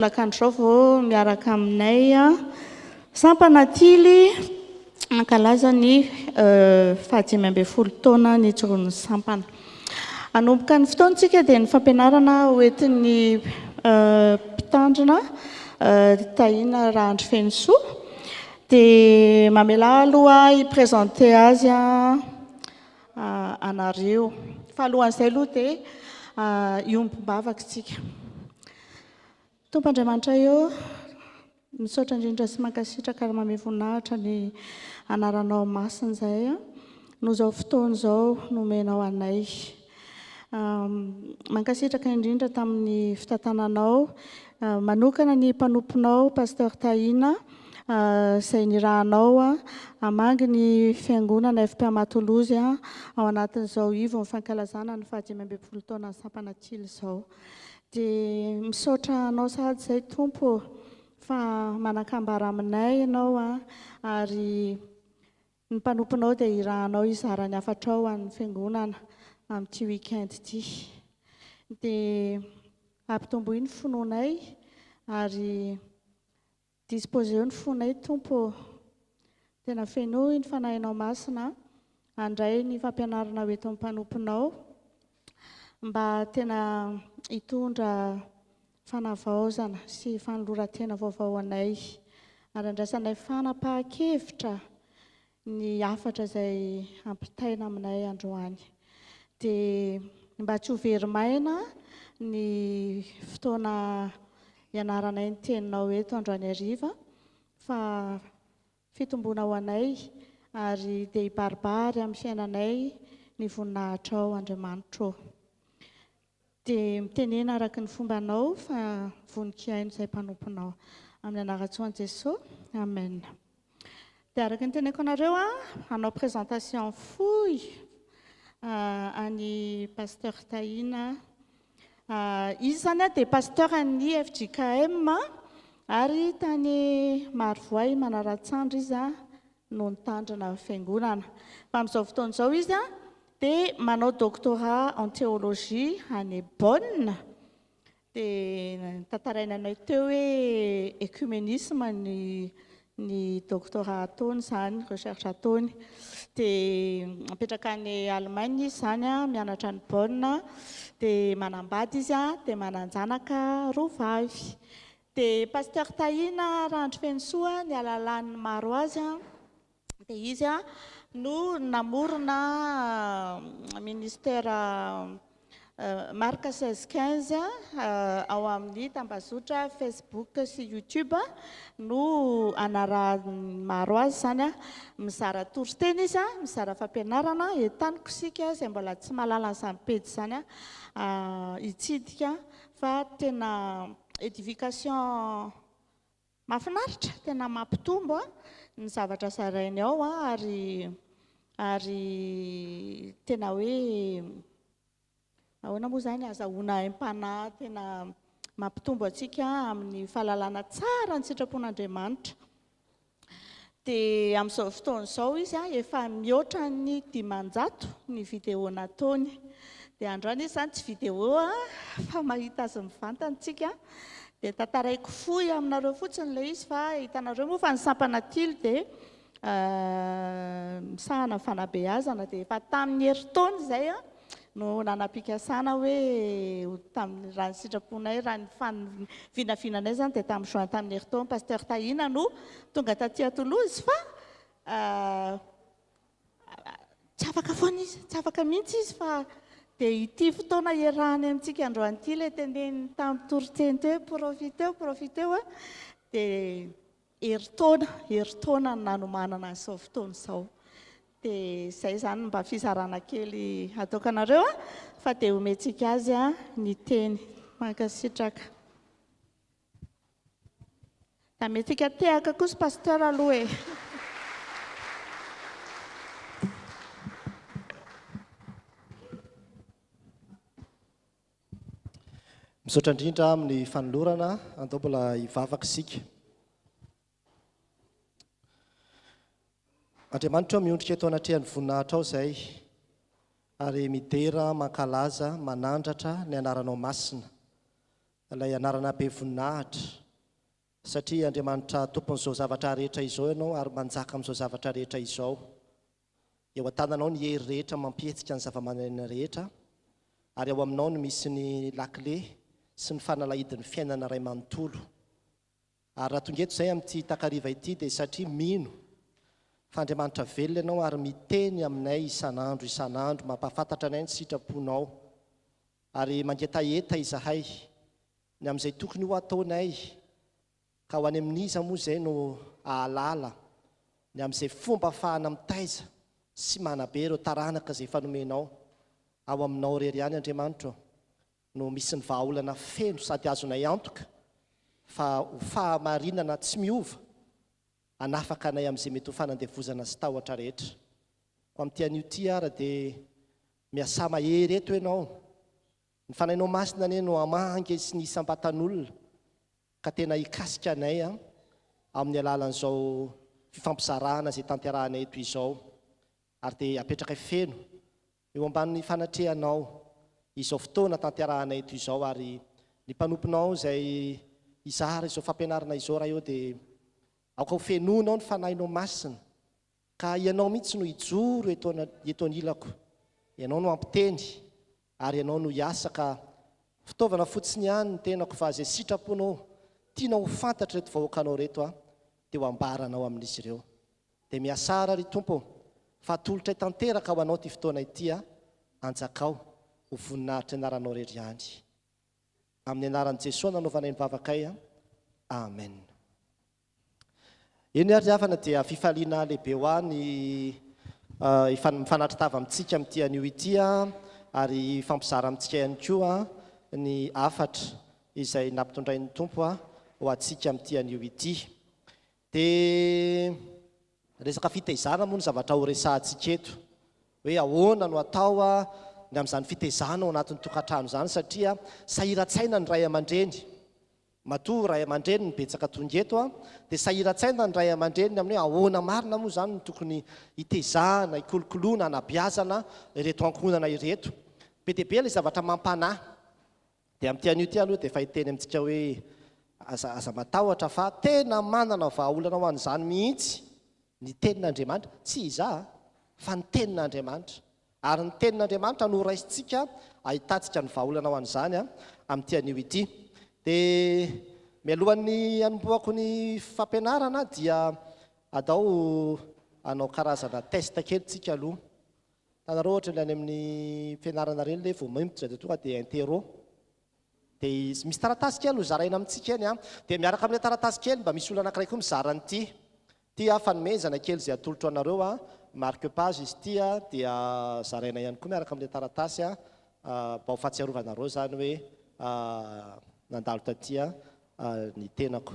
Tolakandro izao vao miaraka aminay sampana Tily mankalaza ny fahadimy ambin'ny folo taona nijoroan'ny sampana. Hanomboka ny fotoantsika dia ny fampianarana hoentin'ny mpitandrina Tahina Rahandrifenosoa. Dia mamelà aloha hi-présenter azy anareo. Fa alohan'izay aloha dia hiombom-bavaka isika. Tompo Andriamanitra ô, misaotra indrindra sy mankasitraka ary mamehy voninahitra ny anaranao masina izay noho izao fotoana izao nomenao anay. Mankasitraka indrindra tamin'ny fitantananao manokana ny mpanomponao Pasteur Tahina izay nirahanao hamangy ny fiangonana FPMA Toulouse ao anatin'izao ivon'ny fankalazana ny fahadimy ambin'ny folo taonan'ny sampana Tily izao. Dia misaotra anao sahady izay Tompo ô, fa manan-kambara aminay Ianao ary ny mpanomponao dia irahanao hizara ny hafatrao ho an'ny fiangonana amin'ity week-end ity. Dia ampitomboy ny finoanay ary Disposeo ny fonay Tompo ô. Tena fenoy ny Fanahinao Masina handray ny fampianarana ho eto amin'ny mpanomponao mba tena hitondra fanavaozana sy fanoloran-tena vaovao ho anay ary handraisanay fanapahan-kevitra ny hafatra izay hampitaina aminay androany. Dia mba tsy ho very maina ny fotoana hianaranay ny teninao eto androany hariva fa fitomboana ho anay ary dia hibaribary amin'ny fiainanay ny voninahitrao Andriamanitro ô. Dia mitenena araka ny fombanao fa vonon-kihaino izay mpanomponao. Amin'ny anaran-tsoan'i Jesoa. Amen. Dia araka ny teneniko anareo an, hanao présentation fohy an'i Pasteur Tahina. Izy izany dia pasteur an'ny fjkm ary tany Marovoay Manaratsandry izy no nitandrina fiangonana. Fa amin'izao fotoana izao izy dia manao doctorat en théologie any Bonn. Dia notantaraina anay teo hoe écuménisme ny ny doctorat ataony izany, recherche ataony. Dia mipetraka any Allemagne izy izany, mianatra any Bonn. Dia manambady izy, dia manan-janaka roa vavy. Dia Pasteur Tahina Rahandrifenosoa ny alalàn'ny maro azy dia izy no namorona ministère Marc 16 15 ao amin'ny tambazotra Facebook sy YouTube no anarahan'ny maro azy izany. Mizara toriteny izy, mizara fampianarana, entaniko isika izay mbola tsy mahalala an'izany pejy izany hitsidika fa tena édification mahafinaritra, tena mampitombo ny zavatra zarainy ao ary ary tena hoe ahoana moa izany, azahoana aim-panahy tena mampitombo antsika amin'ny fahalalana tsara ny sitrapon'Andriamanitra. Dia amin'izao fotoana izao izy efa mihoatra ny 500 ny vidéo nataony. Dia androany izy izany tsy vidéo fa mahita azy mivantana isika. Dia tantaraiko fohy aminareo fotsiny ilay izy fa hitanareo moa fa ny sampana Tily dia misahana fanabeazana. Dia efa tamin'ny herintaona izay no nanam-pikasana hoe ho tamin'ny raha ny sitraponay, raha ny fan-, vinavinanay izany dia tamin'ny juin tamin'ny herintaona Pasteur Tahina no tonga taty à Toulouse fa tsy afaka foana izy, tsy afaka mihitsy izy fa dia ity fotoana iarahany amintsika androany ity ilay teneniny tamin'ny toriteny teo hoe profiteo, profiteo a, dia herintaona, herintaona no nanomanana an'izao fotoana izao. Dia izay izany mba fizarana kely ataoko anareo fa dia omentsika azy ny teny. Mankasitraka. Amentsika tehaka kosa Pasteur aloha e. Misaotra indrindra amin'ny fanolorana, andao mbola hivavaka isika. Andriamanitra ô, miondrika eto anatrehan'ny voninahitrao izay, ary midera, mankalaza, manandratra ny anaranao masina. Ilay anarana be voninahitra, satria Andriamanitra Tompon'izao zavatra rehetra izao Ianao ary manjaka amin'izao zavatra rehetra izao. Eo an-tananao ny hery rehetra mampihetsika ny zava-mananaina rehetra, ary ao aminao no misy ny lakile sy ny fanalahidin'ny fiainana iray manontolo. Ary raha tonga eto izay amin'ity takariva ity dia satria mino fa Andriamanitra velona Ianao ary miteny aminay isan'andro isan'andro, mampahafantatra anay ny sitraponao. Ary mangetaheta izahay ny amin'izay tokony ho ataonay, ka ho any amin'iza moa izay no hahalala ny amin'izay fomba ahafahana mitaiza sy manabe ireo taranaka izay efa nomenao? Ao aminao irery ihany, Andriamanitra ô, no misy ny vahaolana feno sady azonay antoka fa ho fahamarinana tsy miova hanafaka anay amin'izay mety ho fanandevozana sy tahotra rehetra. Koa amin'ity anio ity ara dia Miasà mahery eto ianao. Ny Fanahinao Masina anie no hamangy sy ny isam-batan'olona ka tena hikasika anay amin'ny alalan'izao fifampizarana izay tanterahanay eto izao. Ary dia apetrakay feno eo ambanin'ny fanatrehanao izao fotoana tanterahanay eto izao ary ny mpanomponao izay hizara izao fampianarana izao Ray ô dia aoka ho fenoinao ny Fanahinao Masina Ka ianao mihitsy no hijoro eto eto anilako, ianao no hampiteny ary ianao no hiasa ka fitaovana fotsiny ihany ny tenako fa izay sitraponao tianao ho fantatr'ireto vahoakanao ireto aho dia ho ambaranao amin'izy ireo. Dia miasara ry Tompo ô, fa atolotray tanteraka ho Anao ity fotoana ity a, anjakao ho voninahitry ny anaranao irery ihany. Amin'ny anaran'i Jesoa nanaovanay ny vavakay a. Amen. Eny ary ry havana dia fifaliana lehibe ho ahy ny mifanatri-tava amintsika amin'ity anio ity ary hifampizara amintsika ihany koa ny hafatra izay nampitondrain'ny Tompo ho antsika amin'ity anio ity. Dia resaka fitaizana moa ny zavatra horesahantsika eto, hoe ahoana no atao ny amin'izany fitaizana ao anatin'ny tokantrano izany satria sahiran-tsaina ny ray aman-dreny. Matoa ray aman-dreny no betsaka tonga eto an, dia sahiran-tsaina ny ray aman-dreniny amin'ny hoe ahoana marina moa izany no tokony hitezahana, hikolokoloana, hanabeazana ireto ankohonana ireto. Be dia be ilay zavatra mampanahy. Dia amin'ity anio ity aloha dia efa hiteny amintsika hoe aza aza matahotra fa tena manana vahaolana ho an'izany mihitsy ny tenin'Andriamanitra, tsy izaho fa ny tenin'Andriamanitra. Ary ny Tenin'Andriamanitra no horaisintsika ahitantsika ny vahaolana ho an'izany amin'ity anio ity. Dia mialohan'ny hanombohako ny fampianarana dia adao hanao karazana test kely tsika aloha. Hitanareo ohatra ilay any amin'ny fianarana ireny ilay vao miditra dia tonga dia interro. Dia misy taratasy kely hozaraina amintsika eny an. Dia miaraka amin'ilay taratasy kely mba misy olona anankiray koa mizara an'ity. Ity an, fanomezana kely izay atolotro anareo an, marque page izy ity an, dia zaraina ihany koa miaraka amin'ilay taratasy an, mba ho fahatsiarovanareo izany hoe nandalo taty ny tenako.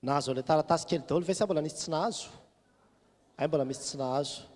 Nahazo an'ilay taratasy kely daholo ve sa mbola nisy tsy nahazo? Hay mbola misy tsy nahazo.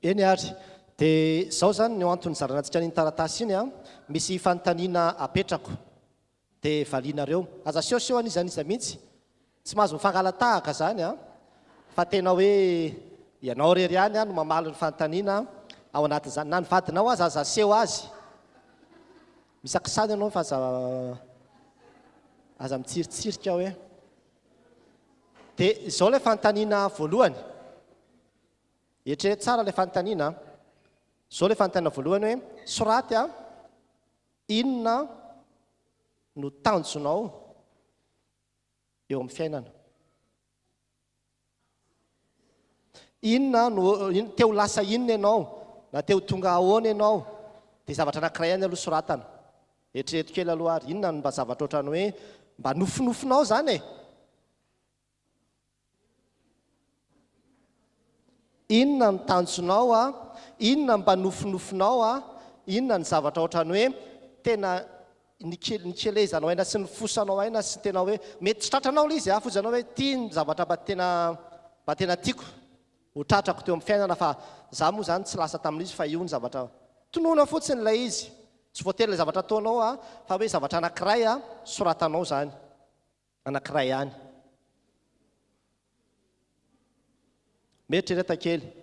Eny ary. Dia izao izany no antony nizarana antsika an'iny taratasy iny an. Misy fanontaniana apetrako. Dia valianareo. Aza asehoseho an'iza n'iza mihitsy. Tsy mahazo mifangala-tahaka izany an. Fa tena hoe ianao irery ihany no mamaly ny fanontaniana ao anatin'izany. Na ny vadinao aza aza aseho azy. Misakisana ianao fa aza aza mitsiritsirika hoe. Dia izao ilay fanontaniana voalohany. Eritrereto tsara ilay fanontaniana an. Izao ilay fanontaniana voalohany hoe, soraty an, inona no tanjonao eo amin'ny fiainana? Inona no, te ho lasa inona ianao? Na te ho tonga ahoana ianao? Dia zavatra anankiray ihany aloha soratana. Eritrereto kely aloha ary, inona no mba zavatra ohatran'ny hoe mba nofinofinao izany e? Inona no tanjonao a? Inona mba nofinofinao a? Inona ny zavatra ohatran'ny hoe tena nikelezanao aina sy nifosanao aina sy tena hoe mety tsy tratranao ilay izy a, foizanao hoe ity ny zavatra mba tena mba tena tiako ho tratrako teo amin'ny fiainana fa za moa izany tsy lasa tamin'ilay izy fa io ny zavatra tonona fotsiny ilay izy. Tsy voatery ilay zavatra ataonao a, fa hoe zavatra anankiray a, soratanao izany. Anankiray ihany. Mieritrereta kely.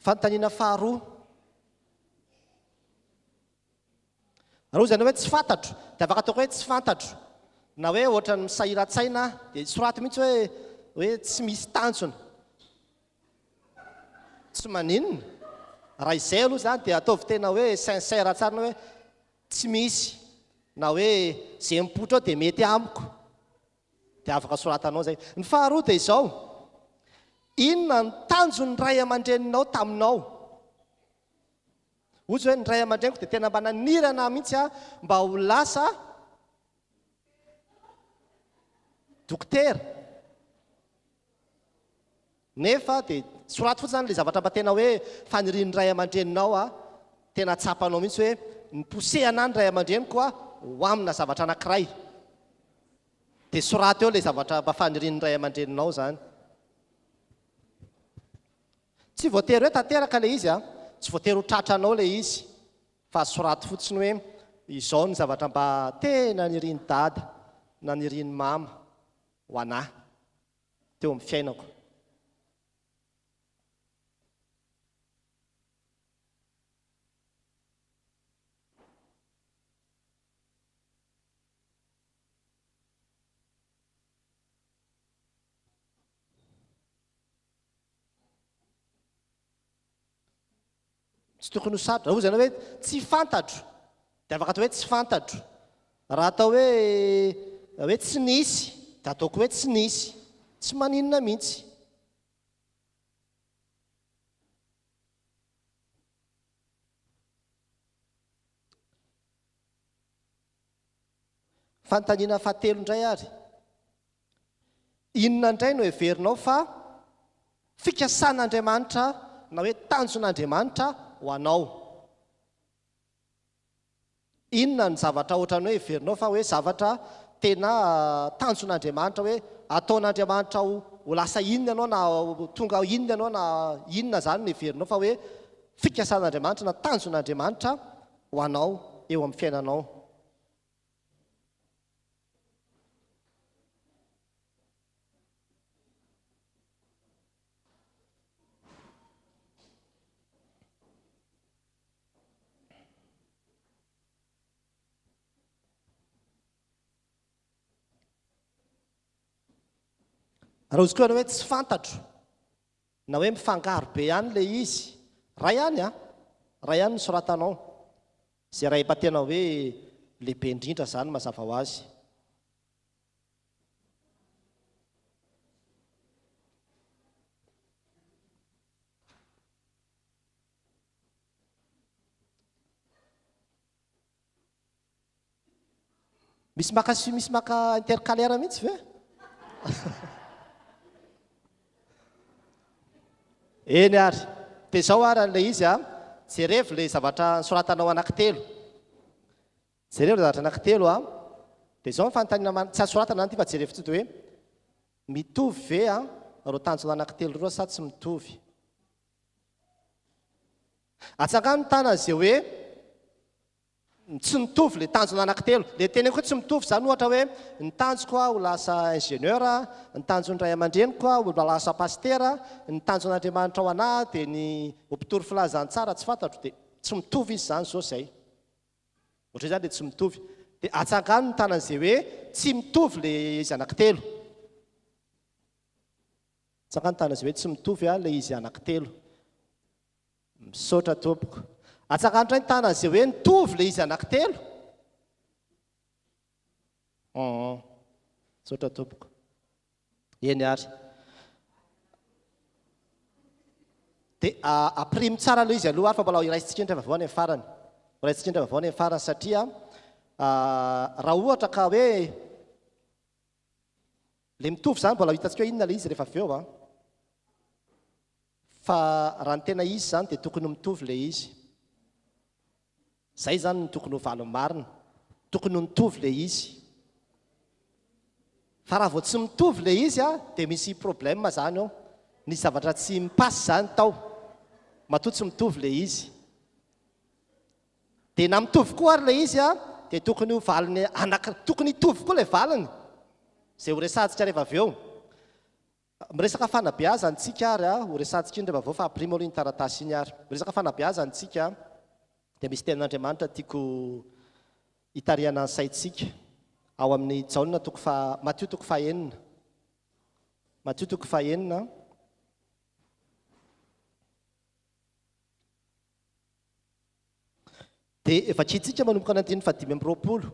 Fanontaniana faharoa. Raha hoy ianao hoe tsy fantatro, dia afaka ataoko hoe tsy fantatro. Na hoe ohatran'ny misahiran-tsaina aho, dia soraty mihitsy hoe hoe tsy misy tanjona. Tsy maninona. Raha izay aloha izany dia ataovy tena hoe sincère tsara ny hoe tsy misy na hoe izay mipoitra ao dia mety amiko. Dia afaka soratanao izay. Ny faharoa dia izao, inona ny tanjon'ny ray aman-dreninao taminao? Ohatra hoe ny ray aman-dreniko dia tena mba naniry anà mihitsy aho mba ho lasa dokotera. Nefa dia soraty fotsiny izany ilay zavatra mba tena hoe fanirian'ny ray aman-dreninao a, tena tsapanao mihitsy hoe ni-pousser anà ny ray aman-dreniko a ho amina zavatra anankiray. Dia soraty eo ilay zavatra mba fanirian'ny ray aman-dreninao izany. Tsy voatery hoe tanteraka ilay izy a, tsy voatery ho tratranao ilay izy fa soraty fotsiny hoe izao ny zavatra mba tena nirian'i dada na nirian'i mama ho anà. teo amin'ny fiainako. Tsy tokony ho sarotra. Hoy ianao hoe tsy fantatro, dia afaka atao hoe tsy fantatro. Raha atao hoe hoe tsy nisy, dia ataoko hoe tsy nisy. Tsy maninona mihitsy. Fanontaniana fahatelo indray ary. Inona indray no heverinao fa fikasan'Andriamanitra na hoe tanjon'Andriamanitra ho anao? Inona ny zavatra ohatran'ny hoe heverinao fa hoe zavatra tena tanjon'Andriamanitra hoe ataon'Andriamanitra ho ho lasa inona ianao na ho tonga inona ianao na inona izany no heverinao fa hoe fikasan'Andriamanitra na tanjon'Andriamanitra ho anao eo amin'ny fiainanao? Raha hozy koa ianao hoe tsy fantatro na hoe mifangaro be ihany ilay izy, ray ihany an, ray ihany ny soratanao. Izay ray efa tena hoe lehibe indrindra izany mazava ho azy. Misy maka sy misy maka intercalaire mihitsy ve? Eny ary. Dia izao ary ilay izy a, jerevo ilay zavatra nosoratanao anankitelo. Jereo ilay zavatra anankitelo a. Dia izao ny fanontaniana man, tsy azo soratana izany ity fa jerevo fotsiny dia hoe, mitovy ve a ireo tanjona anankitelo ireo sa tsy mitovy? Atsangano ny tanana izay hoe Tsy mitovy ilay tanjona anankitelo. Ilay teneniko hoe tsy mitovy izany ohatra hoe ny tanjoko aho ho lasa ingénieur, ny tanjon'ny ray aman-dreniko aho ho lasa pasitera, ny tanjon'Andriamanitra ho anah dia ny ho mpitory filazantsara tsy fantatro dia tsy mitovy izy izany izao izay. Ohatra izany dia tsy mitovy. Dia atsangano ny tanan'izay hoe tsy mitovy ilay izy anankitelo. Atsangano ny tanan'izay hoe tsy mitovy ilay izy anankitelo. Misaotra tompoko. Atsangano indray ny tanana izay hoe nitovy ilay izy anankitelo. Hum. Misaotra tompoko. Eny ary. Dia ampirimo tsara aloha izy aloha ary fa mbola hiraisintsika indray vaovao any amin'ny farany. Horaisintsika indray vaovao any amin'ny farany satria raha ohatra ka hoe ilay mitovy izany mbola ho hitantsika hoe inona ilay izy rehefa avy eo an. Fa raha ny tena izy izany dia tokony ho mitovy ilay izy. Izay izany no tokony ho valiny marina. Tokony ho mitovy ilay izy. Fa raha vao tsy mitovy ilay izy dia misy problème izany ao. Nisy zavatra tsy mi-passe izany tao. Matoa tsy mitovy ilay izy. Dia na mitovy koa ary ilay izy dia tokony ho valiny anankiray, tokony hitovy koa ilay valiny. Izay ho resahantsika rehefa avy eo. Miresaka fanabeazana tsika ary a, ho resahantsika iny rehefa avy eo fa ampirimo aloha iny taratasy iny ary. Miresaka fanabeazana tsika dia misy tenin'Andriamanitra tiako hitarihana ny saintsika ao amin'ny Jaona toko faha, Matio toko fahenina. Matio toko fahenina. Dia vakintsika manomboka ny andininy fahadimy amby roapolo.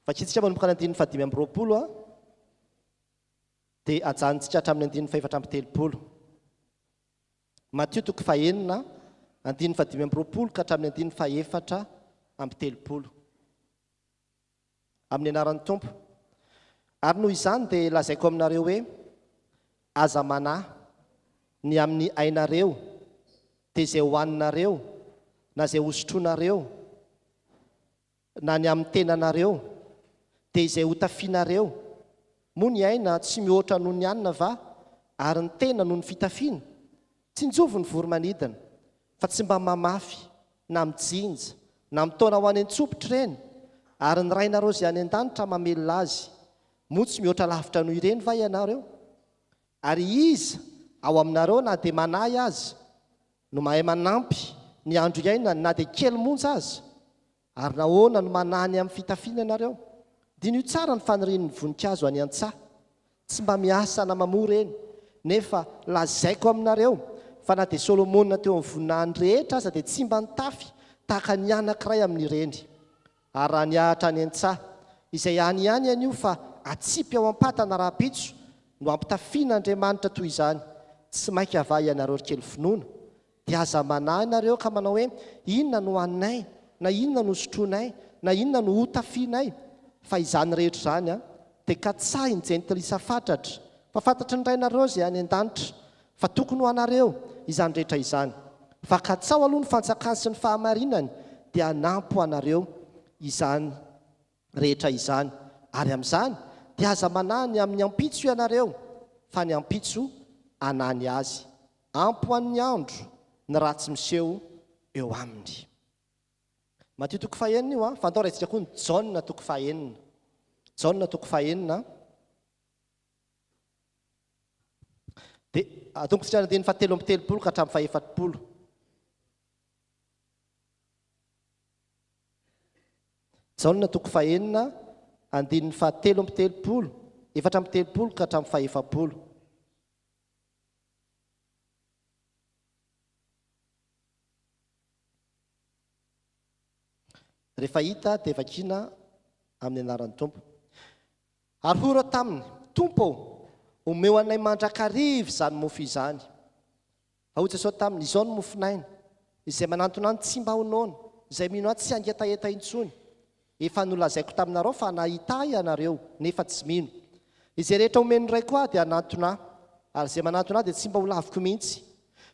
Vakintsika manomboka ny andininy fahadimy amby roapolo a. Dia ajanontsika hatramin'ny andininy fahefatra amby telopolo. Matio toko fahenina, andininy fahadimy amby roapolo ka hatramin'ny andininy fahefatra amby telopolo. Amin'ny anaran'ny Tompo. Ary noho izany dia lazaiko aminareo hoe, Aza manahy ny amin'ny ainareo, dia izay hohaninareo, na izay hosotroinareo, na ny amin'ny tenanareo, dia izay hotafianareo. Moa ny aina tsy mihoatra noho ny hanina va, ary ny tena noho ny fitafiana? Tsinjovy ny voro-manidina, fa tsy mba mamafy, na mijinja, na mitaona ho any an-tsopitra ireny, ary ny Rainareo izay any an-danitra mamelona azy. Moa tsy mihoatra lavitra noho ireny va ianareo? Ary iza ao aminareo na dia manahy aza, no mahay manampy ny andro iainany na dia kely monja aza? Ary nahoana no manahy ny amin'ny fitafiana ianareo? Diniho tsara ny fanirian'ny voninkazo any an-tsaha. Tsy mba miasa na mamoa ireny. Nefa lazaiko aminareo, fa na dia Solomona teo amin'ny voninahiny rehetra aza dia tsy mba nitafy tahaka ny anankiray amin'ireny. Ary raha ny ahitra any an-tsaha, izay any ihany anio fa atsipy ao am-patana rahampitso, no ampitafian'Andriamanitra toy izany, tsy mainka va ianareo ry kely finoana? Dia aza manahy nareo ka manao hoe, Inona no haninay? Na inona no hosotroinay? Na inona no hotafianay? Fa izany rehetra izany dia katsahin'ny jentilisa fatratra, fa fantatry ny Rainareo izay any an-danitra, fa tokony ho anareo izany rehetra izany. Fa katsaho aloha ny fanjakany sy ny fahamarinany, dia hanampy ho anareo izany rehetra izany. Ary amin'izany, dia aza manahy ny amin'ny ampitso ianareo, fa ny ampitso hanahy ny azy. Ampy ho an'ny andro ny ratsy miseho eo aminy. Matio toko fahenina io an, fa andao raisika koa ny Jaona toko fahenina. Jaona toko fahenina. Dia atombotsika ny andininy fahatelo amby telopolo ka hatramin'ny fahefapolo. Jaona toko fahenina, andininy fahatelo amby telopolo, 34 ka hatramin'ny fahefapolo. Rehefa hita dia vakiana amin'ny anaran'ny Tompo. Ary hoy ireo taminy, Tompo ô, omeo anay mandrakariva izany mofo izany. Fa hoy Jesosy taminy, Izao no mofon'aina, izay manantona Ahy tsy mba ho noana, izay mino Ahy tsy hangetaheta intsony. Efa nolazaiko taminareo fa nahita Ahy ianareo, nefa tsy mino. Izay rehetra omen'ny Raiko Ahy dia hanantona Ahy, ary izay manantona Ahy dia tsy mba holaviko mihitsy.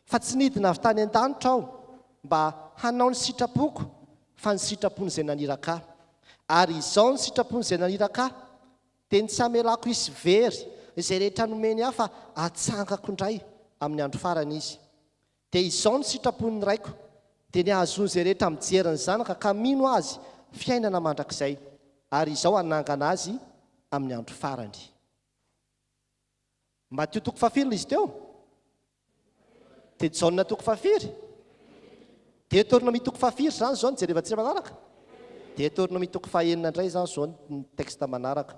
Fa tsy nidina avy tany an-danitra Aho mba hanao ny sitrapoko, fa ny sitrapon'izay naniraka Ahy. Ary izao ny sitrapon'izay naniraka Ahy, dia ny tsy hamelako hisy very izay rehetra nomeny Ahy, fa hatsangako indray amin'ny andro farany izy. Dia izao ny sitrapon'ny Raiko, dia ny hahazoan'izay rehetra mijery ny Zanaka ka mino Azy fiainana mandrakizay, ary Izaho hanangana azy amin'ny andro farany. Matio toko fahafiry ilay izy teo? Dia Jaona toko fahafiry? Deoteronomia toko fahafiry izany izao no jerevantsika manaraka? Deoteronomia toko fahenina indray izany izao ny texte manaraka.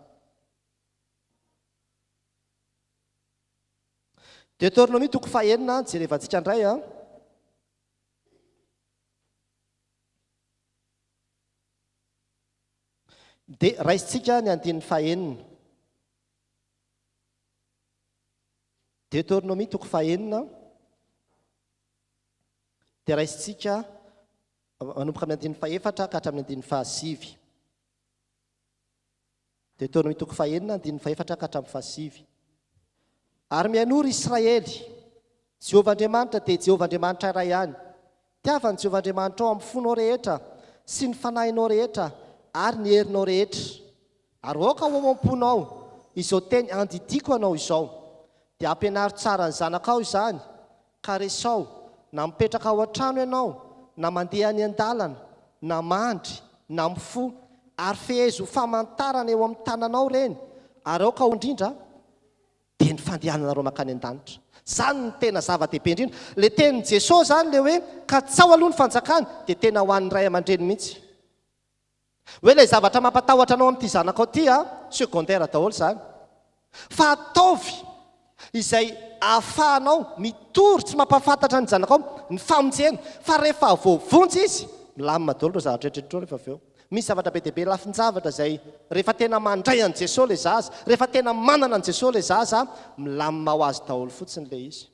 Deoteronomia toko fahenina jerevantsika indray an. Dia raisintsika ny andininy fahenina. Deoteronomia toko fahenina dia raisintsika manomboka amin'ny andininy fahefatra ka hatramin'ny andininy fahasivy. Deoteronomia toko fahenina andininy fahefatra ka hatramin'ny fahasivy. Ary mihainoa ry Israely, Jehovah Andriamanitra dia Jehovah Andriamanitra iray ihany. Tiava an'i Jehovah Andriamanitrao amin'ny fonao rehetra sy ny fanahinao rehetra ary ny herinao rehetra. Ary aoka ho ao am-ponao izao teny andidiako anao izao. Dia ampianaro tsara ny zanakao izany, ka resao, na mipetraka ao an-trano ianao, na mandeha any an-dalana, na mandry, na mifoha, ary fehezo ho famantarana eo amin'ny tananao ireny, ary aoka ho indrindra dia ny fandehananareo mankany an-danitra. Izany no tena zava-dehibe indrindra. Ilay tenin'i Jesoa izany ilay hoe katsaho aloha ny fanjakany dia tena ho an'ny ray aman-dreny mihitsy. Hoe ilay zavatra mampatahotra anao amin'ity zanakao ity an, secondaire daholo izany. Fa ataovy izay ahafahanao mitory tsy mampahafantatra ny zanakao ny famonjena. Fa rehefa voavonjy izy, milamina daholo ireo zavatra rehetra ireo rehefa avy eo. Misy zavatra be dia be lafin-javatra izay rehefa tena mandray an'i Jesoa ilay zaza, rehefa tena manana an'i Jesoa ilay zaza, milamina ho azy daholo fotsiny ilay izy.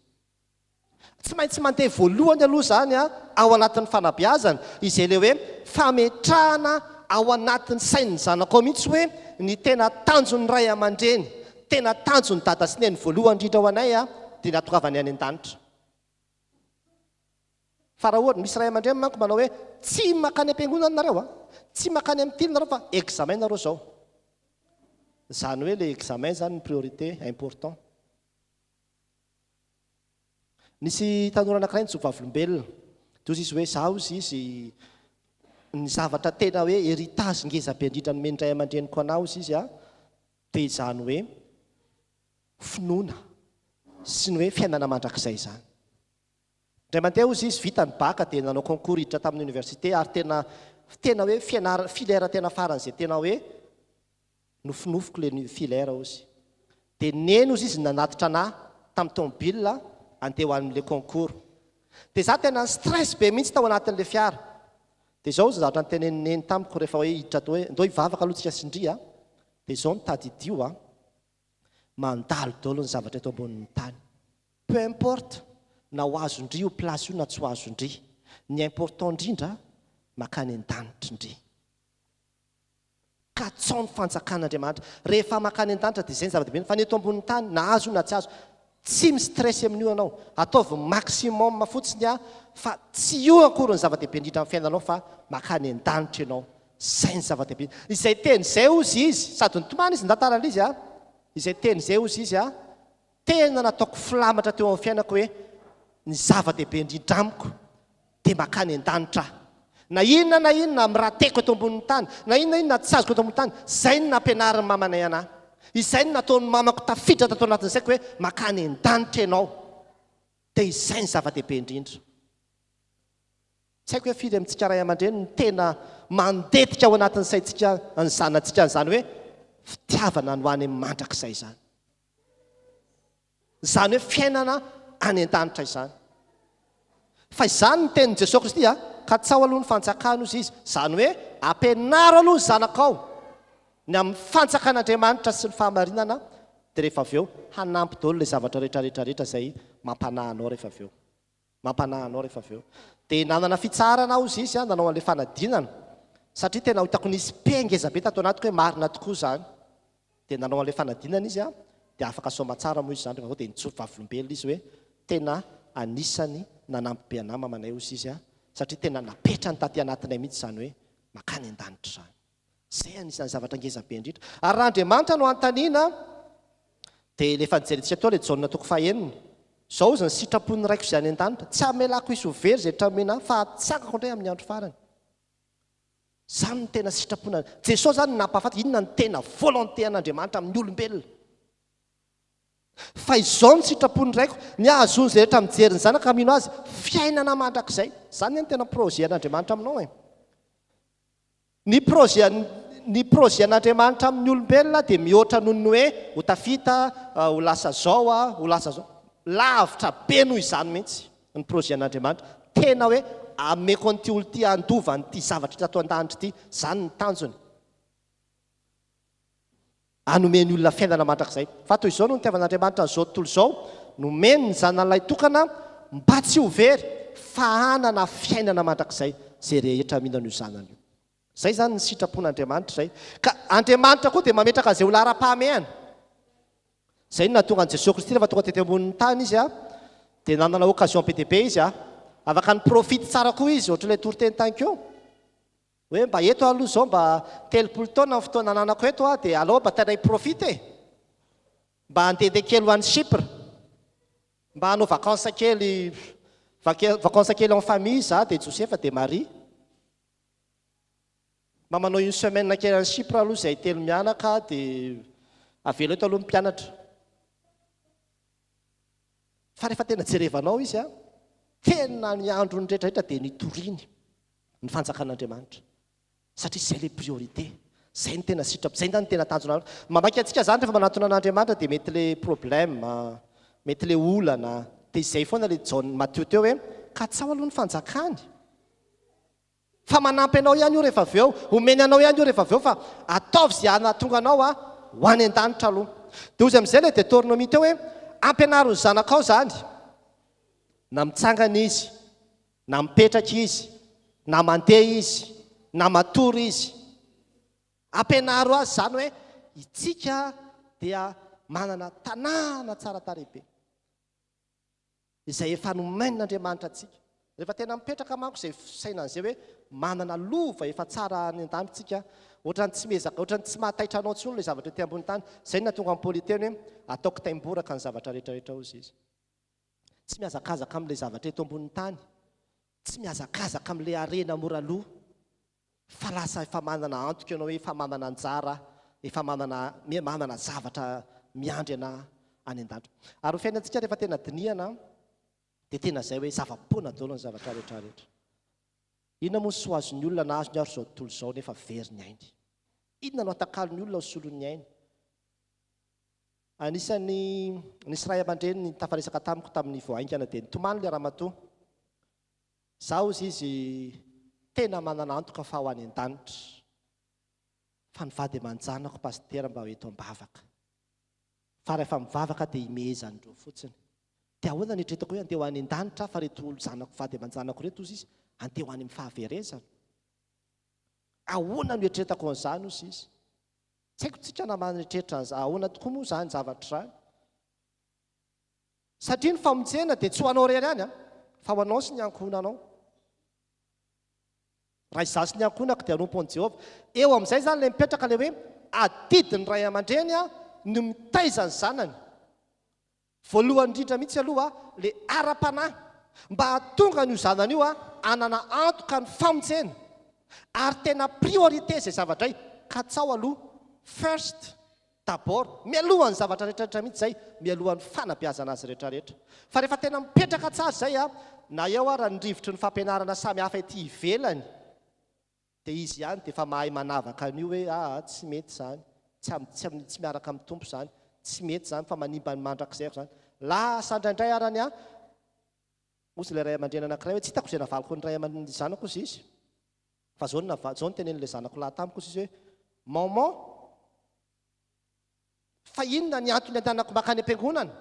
Tsy maintsy mandeha voalohany aloha izany ao anatin'ny fanabeazana, izay ilay hoe fametrahana ao anatin'ny sain'ny zanakao mihitsy hoe ny tena tanjon'ny ray aman-dreny, tena tanjon'ny dada sy neny voalohany indrindra ho anay dia ny hahatongavany any an-danitra. Fa raha ohatra, misy ray aman-dreny manko manao hoe tsy mankany am-piangonana nareo a, tsy mankany amin'ny tily nareo fa examen nareo zao. Izany hoe le examen zany ny priorité important. Nisy tanora anankiray nijoro vavolombelona, dia hozy izy hoe za hozy izy ny zavatra tena hoe héritage ngeza be indrindra nomen'ny ray aman-dreniko anah hozy izy a, dia izany hoe finoana sy ny hoe fiainana mandrakizay izany. Indray mandeha hozy izy vita ny bac dia nanao concours hiditra tamin'ny université ary tena tena hoe fianarana filière tena faran'izay tena hoe nofinofiko le filière hozy. Dia neny hozy izy nanatitra anah tamin'ny tomobile andeha ho an'le concours. Dia za tena ni-stress be mihitsy tao anatin'le fiara. Dia izao hozy ny zavatra notenenin'i neny tamiko rehefa hoe hiditra tao hoe ndao hivavaka aloha tsika sy ndry a. Dia izao no tadidio a. Mandalo daholo ny zavatra eto ambonin'ny tany. Peu importe na ho azon-dry io place io na tsy ho azon-dry. Ny important indrindra makany an-danitra ndry. Katsao ny fanjakan'Andriamanitra. Rehefa makany an-danitra dia izay ny zava-dehibe. Fa ny eto ambonin'ny tany na azo io na tsy azo, tsy mi-stress amin'io ianao. Ataovy maximum fotsiny fa tsy io akory ny zava-dehibe indrindra amin'ny fiainanao fa makany an-danitra ianao. Izay ny zava-dehibe. Izay teny izay hozy izy, sady nitomany izy nitantara an'ilay izy a, izay teny izay hozy izy a, tena nataoko filamatra teo amin'ny fiainako hoe ny zava-dehibe indrindra amiko dia makany an-danitra aho. Na inona na inona mirateko eto ambonin'ny tany, na inona na inona tsy azoko eto ambonin'ny tany, izay no nampianarin'ny mamanay an'ahy. Izay no nataon'ny mamako tafiditra tato anatin'ny saiko hoe makany an-danitra ianao. Dia izay ny zava-dehibe indrindra. Tsy haiko hoe firy amintsika ray aman-dreny no tena mandetika ao anatin'ny saintsika ny zanatsika an'izany hoe fitiavana ny ho any amin'ny mandrakizay izany. Izany hoe fiainana any an-danitra izany. Fa izany ny tenin'i Jesoa Kristy a, katsaho aloha ny fanjakany hozy izy. Izany hoe ampianaro aloha ny zanakao ny amin'ny fanjakan'Andriamanitra sy ny fahamarinana dia rehefa avy eo hanampy daholo ilay zavatra rehetra rehetra rehetra izay mampanahy anao rehefa avy eo. Mampanahy anao rehefa avy eo. Dia nanana fitsaharana aho hozy izy nanao an'ilay fanadinana. Satria tena hitako nisy paix ngeza be tato anatiko hoe marina tokoa izany. Dia nanao an'ilay fanadinana izy dia afaka soamatsara moa izy izany rehefa avy eo dia nijoro vavolombelona izy hoe tena Anisany nanampy be anah mamanay ozy izy a, satria tena napetrany taty anatinay mihitsy izany hoe makany an-danitra izany. Izay anisan'ny zavatra ngeza be indrindra. Ary raha Andriamanitra no anontaniana dia ilay efa nijerentsika teo ilay Jaona toko fahenina. Izao ozy ny sitrapon'ny Raiko izay any an-danitra, tsy hamelako hisy ho very izay rehetra omena ahy fa hatsangako indray amin'ny andro farany. Izany no tena sitrapon'a. Jesosy izany no nampahafantatra inona no tena volonté an'Andriamanitra amin'ny olombelona. Fa izao no sitrapon'ny Raiko, ny hahazoan'izay rehetra mijery ny Zanaka ka mino Azy, fiainana mandrakizay. Izany anie no tena projet an'Andriamanitra aminao e. Ny projet ny projet an'Andriamanitra amin'ny olombelona dia mihoatra noho ny hoe ho tafita, ho lasa zao, ho lasa zao. Lavitra be noho izany mihitsy ny projet an'Andriamanitra. Tena hoe ameko an'ity olona ity handova an'ity zavatra ato an-danitra ity. Izany ny tanjony. Hanome ny olona fiainana mandrakizay. Fa toy izao no nitiavan'Andriamanitra an'izao tontolo izao, nomeny ny Zanany lahitokana mba tsy ho very fa hanana fiainana mandrakizay izay rehetra mino an'io Zanany io. Izay izany ny sitrapon'Andriamanitra izay. Ka Andriamanitra koa dia mametraka an'izay ho laharam-pahamehana. Izay no nahatonga an'i Jesoa Kristy rehefa tonga teto ambonin'ny tany Izy dia nanana occasion be dia be Izy. Afaka ni-profite tsara koa Izy ohatran'ilay toriteny tany koa. Hoe mba eto aho aloha izao mba 30 taona ny fotoana ananako eto aho dia aleo mba tena hi-profite e! Mba handehandeha kely ho any Chypre. Mba hanao vacances kely, vacances kely en famille za dia Josefa dia Maria. Mba manao une semaine kely any Chypre aloha izahay telo mianaka dia avela eto aloha ny mpianatra. Fa rehefa tena jerevanao izy an, tena ny androny rehetra rehetra dia nitoriany. ny fanjakan'Andriamanitra satria izay ilay priorité, izay no tena sitrapo, izay no tena tanjona. Mamaky antsika izany rehefa manatona an'Andriamanitra dia mety ilay problème, mety ilay olana, dia izay foana ilay Jaona Matio teo hoe katsaho aloha ny fanjakany fa manampy anao ihany io rehefa avy eo, omeny anao ihany io rehefa avy eo fa ataovy izay hanatonga anao ho any an-danitra aloha. Dia hozy amin'izay ilay Deuteronomie teo hoe ampianaro ny zanakao izany na mitsangana izy Na mipetraka izy, na mandeha izy, na matory izy. Ampianaro azy izany hoe itsika dia manana tanàna tsara tarehy be, izay efa nomen'Andriamanitra antsika. Rehefa tena mipetraka manko izay fisainana izay hoe manana lova efa tsara any an-danitra isika, ohatran'ny tsy miezaka, ohatran'ny tsy mahataitra anao intsony ilay zavatra ety ambony tany. Izay no nahatonga an'i Paoly hiteny hoe ataoko taimboraka ny zavatra rehetra rehetra hozy izy. Tsy mihazakazaka amin'ilay zavatra eto ambonin'ny tany, tsy mihazakazaka amin'ilay harena mora lo, fa lasa efa manana antoka ianao hoe efa manana anjara, efa manana, manana zavatra miandry anà any an-danitra. Ary ny fiainantsika rehefa tena dinihana dia tena izay hoe zava-poana daholo ny zavatra rehetra rehetra. Inona moa ny soa azon'ny olona na azony ary izao tontolo izao nefa very ny ainy? Inona no atakalon'ny olona ho solon'ny ainy? Anisan'ny nisy ray aman-dreny tafaresaka tamiko tamin'ny vao haingana dia nitomany ilay ramatoa. Izaho hozy izy tena manana antoka fa ho any an-danitra. Fa ny vady aman-janako pasitera mba ho eto am-bavaka. Fa rehefa mivavaka dia imehezan'ireo fotsiny. Dia ahoana no eritreretako hoe andeha ho any an-danitra aho fa ireto olo zanako vady aman-janako ireto hozy izy andeha ho any amin'ny fahaverezana. Ahoana no eritreretako an'izany hozy izy. Tsy haiko tsika na maneritreritra an'izany ahoana tokoa moa izany zavatra izany. Satria ny famonjena dia tsy ho anao irery ihany an, fa ho anao sy ny ankohonanao. Raha izaho sy ny ankohonako dia hanompo an'i Jehovah. Eo amin'izay izany ilay mipetraka ilay hoe adidin'ny ray aman-dreny ny mitaiza ny zanany. Voalohany indrindra mihitsy aloha le ara-panahy mba hahatonga an'io zanany io hanana antoka ny famonjena ary tena priorité izay zavatra izay, katsaho aloha first, d'abord, mialohan'ny zavatra rehetra rehetra mihitsy izay, mialohan'ny fanabeazana azy rehetra rehetra. Fa rehefa tena mipetraka tsara izay na eo ara ny rivotry ny fampianarana samy hafa ety ivelany, Dia izy ihany dia efa mahay manavaka an'io hoe aa tsy mety izany, tsy am tsy am tsy miaraka amin'ny Tompo izany, tsy mety izany fa manimba ny mandrakizaiko izany. Lasa indraindray ara ny ahy, hozy ilay ray aman-dreny anankiray hoe tsy hitako izay navaliko ny ray aman ny zanako hozy izy, fa izao no nava izao no tenenin'ilay zanako lahy tamiko hozy izy hoe maman, fa inona ny antony andehanako mankany am-piangonana?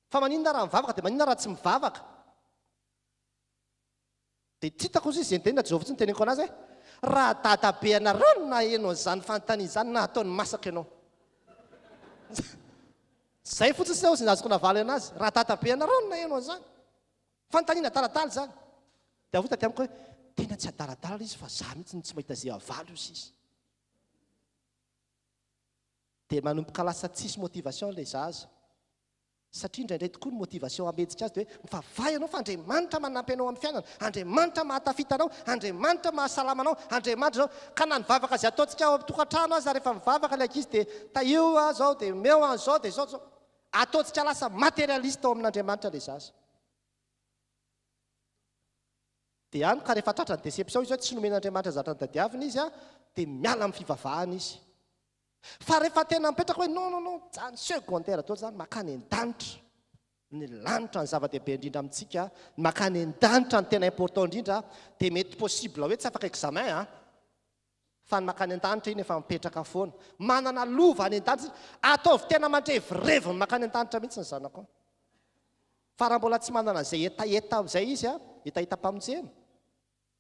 Fa maninona raha mivavaka dia maninona raha tsy mivavaka? Dia tsy hitako ozy izy enten Jehovah tsy niteneniko anazy hoe raha dadabe anareo no naheno an'izany fanontaniana izany nahataony masaka ianao. Zay fotsiny sisa ozy ny azoko navaly anazy, raha dadabe anareo no naheno an'izany. Fanontaniana adaladala izany. Dia avy eo taty amiko hoe, tena tsy adaladala ilay izy fa za mihitsy no tsy mahita izay havaly hozy izy. Dia manomboka lasa tsisy motivation ilay zaza. Satria indraindray tokoa ny motivation hametsika azy dia hoe mivavaha ianao fa Andriamanitra manampy anao amin'ny fiainana, Andriamanitra mahatafita anao, Andriamanitra mahasalama anao, Andriamanitra izao. Ka na ny vavaka izay ataontsika ao an-tokantrano aza rehefa mivavaka ilay ankizy dia tahio aho izao, dia omeo an'izao, dia izao, izao. Ataontsika lasa materialiste ao amin'Andriamanitra ilay zaza. Dia any ka rehefa tratran'ny déception izy hoe tsy nomen'Andriamanitra zavatra notadiaviny izy dia miala amin'ny fivavahana izy. Fa rehefa tena mipetraka hoe non non non, zany secondaire daholo zany, makany an-danitra. Ny lanitra ny zava-dehibe indrindra amintsika, ny makany an-danitra no tena important indrindra, dia mety possible hoe tsy afaka examen an, fa ny makany an-danitra iny efa mipetraka foana. Manana lova any an-danitra isika, ataovy tena mandrevirevy ny makany an-danitra mihitsy ny zanakao. Fa raha mbola tsy manana izay hetaheta izay izy an, hetahetam-pamonjena,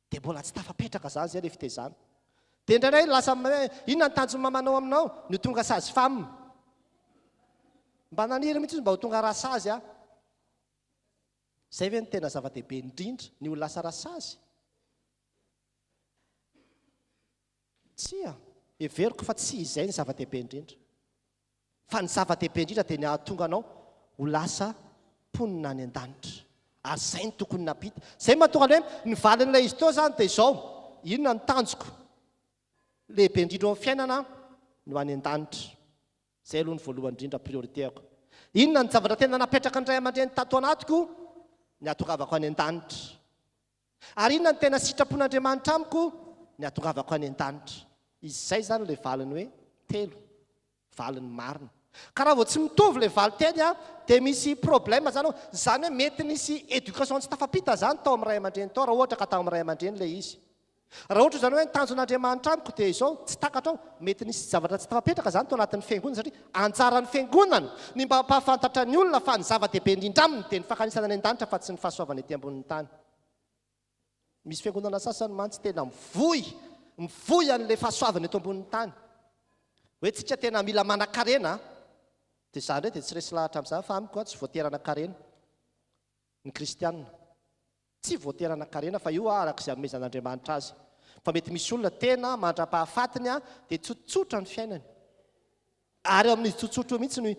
Dia mbola tsy tafapetraka zany zay le fitezana. Dia indraindray lasa hoe inona ny tanjon'ny mamanao aminao? Ny ho tonga sage femme. Mba naniry mihitsy izy mba ho tonga rasazy aho. Zay ve no tena zava-dehibe indrindra, ny ho lasa rasazy? Tsia, heveriko fa tsy izay ny zava-dehibe indrindra. Fa ny zava-dehibe indrindra dia ny hahatonga anao ho lasa mponina any an-danitra. Ary izay no tokony nampita. Izay no mahatonga ny hoe ny valin'ilay izy teo izany dia izao, inona no tanjoko lehibe indrindra eo amin'ny fiainana? Ny ho any an-danitra. Izay aloha no voalohany indrindra priorité-ako. Inona ny zavatra tena napetraky ny ray aman-dreny tato anatiko? Ny hahatongavako any an-danitra. Ary inona no tena sitrapon'Andriamanitra amiko? Ny hahatongavako any an-danitra. Izay izany ilay valiny hoe telo. Valiny marina. Ka raha vao tsy mitovy ilay valin-teny dia misy problème izany ao. Izany hoe mety nisy éducation tsy tafapita izany tao amin'ny ray aman-dreny tao raha ohatra ka tao amin'ny ray aman-dreny ilay izy. Raha ohatra izany hoe ny tanjon'Andriamanitra amiko dia izao, tsy takatrao, mety nisy zavatra tsy tafapetraka izany tao anatin'ny fiangonana satria anjaran'ny fiangonana ny mba hampahafantatra ny olona fa ny zava-dehibe indrindra aminy dia ny fankanesana any an-danitra fa tsy ny fahasoavana ety ambonin'ny tany. Misy fiangonana sasany mantsy tena mivoy, mivoy an'ilay fahasoavana eto ambonin'ny tany. Hoe tsika tena mila manan-karena, dia izaho indray dia tsy resy lahatra amin'izany fa amiko tsy voatery hanan-karena ny kristiana. Tsy voatery hanan-karena fa io araka izay anomezan'Andriamanitra azy. Fa mety misy olona tena mandra-pahafatiny dia tsotsotra ny fiainany. Ary ao amin'izy tsotsotra io mihitsy no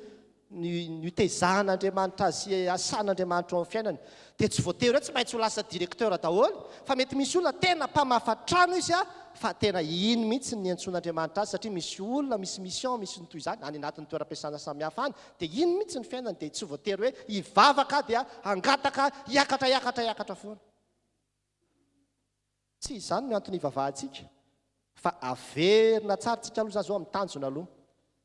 no itezahan'Andriamanitra azy sy asan'Andriamanitra ao amin'ny fiainany. Dia tsy voatery hoe tsy maintsy ho lasa directeur daholo fa mety misy olona tena mpamafa trano izy fa tena iny mihitsy ny niantsoan'Andriamanitra azy satria misy olona, misy mission, misy ny toy izany any anatin'ny toeram-piasana samihafa any Dia iny mihitsy ny fiainany dia tsy voatery hoe hivavaka dia hangataka hiakatra hiakatra hiakatra foana. Tsy izany no antony hivavahantsika fa averina tsara tsika aloha za zao amin'ny tanjona aloha,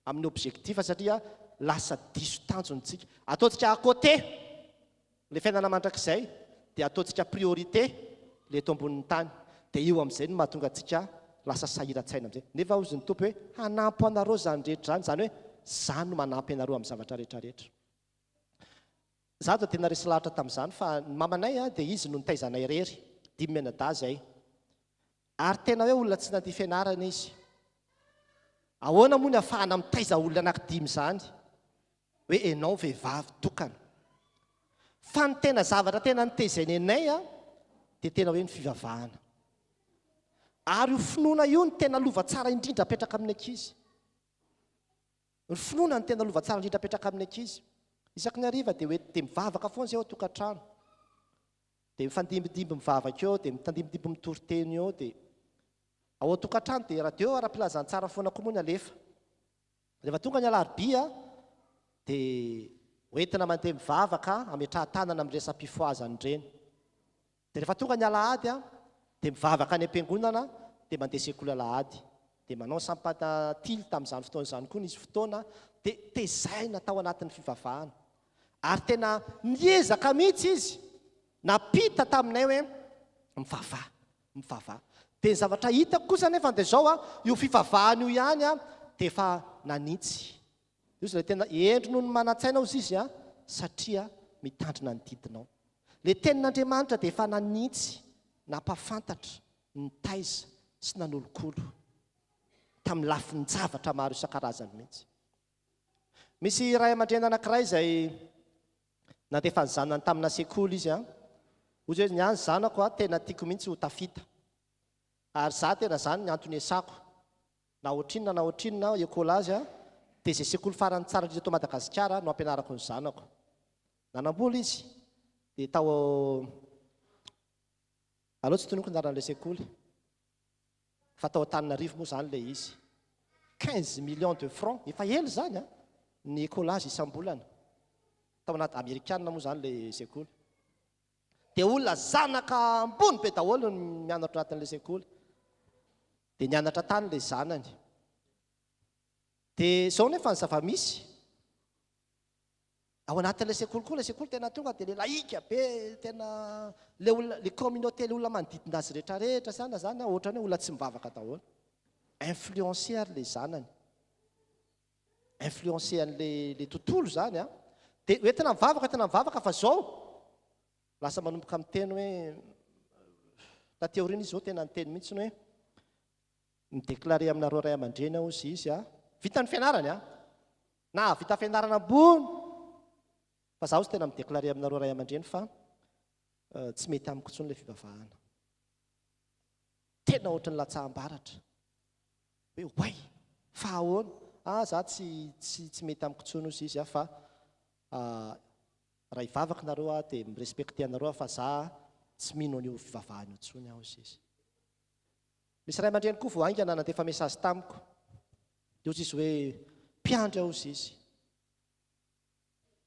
amin'ny objectif satria lasa diso tanjona tsika. Ataontsika à côté Le fiainana mandrakizay dia ataontsika priorité le eto ambonin'ny tany dia io amin'izay no mahatonga antsika lasa sahiran-tsaina amin'izay. Nefa hozy ny Tompo hoe hanampo anareo izany rehetra izany, izany hoe za no manampy anareo amin'ny zavatra rehetra rehetra. Za dia tena resy lahatra tamin'izany fa ny mamanay dia izy no nitaiza anay irery, dimy mianadahy izay. Ary tena hoe olona tsy nandia fianarana izy. Ahoana moa ny afahana mitaiza olona anaky dimy izany? Hoe enao vehivavy tokana. Fa ny tena zavatra tena nitezainy anay an, dia tena hoe ny fivavahana. Ary io finoana io no tena lova tsara indrindra apetraka amin'ny ankizy. Ny finoana no tena lova tsara indrindra apetraka amin'ny ankizy. Isaky ny hariva dia hoe dia mivavaka foana izay ao an-tokantrano. Dia mifandimbindimby mivavaka eo, dia mitandimbindimby mitory teny eo, dia ao an-tokantrano dia radio ara-pilazantsara foana koa moa ny alefa. Rehefa tonga ny alarobia dia hoentina mandeha mivavaka hametrahan-tanana amin'ny resa-pifohazana ireny. Dia rehefa tonga ny alahady dia mivavaka any am-piangonana dia mandeha sekoly alahady. Dia manao sampana tily tamin'izany fotoana izany koa nisy fotoana dia tezaina tao anatin'ny fivavahana. Ary tena niezaka mihitsy izy nampita taminay hoe mivavaha. Mivavaha. Dia ny zavatra hitako kosa anefa dia izao an, io fivavahana io ihany an, dia efa nanintsy. Io ilay tena hendry noho ny manan-tsaina hozy izy an, satria mitandrina ny didinao. Ilay tenin'Andriamanitra dia efa nanintsy, nampahafantatra, nitaiza sy nanolokolo tamin'ny lafin-javatra maro isan-karazany mihitsy. Misy ray aman-dreny anankiray izay nandefa ny zanany tamina sekoly izy an. Hoy izy hoe ny ahy ny zanako an, tena tiako mihitsy ho tafita. Ary za tena zany ny antony iasako. Na ohatrinona na ohatrinona écolage an, dia izay sekoly farany tsara indrindra eto Madagasikara no ampianarako ny zanako. Nanambola izy, dia tao Aleo tsy tononiko ny anaran'ilay sekoly. Fa tao Antananarivo moa izany ilay izy. 15 millions de francs, efa ela izany an, ny écolage isam-bolana. Tao anaty, amerikana moa izany ilay sekoly. Dia olona zanaka ambony be daholo no mianatra anatin'ilay sekoly. Dia nianatra tany ilay zanany. Dia izao nefa ny zava-misy. Ao anatin'ilay sekoly koa, ilay sekoly tena tonga dia ilay laïque be, tena ilay olona, ilay communauté, ilay olona manodidina azy rehetra rehetra sy anona izany ohatran'ny hoe olona tsy mivavaka daholo. Influencer ary ilay zanany. Influencer an'ilay ilay tontolo izany an. Dia hoe tena mivavaka, tena mivavaka fa izao lasa manomboka miteny hoe taty aoriana izy izao tena niteny mihitsy hoe mi-déclarer aminareo ray aman-dreny aho hozy izy an. Vita ny fianarany an. Nahavita fianarana ambony fa zaho tsy tena mi-declarer aminareo ray aman-dreny fa tsy mety amiko intsony ilay fivavahana. Tena ohatran'ny latsaham-baratra. Hoe oay! Fa ahoana? Ah za tsy tsy tsy mety amiko intsony hozy izy fa raha hivavaka nareo aho dia mi-respecter anareo aho fa za tsy mino an'io fivavahana io intsony aho hozy izy. Misy ray aman-dreny koa vao haingana nandefa message tamiko. Dia hozy izy hoe, Mpiandry aho hozy izy.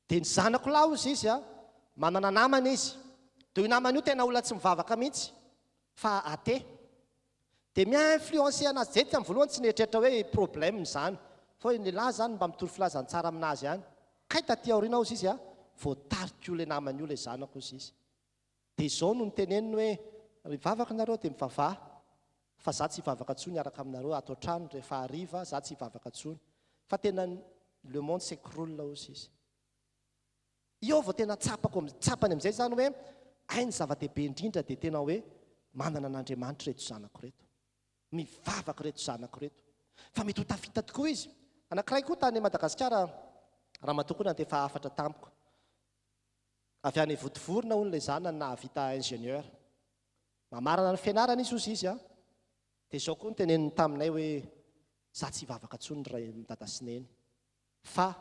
Dia ny zanako lahy hozy izy a, manana namana izy. Dia io namany io tena olona tsy mivavaka mihitsy fa athée. Dia mi-influencer anazy. Zay tamin'ny voalohany tsy nieritreritra hoe problème izany. Fa hoe ny lehilahy izany mba mitory filazantsara aminazy ihany. Kay taty aoriana hozy izy a, voatarik'io ilay namany io ilay zanako hozy izy. Dia izao no noteneniny hoe, Mivavaka nareo dia mivavaha, fa za tsy hivavaka tsony hiaraka aminareo ato an-trano rehefa hariva, za tsy hivavaka tsony. Fa tena le monde s'ecroule hozy izy. Eo vao tena tsapako, tsapany amin'izay izany hoe hay ny zava-dehibe indrindra dia tena hoe manana an'Andriamanitra ireto zanako ireto. Mivavaka ireto zanako ireto. Fa mety ho tafita tokoa izy. Anankiray koa tany Madagasikara, ramatoa koa nandefa hafatra tamiko. Avy any Vontovorona hono ilay zanany nahavita ingénieur. Mamarana ny fianarana izy hozy izy an! Dia izao koa no teneniny taminay hoe, za tsy hivavaka intsony ry dada sy neny. Fa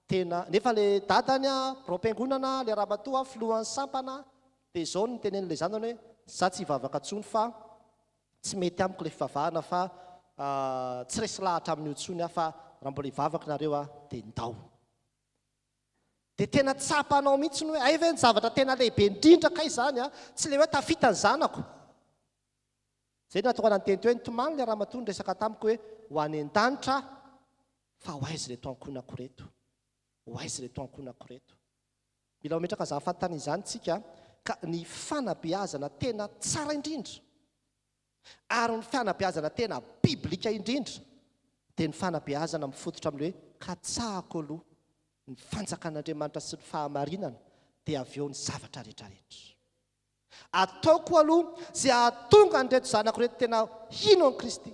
tena, nefa ilay dadany an, biraom-piangonana, ilay ramatoa filohan'ny sampana, dia izao no notenenin'ilay zanany hoe, za tsy hivavaka intsony fa tsy mety amiko ilay fivavahana fa tsy resy lahatra amin'io intsony aho fa raha mbola hivavaka nareo aho dia ndao. Dia tena tsapanao mihitsy ny hoe hay ve ny zavatra tena lehibe indrindra kay izany an, tsy ilay hoe tafita ny zanako. Izay no nahatonga ahy niteny teo hoe nitomany ilay ramatoa niresaka tamiko hoe ho any an-danitra aho fa ho aiza ireto ankohonako ireto? Ho aiza ireto ankohonako ireto? Mila mametraka izany fanontaniana izany isika ka ny fanabeazana tena tsara indrindra Ary ny fanabeazana tena biblika indrindra dia ny fanabeazana mifototra amin'ny hoe katsahako aloha ny fanjakan'Andriamanitra sy ny fahamarinana dia avy eo ny zavatra rehetra rehetra. Ataoko aloha izay hahatonga an'ireto zanako ireto tena hino an'i Kristy,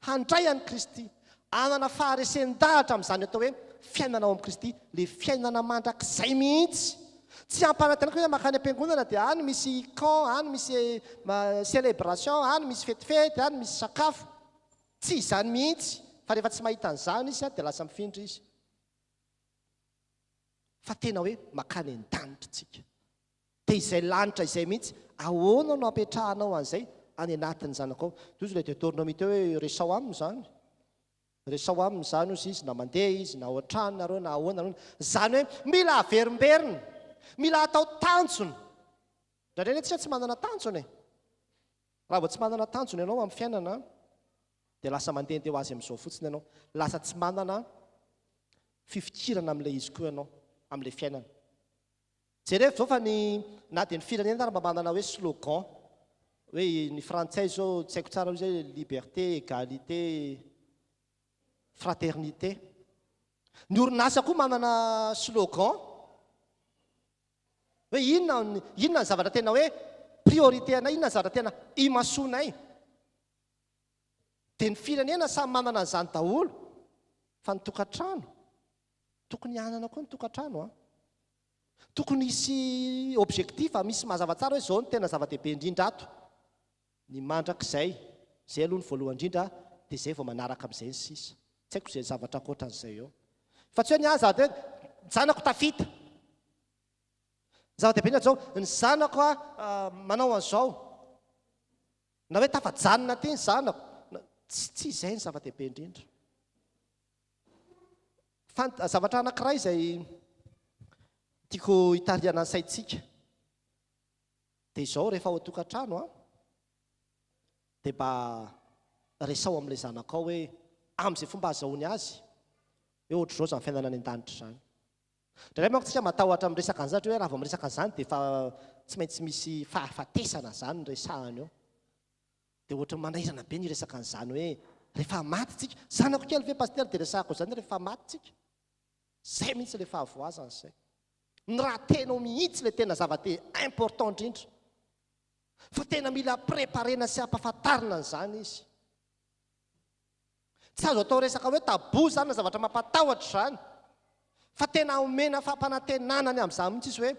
handray an'i Kristy, hanana faharesen-dahatra amin'izany atao hoe fiainana ao amin'i Kristy, ilay fiainana mandrakizay mihitsy. Tsy ampanantenako hoe mankany am-piangonana dia any misy camp, any misy célébration, any misy fetifety, any misy sakafo. Tsy izany mihitsy, fa rehefa tsy mahita an'izany izy dia lasa mifindra izy. Fa tena hoe mankany an-danitra isika. Dia izay lanitra izay mihitsy, ahoana no ampetrahanao an'izay any anatin'ny zanakao? Tohizo ilay Deuteronomie teo hoe resaho aminy izany. Resaho aminy izany hozy izy, na mandeha izy, na ao an-trano nareo, na ahoana na ahoana. Izany hoe mila averimberina, mila atao tanjona. Indraindray anie tsika tsy manana tanjona e. Raha vao tsy manana tanjona ianao amin'ny fiainana dia lasa mandehandeha ho azy amin'izao fotsiny ianao. Lasa tsy manana fifikirana amin'ilay izy koa ianao, amin'ilay fiainana. Jerevo izao fa ny na dia ny firenena ary mba manana hoe slogan hoe ny frantsay izao tsy haiko tsara hoe liberté, égalité, fraternité. Ny orinasa koa manana slogan hoe inona inona ny zavatra tena hoe priorité anay, inona ny zavatra tena imasoanay. Dia ny firenena samy manana an'izany daholo fa ny tokantrano. Tokony hanana koa ny tokantrano an. Tokony hisy objectif, misy mazava tsara hoe izao no tena zava-dehibe indrindra ato. Ny mandrakizay, izay aloha ny voalohany indrindra, dia izay vao manaraka amin'izay ny sisa. Tsy haiko izay zavatra ankoatran'izay eo. Fa tsy hoe ny ahy zava-dehibe hoe ny zanako tafita. Ny zava-dehibe indrindra izao, ny zanako manao an'izao. Na hoe tafajanona aty ny zanako. Tsy, tsy izay ny zava-dehibe indrindra. Fant, zavatra anankiray izay tiako hitarihana ny saintsika dia izao, rehefa ao an-tokantrano an, dia mba resaho amin'ilay zanakao hoe amin'izay fomba ahazahoany azy hoe ohatr'izao izany fiainana any an-danitra izany. Indraindray manko tsika matahotra miresaka an'izany satria hoe raha vao miresaka an'izany dia efa tsy maintsy misy fahafatesana izany no resahana eo. Dia ohatran'ny manahirana be ny hiresaka an'izany hoe rehefa maty tsika. Zanako kely ve Pasitera dia resahako an'izany hoe rehefa maty tsika? Izay mihitsy ilay fahavoazana izay. Ny raha-tenao mihitsy ilay tena zava-dehibe important indrindra. Fa tena mila préparer-na sy ampahafantarina an'izany izy. Tsy azo atao resaka hoe tabou izany na zavatra mampatahotra izany. Fa tena omena fampanantenana ny amin'izany mihitsy izy hoe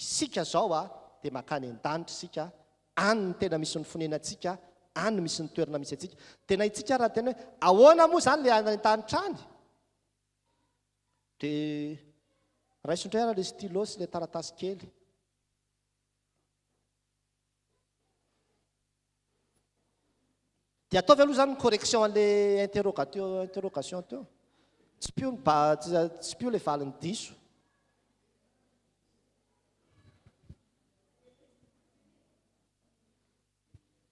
isika izao a, dia mankany an-danitra isika, any no tena misy ny fonenantsika, any no misy ny toerana misy antsika. Tena itsika raha tena hoe ahoana moa izany ilay any an-danitra any? Dia raiso indray ary ilay stylo sy ilay taratasy kely. Dia ataovy aloha izany ny correction an'ilay interrogatio interrogation teo. Tsipio ny ba tsipio ilay valiny diso.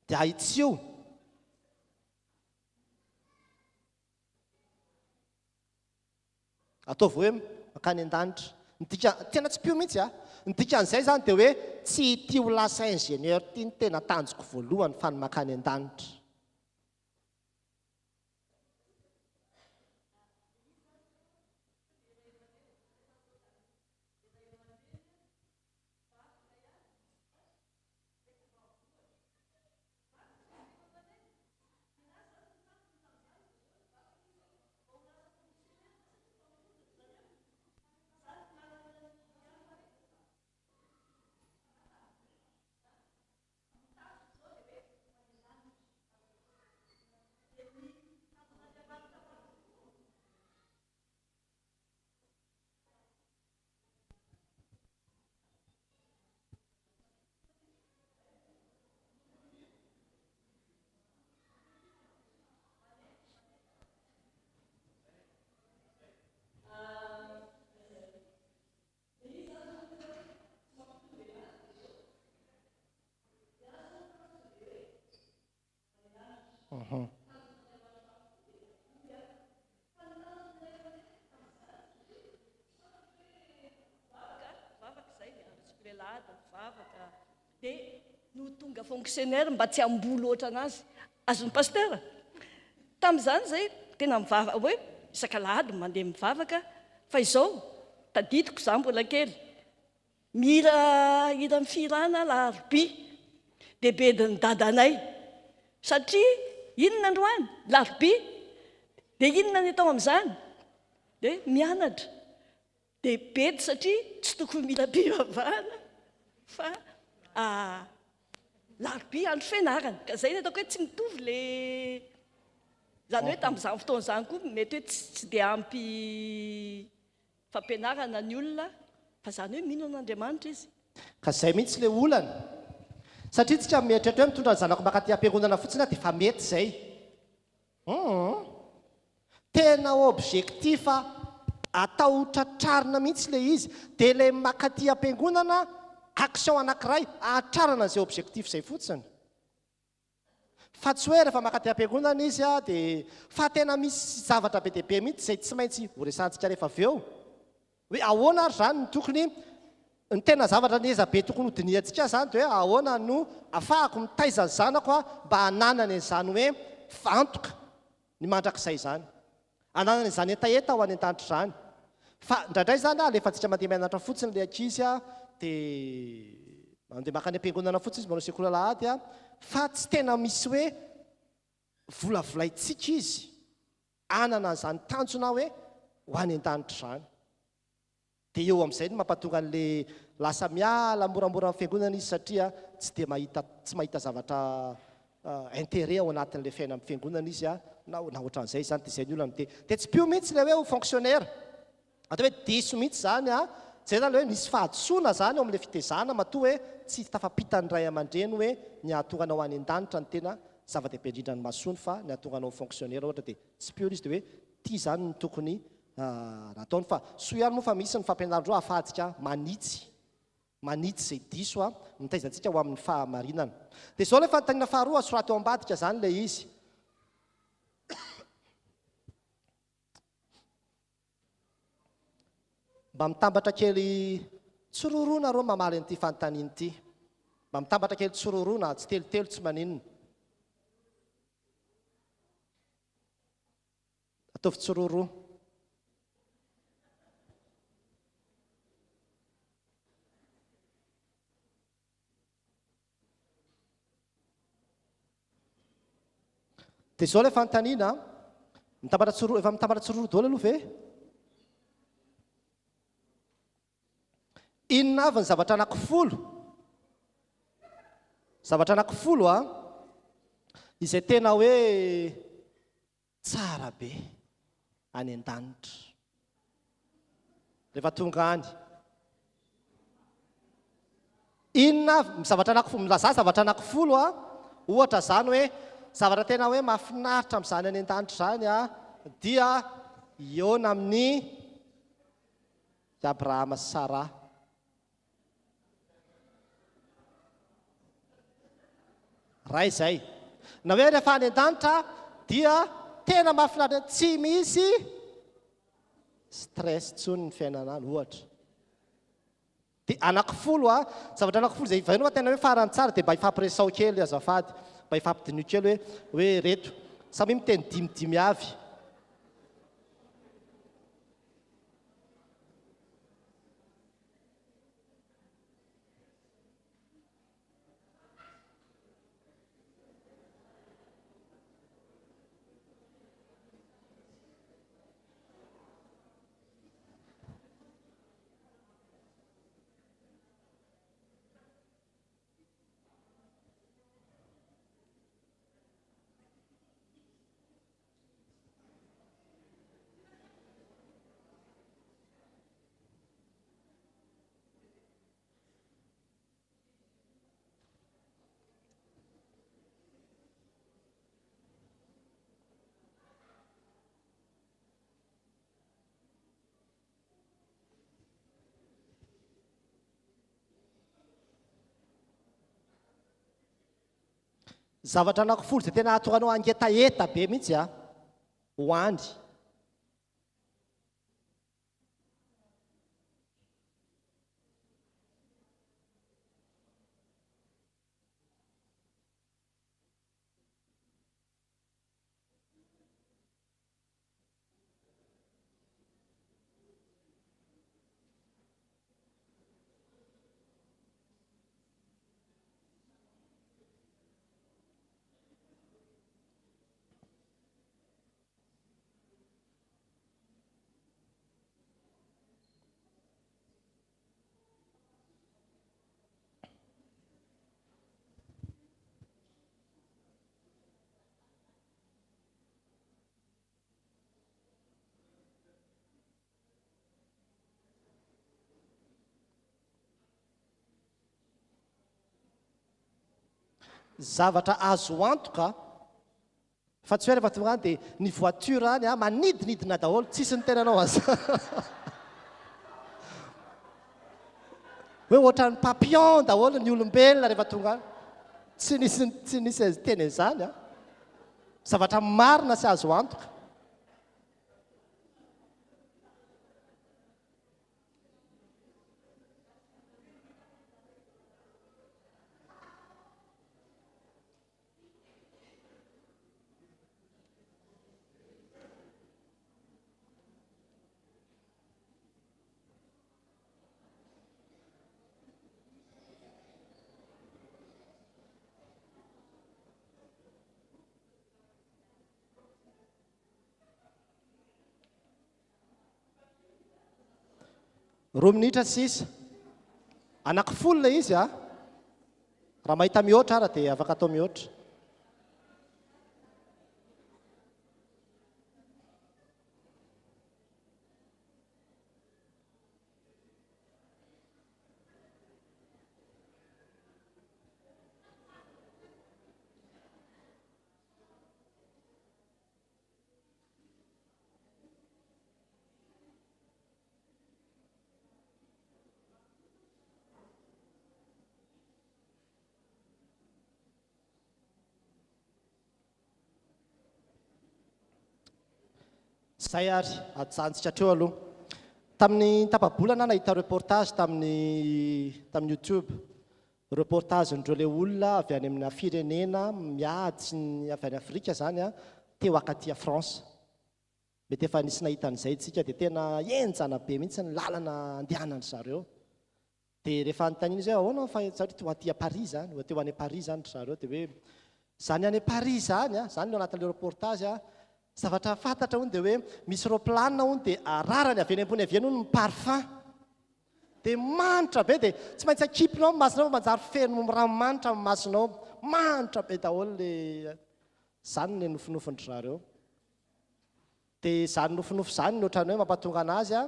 Dia ahitsio. Ataovy hoe mankany an-danitra. Ny dika, tena tsy pio mihitsy a! Ny dikan'izay izany dia hoe tsy ity ho lasa ingénieur ity no tena tanjoko voalohany fa ny mankany an-danitra. Dia no tonga fonctionnaire mba tsy hamboly ohatran'azy. Azon'i Pasteur? Tamin'izany izay tena mivavaka hoe isak'alahady mandeha mivavaka fa izao tadidiko izaho mbola kely Mihira hiran'ny fihirana alarobia dia bedin'ny dadanay satria inona androany? Larobia dia inona ny atao amin'izany? Dia mianatra dia bedy satria tsy tokony mila mpivavahana fa larobia andro fianarana ka izay ny ataoko hoe tsy mitovy le izany hoe tamin'izany fotoana izany koa mety hoe tsy dia ampy Fampianarana ny olona fa zany hoe mino an'Andriamanitra izy. Ka zay mihitsy le olana. Satria tsika mieritreritra hoe mitondra ny zanako makaty ampiangonana fotsiny aho dia efa mety zay. Humm. Tena objectif atao ho tratrarina mihitsy le izy. Dia ilay makaty ampiangonana action anakiray ahatrarana an'izay objectif zay fotsiny. Fa tsy hoe rehefa maka aty am-piangonana izy dia fa tena misy zavatra be dia be mihitsy izay tsy maintsy horesahantsika rehefa avy eo. Hoe ahoana ary izany no tokony, ny tena zavatra ngeza be tokony hodinihantsika izany dia hoe ahoana no afahako mitaiza ny zanako mba hananany an'izany hoe antoka ny mandrakizay izany. Ananany izany hetaheta ho any an-danitra izany. Fa indraindray izany alefantsika mandeha mianatra fotsiny ilay ankizy dia mandeha mankany am-piangonana fotsiny izy manao sekoly alahady fa tsy tena misy hoe volavolaintsika izy hanana an'izany tanjona hoe ho any an-danitra izany. Dia eo amin'izay no mampatonga an'ilay lasa miala moramora amin'ny fiangonana izy satria tsy dia mahita tsy mahita zavatra intérêt ao anatin'ilay fiainan'ny fiangonana izy na na ohatran'izay izany dia izay ny olana. Dia dia tsipio mihitsy ilay hoe ho fonctionnaire. Atao hoe diso mihitsy izany an, izay izany ilay hoe misy fahadisoana izany ao amin'ilay fitezana matoa hoe tsy tafampitan'ny ray aman-dreny hoe ny hahatonga anao any an-danitra no tena zava-dehibe indrindra ny mahasoa fa ny hahatonga anao ho fonctionnaire ohatra dia tsipio ilay izy dia hoe ity izany no tokony nataony fa soa ihany moa fa misy ny fampianarandreo ahafahantsika manitsy manitsy izay diso a, mitaiza antsika ho amin'ny fahamarinana. Dia izao ilay fanontaniana faharoa, soraty ao ambadika izany ilay izy. Mba mitambatra kely tsiroaroa nareo mamaly an'ity fanontaniana ity. Mba mitambatra kely tsiroaroa na tsitelotelo tsy maninona. Ataovy tsiroaroa. Dia izao ilay fanontaniana, mitambatra tsiroa, efa mitambatra tsiroaroa daholo aloha ve? Inona avy ny zavatra anankifolo? Zavatra anankifolo a, izay tena hoe Tsara be any an-danitra. Rehefa tonga any. Inona avy, zavatra anaky, milazà zavatra anankifolo a, ohatra izany hoe zavatra tena hoe mahafinaritra amin'izany any an-danitra izany a, dia hihaona amin'i Abrahama sy Saraha. Ray izay. Na hoe rehefa any an-danitra dia tena mahafinaritra, tsy misy stress intsony ny fiainana any, ohatra. Dia anankifolo a, zavatra anankifolo izay heverina fa tena hoe farany tsara dia mba ifampiresaho kely azafady, mba ifampidiniho kely hoe hoe ireto. Samia miteny dimidimy avy. Zavatra anankifolo izay tena hahatonga anao hangetaheta be mihitsy a, ho any. Zavatra azo antoka fa tsy hoe rehefa tonga any dia ny voiture any a manidinidina daholo, tsisy ny tenanao aza. Hoe ohatran'ny papillon daholo ny olombelona rehefa tonga any. Tsy nisy tsy nisy teny an'izany a. Zavatra marina sy azo antoka. Roa minitra sisa. Anaky folo ilay izy a. Raha mahita mihoatra ara dia afaka atao mihoatra. Zay ary, ajanontsika hatreo aloha. Tamin'ny tapa-bolana aho nahita reportage tamin'ny tamin'ny youtube. Reportage-ndreo le olona avy any amina firenena miady sy ny avy any Afrika zany an, te ho akaty a France. Mety efa nisy nahita an'izay tsika dia tena henjana be mihitsy ny lalana andehanan-dry zareo. Dia rehefa anontaniana izy hoe ahoana fa satria ho aty à Paris zany, ho te ho any Paris zany ry zareo dia hoe zany any Paris zany an, zany no anatin'ilay reportage an, zavatra fantatra hono dia hoe misy roplanina hono dia ararany avy eny ambony avy eny hono ny parfum. Dia manitra be dia tsy maintsy akipinao ny masonao fa manjary feno ranomanitra ny masonao. Manitra be daholo le zany ny nofinofin-dry zareo. Dia izany nofinofy izany no ohatran'ny hoe mampatonga an'azy a,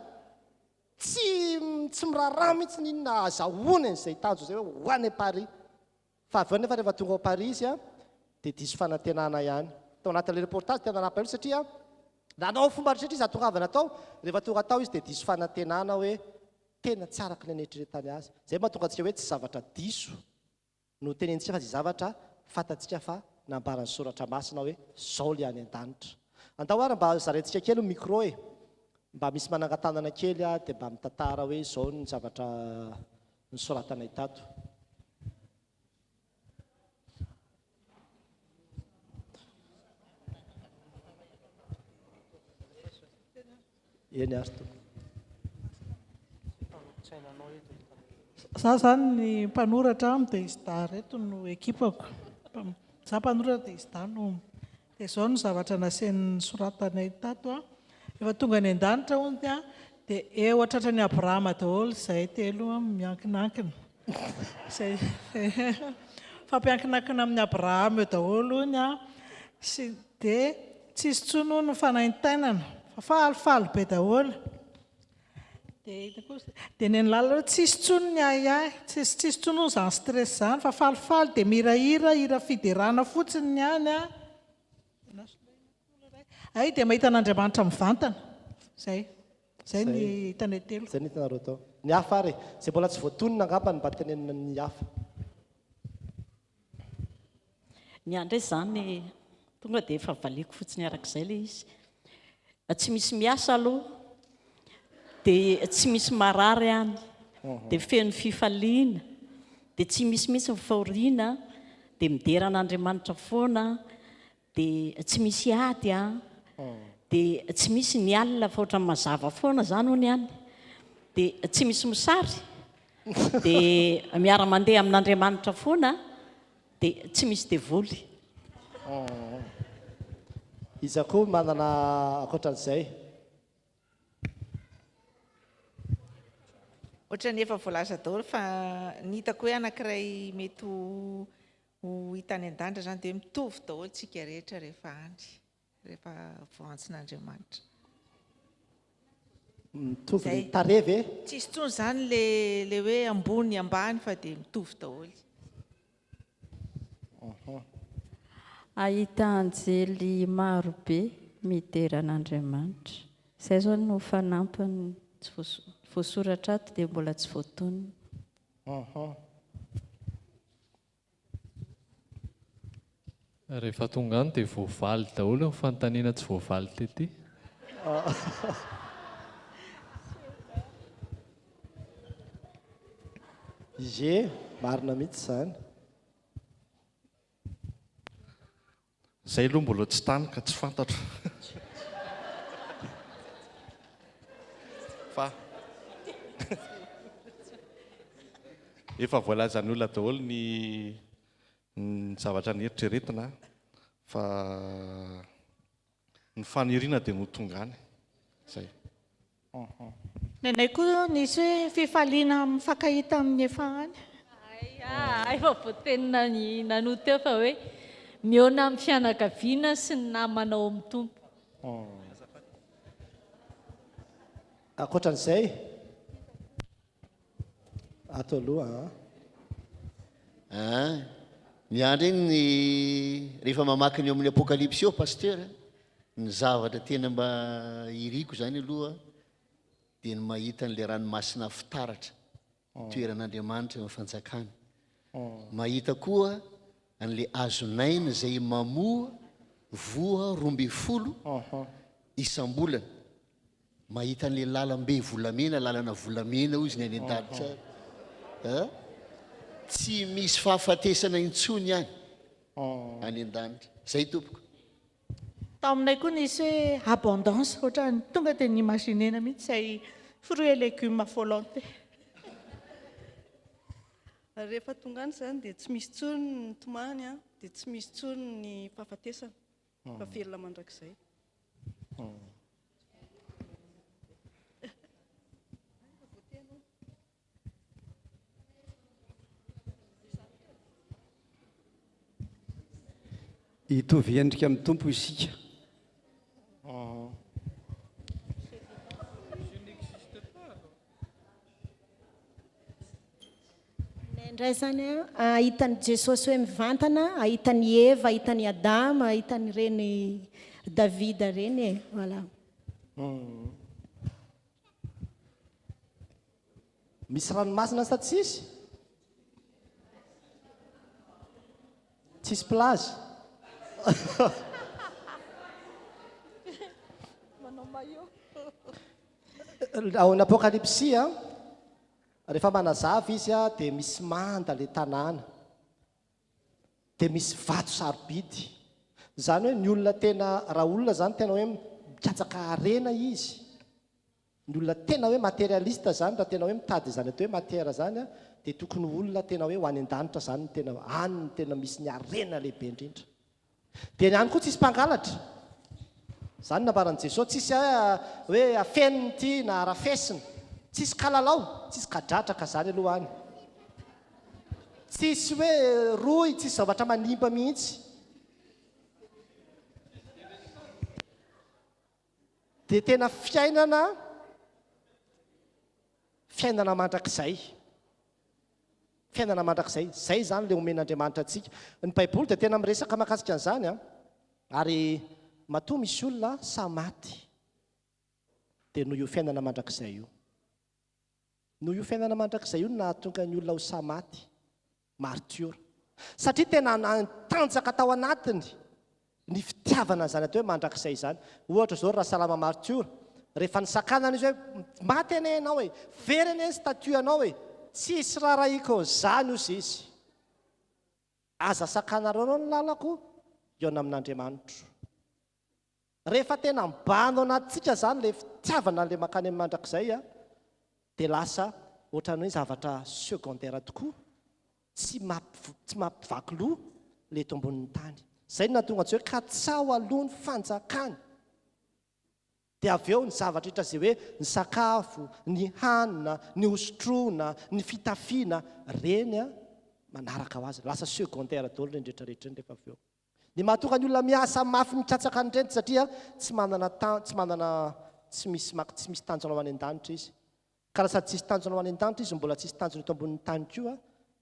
tsy tsy miraharaha mihitsy ny inona azahoany an'izay tanjona izay hoe ho any Paris. Fa avy eo anefa rehefa tonga ao Paris izy a, dia diso fanantenana ihany. Tao anatin'ilay reportage tena nampalahelo satria nanao fomba rehetra izy hahatongavana tao, rehefa tonga tao izy dia diso fanantenana hoe tena tsy araka ny neritreretany azy. Izay mahatonga antsika hoe tsy zavatra diso no tenenintsika fa izay zavatra fantatsika fa nambaran'ny soratra masina hoe zao le any an-danitra. Andao ary mba zaraintsika kely ny micro e! Mba misy manangan-tanana kely a dia mba mitantara hoe izao ny zavatra nosoratanay tato. Eny ary tompoko. Za zany ny mpanoratra dia izy dahy reto no ekipako. Za mpanoratra dia izy dahy no. Dia izao no zavatra nasainy nosoratanay tato an. Rehefa tonga any an-danitra hono dia dia eo an-tratran'i Abrahama daholo izahay telo miankinankina. Izay fampiankinankina amin'i Abrahama eo daholo hono an. Sy dia tsisy intsony hono ny fanaintainana fa falifaly be daholo. Dia inona koa izy? Dia nenilala hoe tsisy intsony ny ahiahy, tsisy tsisy intsony hono izany stress izany fa falifaly dia mihirahira hira fiderana fotsiny ny any an. Hay dia mahita an'Andriamanitra mivantana. Izay. Izay ny hitanay telo. Izay ny hitanareo tao. Ny hafa ary e. Izay mbola tsy voatonona angamba no mba tenenina ny hafa. Ny ahy indray izany tonga dia efa valiako fotsiny arak'izay ilay izy. Tsy misy miasa aloha, dia tsy misy marary any, dia feno fifaliana, dia tsy misy mihitsy ny fahoriana, dia midera an'Andriamanitra foana, Dia tsy misy ady an! Dia tsy misy ny alina fa ohatran'ny mazava foana izany hono any. Dia tsy misy mosary. Dia miara-mandeha amin'Andriamanitra foana dia tsy misy devoly. Iza koa manana ankoatran'izay? Ohatran'ny efa voalaza daholo fa ny hitako hoe anankiray mety ho Ho hita any an-danitra izany dia mitovy daholo tsika rehetra rehefa any, rehefa voaantsin'Andriamanitra. Mitovy ny tarehy ve? Tsisy intsony izany le le hoe ambony ambany fa dia mitovy daholo. Ahita anjely maro be midera an'Andriamanitra. Izay izao no fanampiny tsy voasoratra ato dia mbola tsy voatonona. Rehefa tonga any dia voavaly daholo ny fanontaniana tsy voavaly tety. Ie, marina mihitsy izany. Zay aloha mbola tsy tany ka tsy fantatro. Fa efa voalazan'ny olona daholo ny ny zavatra neritreretina fa ny faniriana dia ny ho tonga any. Zay. Ny anay koa nisy hoe fifaliana mifankahita amin'ny efa any. Hay efa voatenina ny nanoa teo fa hoe mihaona amin'ny fianakaviana sy ny namana ao amin'ny Tompo. Ankoatran'izay, ato aloha an. Aa, ny ahy indray ny rehefa mamaky ny eo amin'ny Apokalypsy eo Pasteur, ny zavatra tena mba iriko izany aloha dia ny mahita an'ilay ranomasina fitaratra toeran'Andriamanitra eo amin'ny fanjakany. Mahita koa an'ilay hazon'aina izay mamoa voa 12 isam-bolana. Mahita an'ilay lalam-be volamena, lalana volamena hozy ny any an-danitra any. Tsy misy fahafatesana intsony any, any an-danitra. Izay tompoko. Tao aminay koa nisy hoe abondance, ohatran'ny tonga dia ni-imaginer-na mihitsy izay fruits et légumes à volonté. Rehefa tonga any izany dia tsy misy intsony ny tomany dia tsy misy intsony ny fahafatesana fa velona mandrakizay. Hitovy endrika amin'ny Tompo isika. Indray izany hahita an'i Jesosy hoe mivantana, hahita an'i Eva, hahita an'i Adama, hahita an'ireny Davida ireny e. Voilà. Misy ranomasina sa tsisy? Tsisy plage? Manao maillot. Ao amin'ny Apokalypsy, rehefa manazava izy dia misy manda ilay tanàna. Dia misy vato sarobidy. Izany hoe ny olona tena, raha olona izany tena hoe mikatsaka harena izy, Ny olona tena hoe materialiste zany raha tena hoe mitady izany atao hoe matière zany dia tokony ho olona tena hoe ho any an-danitra zany no tena any no tena misy ny harena lehibe indrindra. Dia ny any koa tsisy mpangalatra. Zany no nambaran'i Jesoa, tsisy hoe afenina ity na arafesina, tsisy kalalao, tsisy kadradraka zany aloha any. Tsisy hoe rohy, tsisy zavatra manimba mihitsy. Dia tena fiainana, fiainana mandrakizay. Fiainana mandrakizay. Izay izany ilay omen'Andriamanitra antsika. Ny Baiboly dia tena miresaka mahakasika an'izany an. Ary matoa misy olona sahy maty dia noho io fiainana mandrakizay io. Noho io fiainana mandrakizay io no nahatonga ny olona ho sahy maty. Martiora. Satria tena natanjaka tao anatiny ny fitiavana an'izany atao hoe mandrakizay izany. Ohatra izao ry Rasalama Martiora, rehefa nisakanana izy hoe maty anie ianao e, very anie ny statut anao e, tsisy raharahiako an'izany hozy izy. Aza sakanareo ny lalako hihaona amin'Andriamanitro. Rehefa tena mibahana ao anatintsika izany ilay fitiavana an'ilay mankany amin'ny mandrakizay dia lasa ohatran'ny hoe zavatra secondaire tokoa, tsy tsy mampivaky loha ilay eto ambonin'ny tany. Izay no nahatonga antsika hoe katsaho aloha ny fanjakany. Dia avy eo ny zavatra rehetra izay hoe ny sakafo, ny hanina, ny hosotroina, ny fitafiana, ireny manaraka ho azy. Lasa secondaire daholo ireny rehetra rehetra ireny rehefa avy eo. Ny mahatonga ny olona miasa mafy mikatsaka an'ireny satria tsy manana tsy manana tsy misy mak tsy misy tanjona ho any an-danitra izy. Ka raha sady tsisy tanjona ho any an-danitra izy no mbola tsisy tanjona eto ambonin'ny tany koa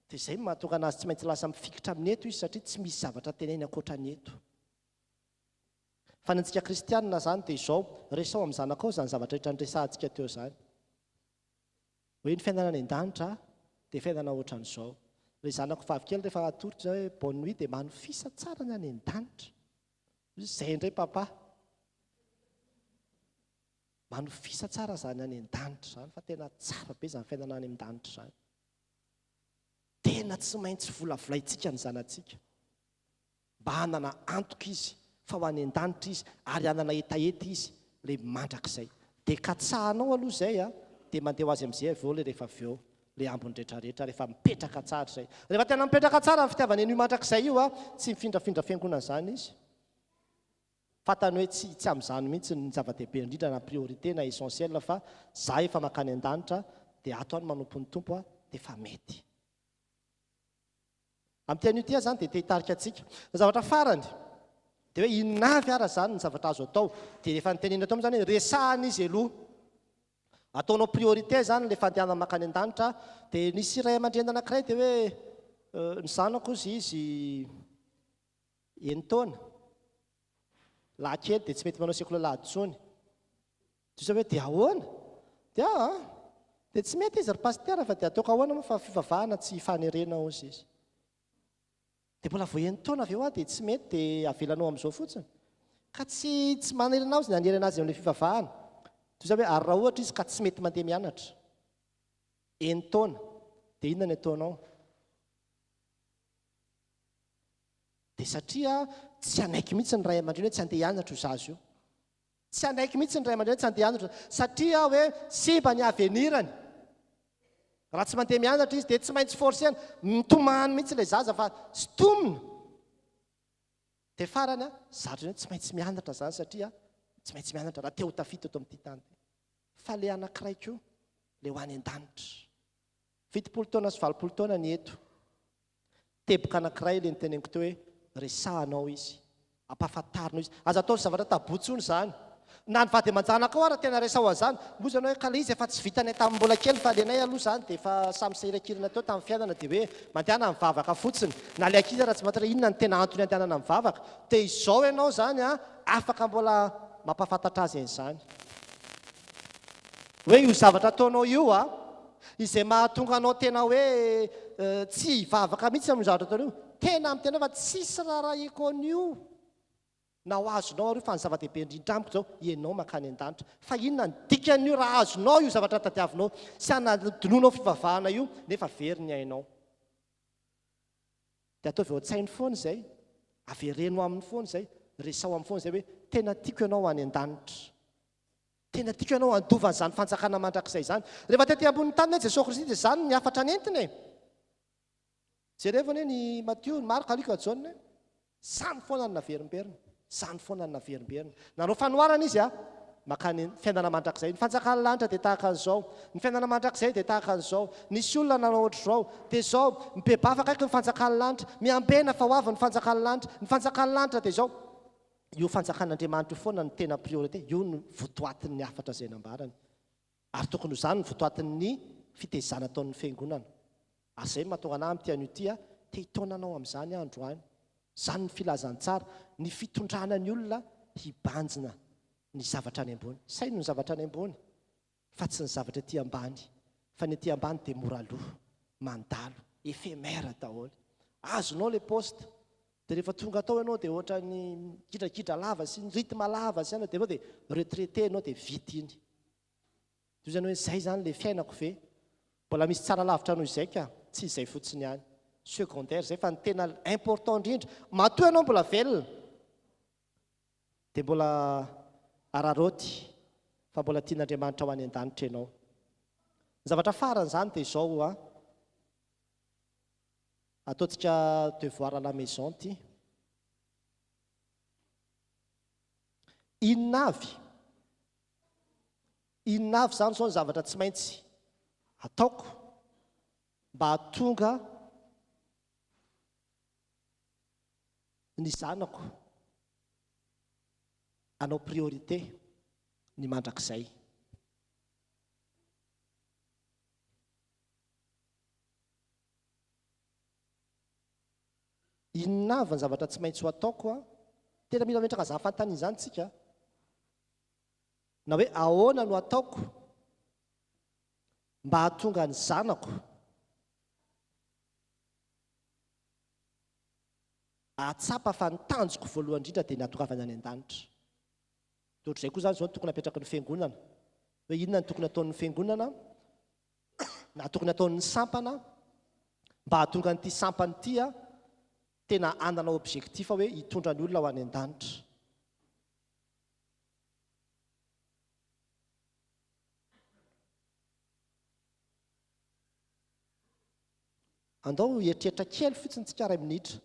dia izay no mahatonga anazy tsy maintsy lasa mifikitra amin'ny eto izy satria tsy misy zavatra teneny ankoatra ny eto. Fa ny antsika kristianina izany dia izao, resaho amin'ny zanakao izany zavatra rehetra niresahantsika teo izany. Hoe ny fiainana any an-danitra dia fiainana ohatran'izao. Ilay zanako vavikely rehefa hatory dia hoe bonne nuit dia manofisa tsara ny any an-danitra. Hoy izy, izay indray papa. Manofisa tsara izany any an-danitra izany fa tena tsara be izany fiainana any an-danitra izany. Tena tsy maintsy volavolaintsika ny zanatsika. Mba hanana antoka izy fa ho any an-danitra izy ary hanana hetaheta izy ilay mandrakizay. Dia katsahanao aloha izay a, dia mandeha ho azy amin'izay avy eo ilay rehefa avy eo ilay ambiny rehetrarehetra rehefa mipetraka tsara izay. Rehefa tena mipetraka tsara ny fitiavany an'io mandrakizay io a, tsy mifindrafindra fiangonana izany izy. Fantany hoe tsy tsy amin'izany mihitsy ny zava-dehibe indrindra na priorité na essentiel fa za efa mankany an-danitra dia ato aho no manompo ny Tompo a, dia efa mety. Amin'ity anio ity aho izany dia te hitarika antsika. Ny zavatra farany dia hoe inona avy ara izany ny zavatra azo atao. Dia efa notenenina teo moa izany hoe resahana izy aloha. Ataonao priorité izany ilay fandehanana mankany an-danitra. Dia nisy ray aman-dreny anankiray dia hoe ny zanako hozy izy enin-taona, lahy kely dia tsy mety manao sekoly alahady intsony. Dia hoe dia ahoana? Dia aa, dia tsy mety izy ry pasitera fa dia ataoko ahoana moa fa fivavahana tsy ifanerena hozy izy. Dia mbola vao enin-taona avy eo aho dia tsy mety dia avelanao amin'izao fotsiny. Ka tsy tsy manerena azy ny hanerena azy amin'ilay fivavahana. Toy izany hoe ary raha ohatra izy ka tsy mety mandeha mianatra. Enin-taona, dia inona ny ataonao? Dia satria tsy hanaiky mihitsy ny ray aman-dreny hoe tsy handeha hianatra io zaza io. Tsy hanaiky mihitsy ny ray aman-dreny tsy handeha hianatra satria hoe simba ny avenir-ny. Raha tsy mandeha mianatra izy dia tsy maintsy forcer-na, mitomany mihitsy ilay zaza fa sintomina. Dia farany an, zatra hoe tsy maintsy mianatra izany satria tsy maintsy mianatra raha te ho tafita eto amin'ity tany ity. Fa ilay anankiray koa, ilay ho any an-danitra. 70 taona sy 80 taona ny eto. Teboka anankiray ilay noteneniko teo hoe resahanao izy, ampahafantarinao izy. Aza atao zavatra tabou intsony izany. Na ny vady aman-janakao ara tena resaho an'izany. Moa ianao hoe ka ilay izy efa tsy vitanay tamin'ny mbola kely fa ilay anay aloha izany dia efa samy sahirankirana teo tamin'ny fiainana dia hoe mandehana mivavaka fotsiny. Na ilay ankizy ara tsy mahafantatra inona no tena antony andehanana mivavaka. Dia izao ianao izany an, afaka mbola mampahafantatra azy an'izany. Hoe io zavatra ataonao io a, izay mahatonga anao tena hoe tsy hivavaka mihitsy amin'io zavatra ataonao io, tena amin'ny tena fa tsisy raharahiako an'io na ho azonao ary io fa ny zava-dehibe indrindra amiko izao ianao mankany an-danitra. Fa inona ny dikan'io raha azonao io zavatra tadiavinao sy hanadinoanao fivavahana io nefa very ny ainao. Dia ataovy ao an-tsainy foana izay, avereno aminy foana izay, resaho aminy foana izay hoe tena tiako ianao any an-danitra. Tena tiako ianao handova an'izany fanjakana mandrakizay izany. Rehefa tety ambonin'ny tany anie Jesoa Kristy dia izany ny hafatra nentiny e. Jerevo anie ny Matio, ny Marka, Lioka, Jaona e. Izany foana no naverimberina. Izany foana no naverimberina. Nanao fanoharana izy a, makany fiainana mandrakizay. Ny fanjakan'ny lanitra dia tahaka an'izao. Ny fiainana mandrakizay dia tahaka an'izao. Nisy olona nanao ohatr'izao. Dia izao, mibebaha fa akaiky ny fanjakan'ny lanitra. Miambena fa ho avy ny fanjakan'ny lanitra. Ny fanjakan'ny lanitra dia izao. Io fanjakan'Andriamanitra io foana no tena priorité, io no votoatin'ny hafatra izay nambarany. Ary tokony ho izany no votoatin'ny fitezana ataon'ny Fiangonana. Ary izay no mahatonga anah amin'ity anio ity, te hitaona anao amin'izany aho androany. Izany ny filazantsara, ny fitondrana ny olona hibanjina ny zavatra any ambony. Saino ny zavatra any ambony. fa tsy ny zavatra ety ambany, fa ny ety ambany dia mora lo, mandalo, ephémère daholo. Azonao le poste, dia rehefa tonga tao ianao dia ohatran'ny migidragidra lava sy ny rythme lava sy anona dia avy eo dia retraité ianao dia vita iny. Toy izany hoe izay izany le fiainako ve? Mbola misy tsara lavitra noho izay ka, tsy izay fotsiny ihany. Secondaire izay fa ny tena important indrindra, matoa ianao mbola velona, Dia mbola araraoty fa mbola tian'Andriamanitra ho any an-danitra ianao. Ny zavatra farany izany dia izao hoa, ataontsika devoir à la maison ity. Inona avy? Inona avy izany izao ny zavatra tsy maintsy ataoko mba hahatonga ny zanako hanao priorité ny mandrakizay. Inona avy ny zavatra tsy maintsy ho ataoko an? Tena mila mametraka an'izany fanontaniana izany tsika. Na hoe ahoana no ataoko mba hahatonga ny zanako Hahatsapa fa ny tanjoko voalohany indrindra dia ny hahatongavany any an-danitra. Dia ohatr'izay koa izany izao no tokony hapetraky ny Fiangonana, hoe inona no tokony hataon'ny Fiangonana na tokony hataon'ny sampana mba hahatonga an'ity sampana ity tena hanana objectif hoe hitondra ny olona ho any an-danitra. Andao hieritreritra kely fotsiny tsika iray minitra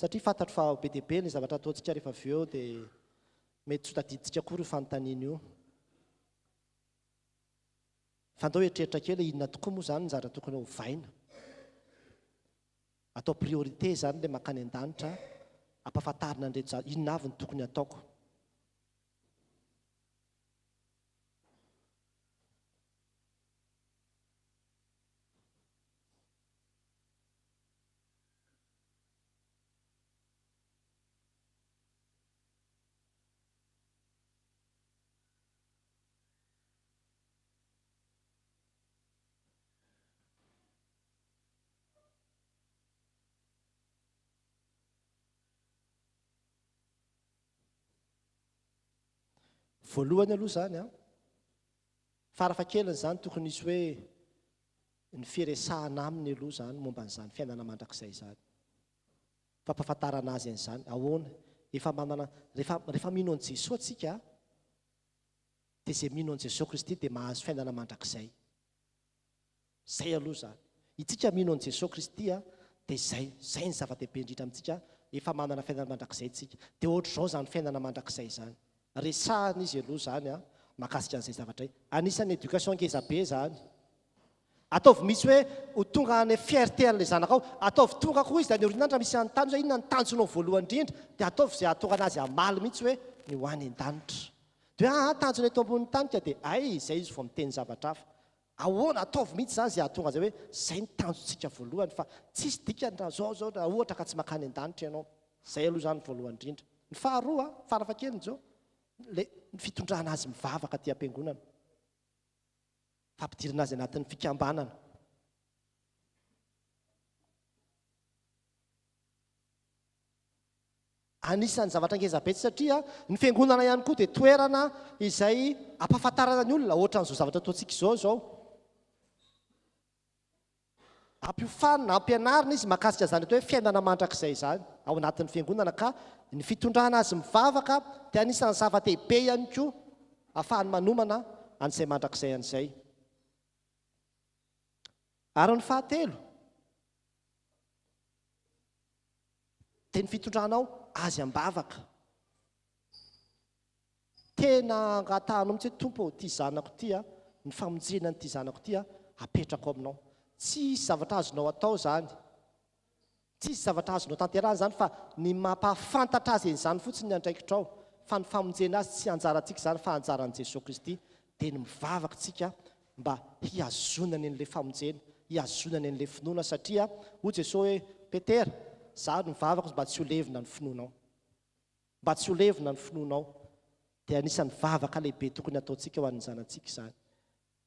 satria fantatro fa be dia be ny zavatra ataontsika rehefa avy eo dia. Mety tsy ho tadidintsika akory io fanontaniana io. Fa andao hieritreritra kely hoe inona tokoa moa izany ny zavatra tokony hovaina. Atao priorité izany ilay mankany an-danitra, ampahafantarina an'ireto zavatra, inona avy no tokony hataoko. Voalohany aloha izany an, farafahakeliny izany tokony hisy hoe ny firesahana aminy aloha izany momba an'izany fiainana mandrakizay izany. Fampahafantarana azy an'izany. Ahoana? Efa manana, rehefa, rehefa mino an'i Jesoa tsika, dia izay mino an'i Jesoa Kristy dia mahazo fiainana mandrakizay. Izay aloha izany. Itsika mino an'i Jesoa Kristy dia izay, izay ny zava-dehibe indrindra amintsika, efa manana fiainana mandrakizay tsika. Dia ohatr'izao izany fiainana mandrakizay izany. Resahina izy aloha izany mahakasika an'izay zavatra izay. Anisan'ny éducation ngeza be izany. Ataovy mihitsy hoe ho tonga any fierté an'ilay zanakao. Ataovy tonga koa izy any aoriana any raha misy hanontany hoe inona ny tanjonao voalohany indrindra dia ataovy izay hahatonga anazy hamaly mihitsy hoe ny ho any an-danitra. Dia hoe aa tanjona eto ambonin'ny tany ka dia hay izay izy vao miteny zavatra hafa. Ahoana? Ataovy mihitsy izany izay hahatonga an'izay hoe izay ny tanjontsika voalohany fa tsisy dikany raha izao izao raha ohatra ka tsy mankany an-danitra ianao. Izay aloha izany voalohany indrindra. Ny faharoa, farafahakeliny izao, ilay fitondrana azy mivavaka aty am-piangonana. Fampidirana azy anatin'ny fikambanana. Anisan'ny zavatra ngeza be satria ny fiangonana ihany koa dia toerana izay ampahafantarana ny olona ohatran'izao zavatra ataontsika izao izao. Ampiofanina, ampianarina izy mahakasika izany atao hoe fiainana mandrakizay izany ao anatin'ny fiangonana ka ny fitondrana azy mivavaka dia anisan'ny zava-dehibe ihany koa ahafahany manomana an'izay mandrakizay an'izay. Ary ny fahatelo dia ny fitondranao azy am-bavaka. Tena angatahanao mihitsy hoe Tompo ô, ity zanako ity a, ny famonjena an'ity zanako ity a, apetrako aminao. Tsy hisy zavatra azonao atao izany. Tsy hisy zavatra azonao tanterahina izany fa ny mampahafantatra azy an'izany fotsiny ny andraikitrao. Fa ny famonjena azy tsy anjarantsika izany fa anjaran'i Jesoa Kristy. Dia ny mivavaka tsika mba hihazonany an'ilay famonjena, hihazonany an'ilay finoana satria hoy Jesoa hoe, Petera, izaho no mivavaka mba tsy ho levona ny finoanao. Mba tsy ho levona ny finoanao, dia anisan'ny vavaka lehibe tokony hataontsika ho an'ny zanatsika izany.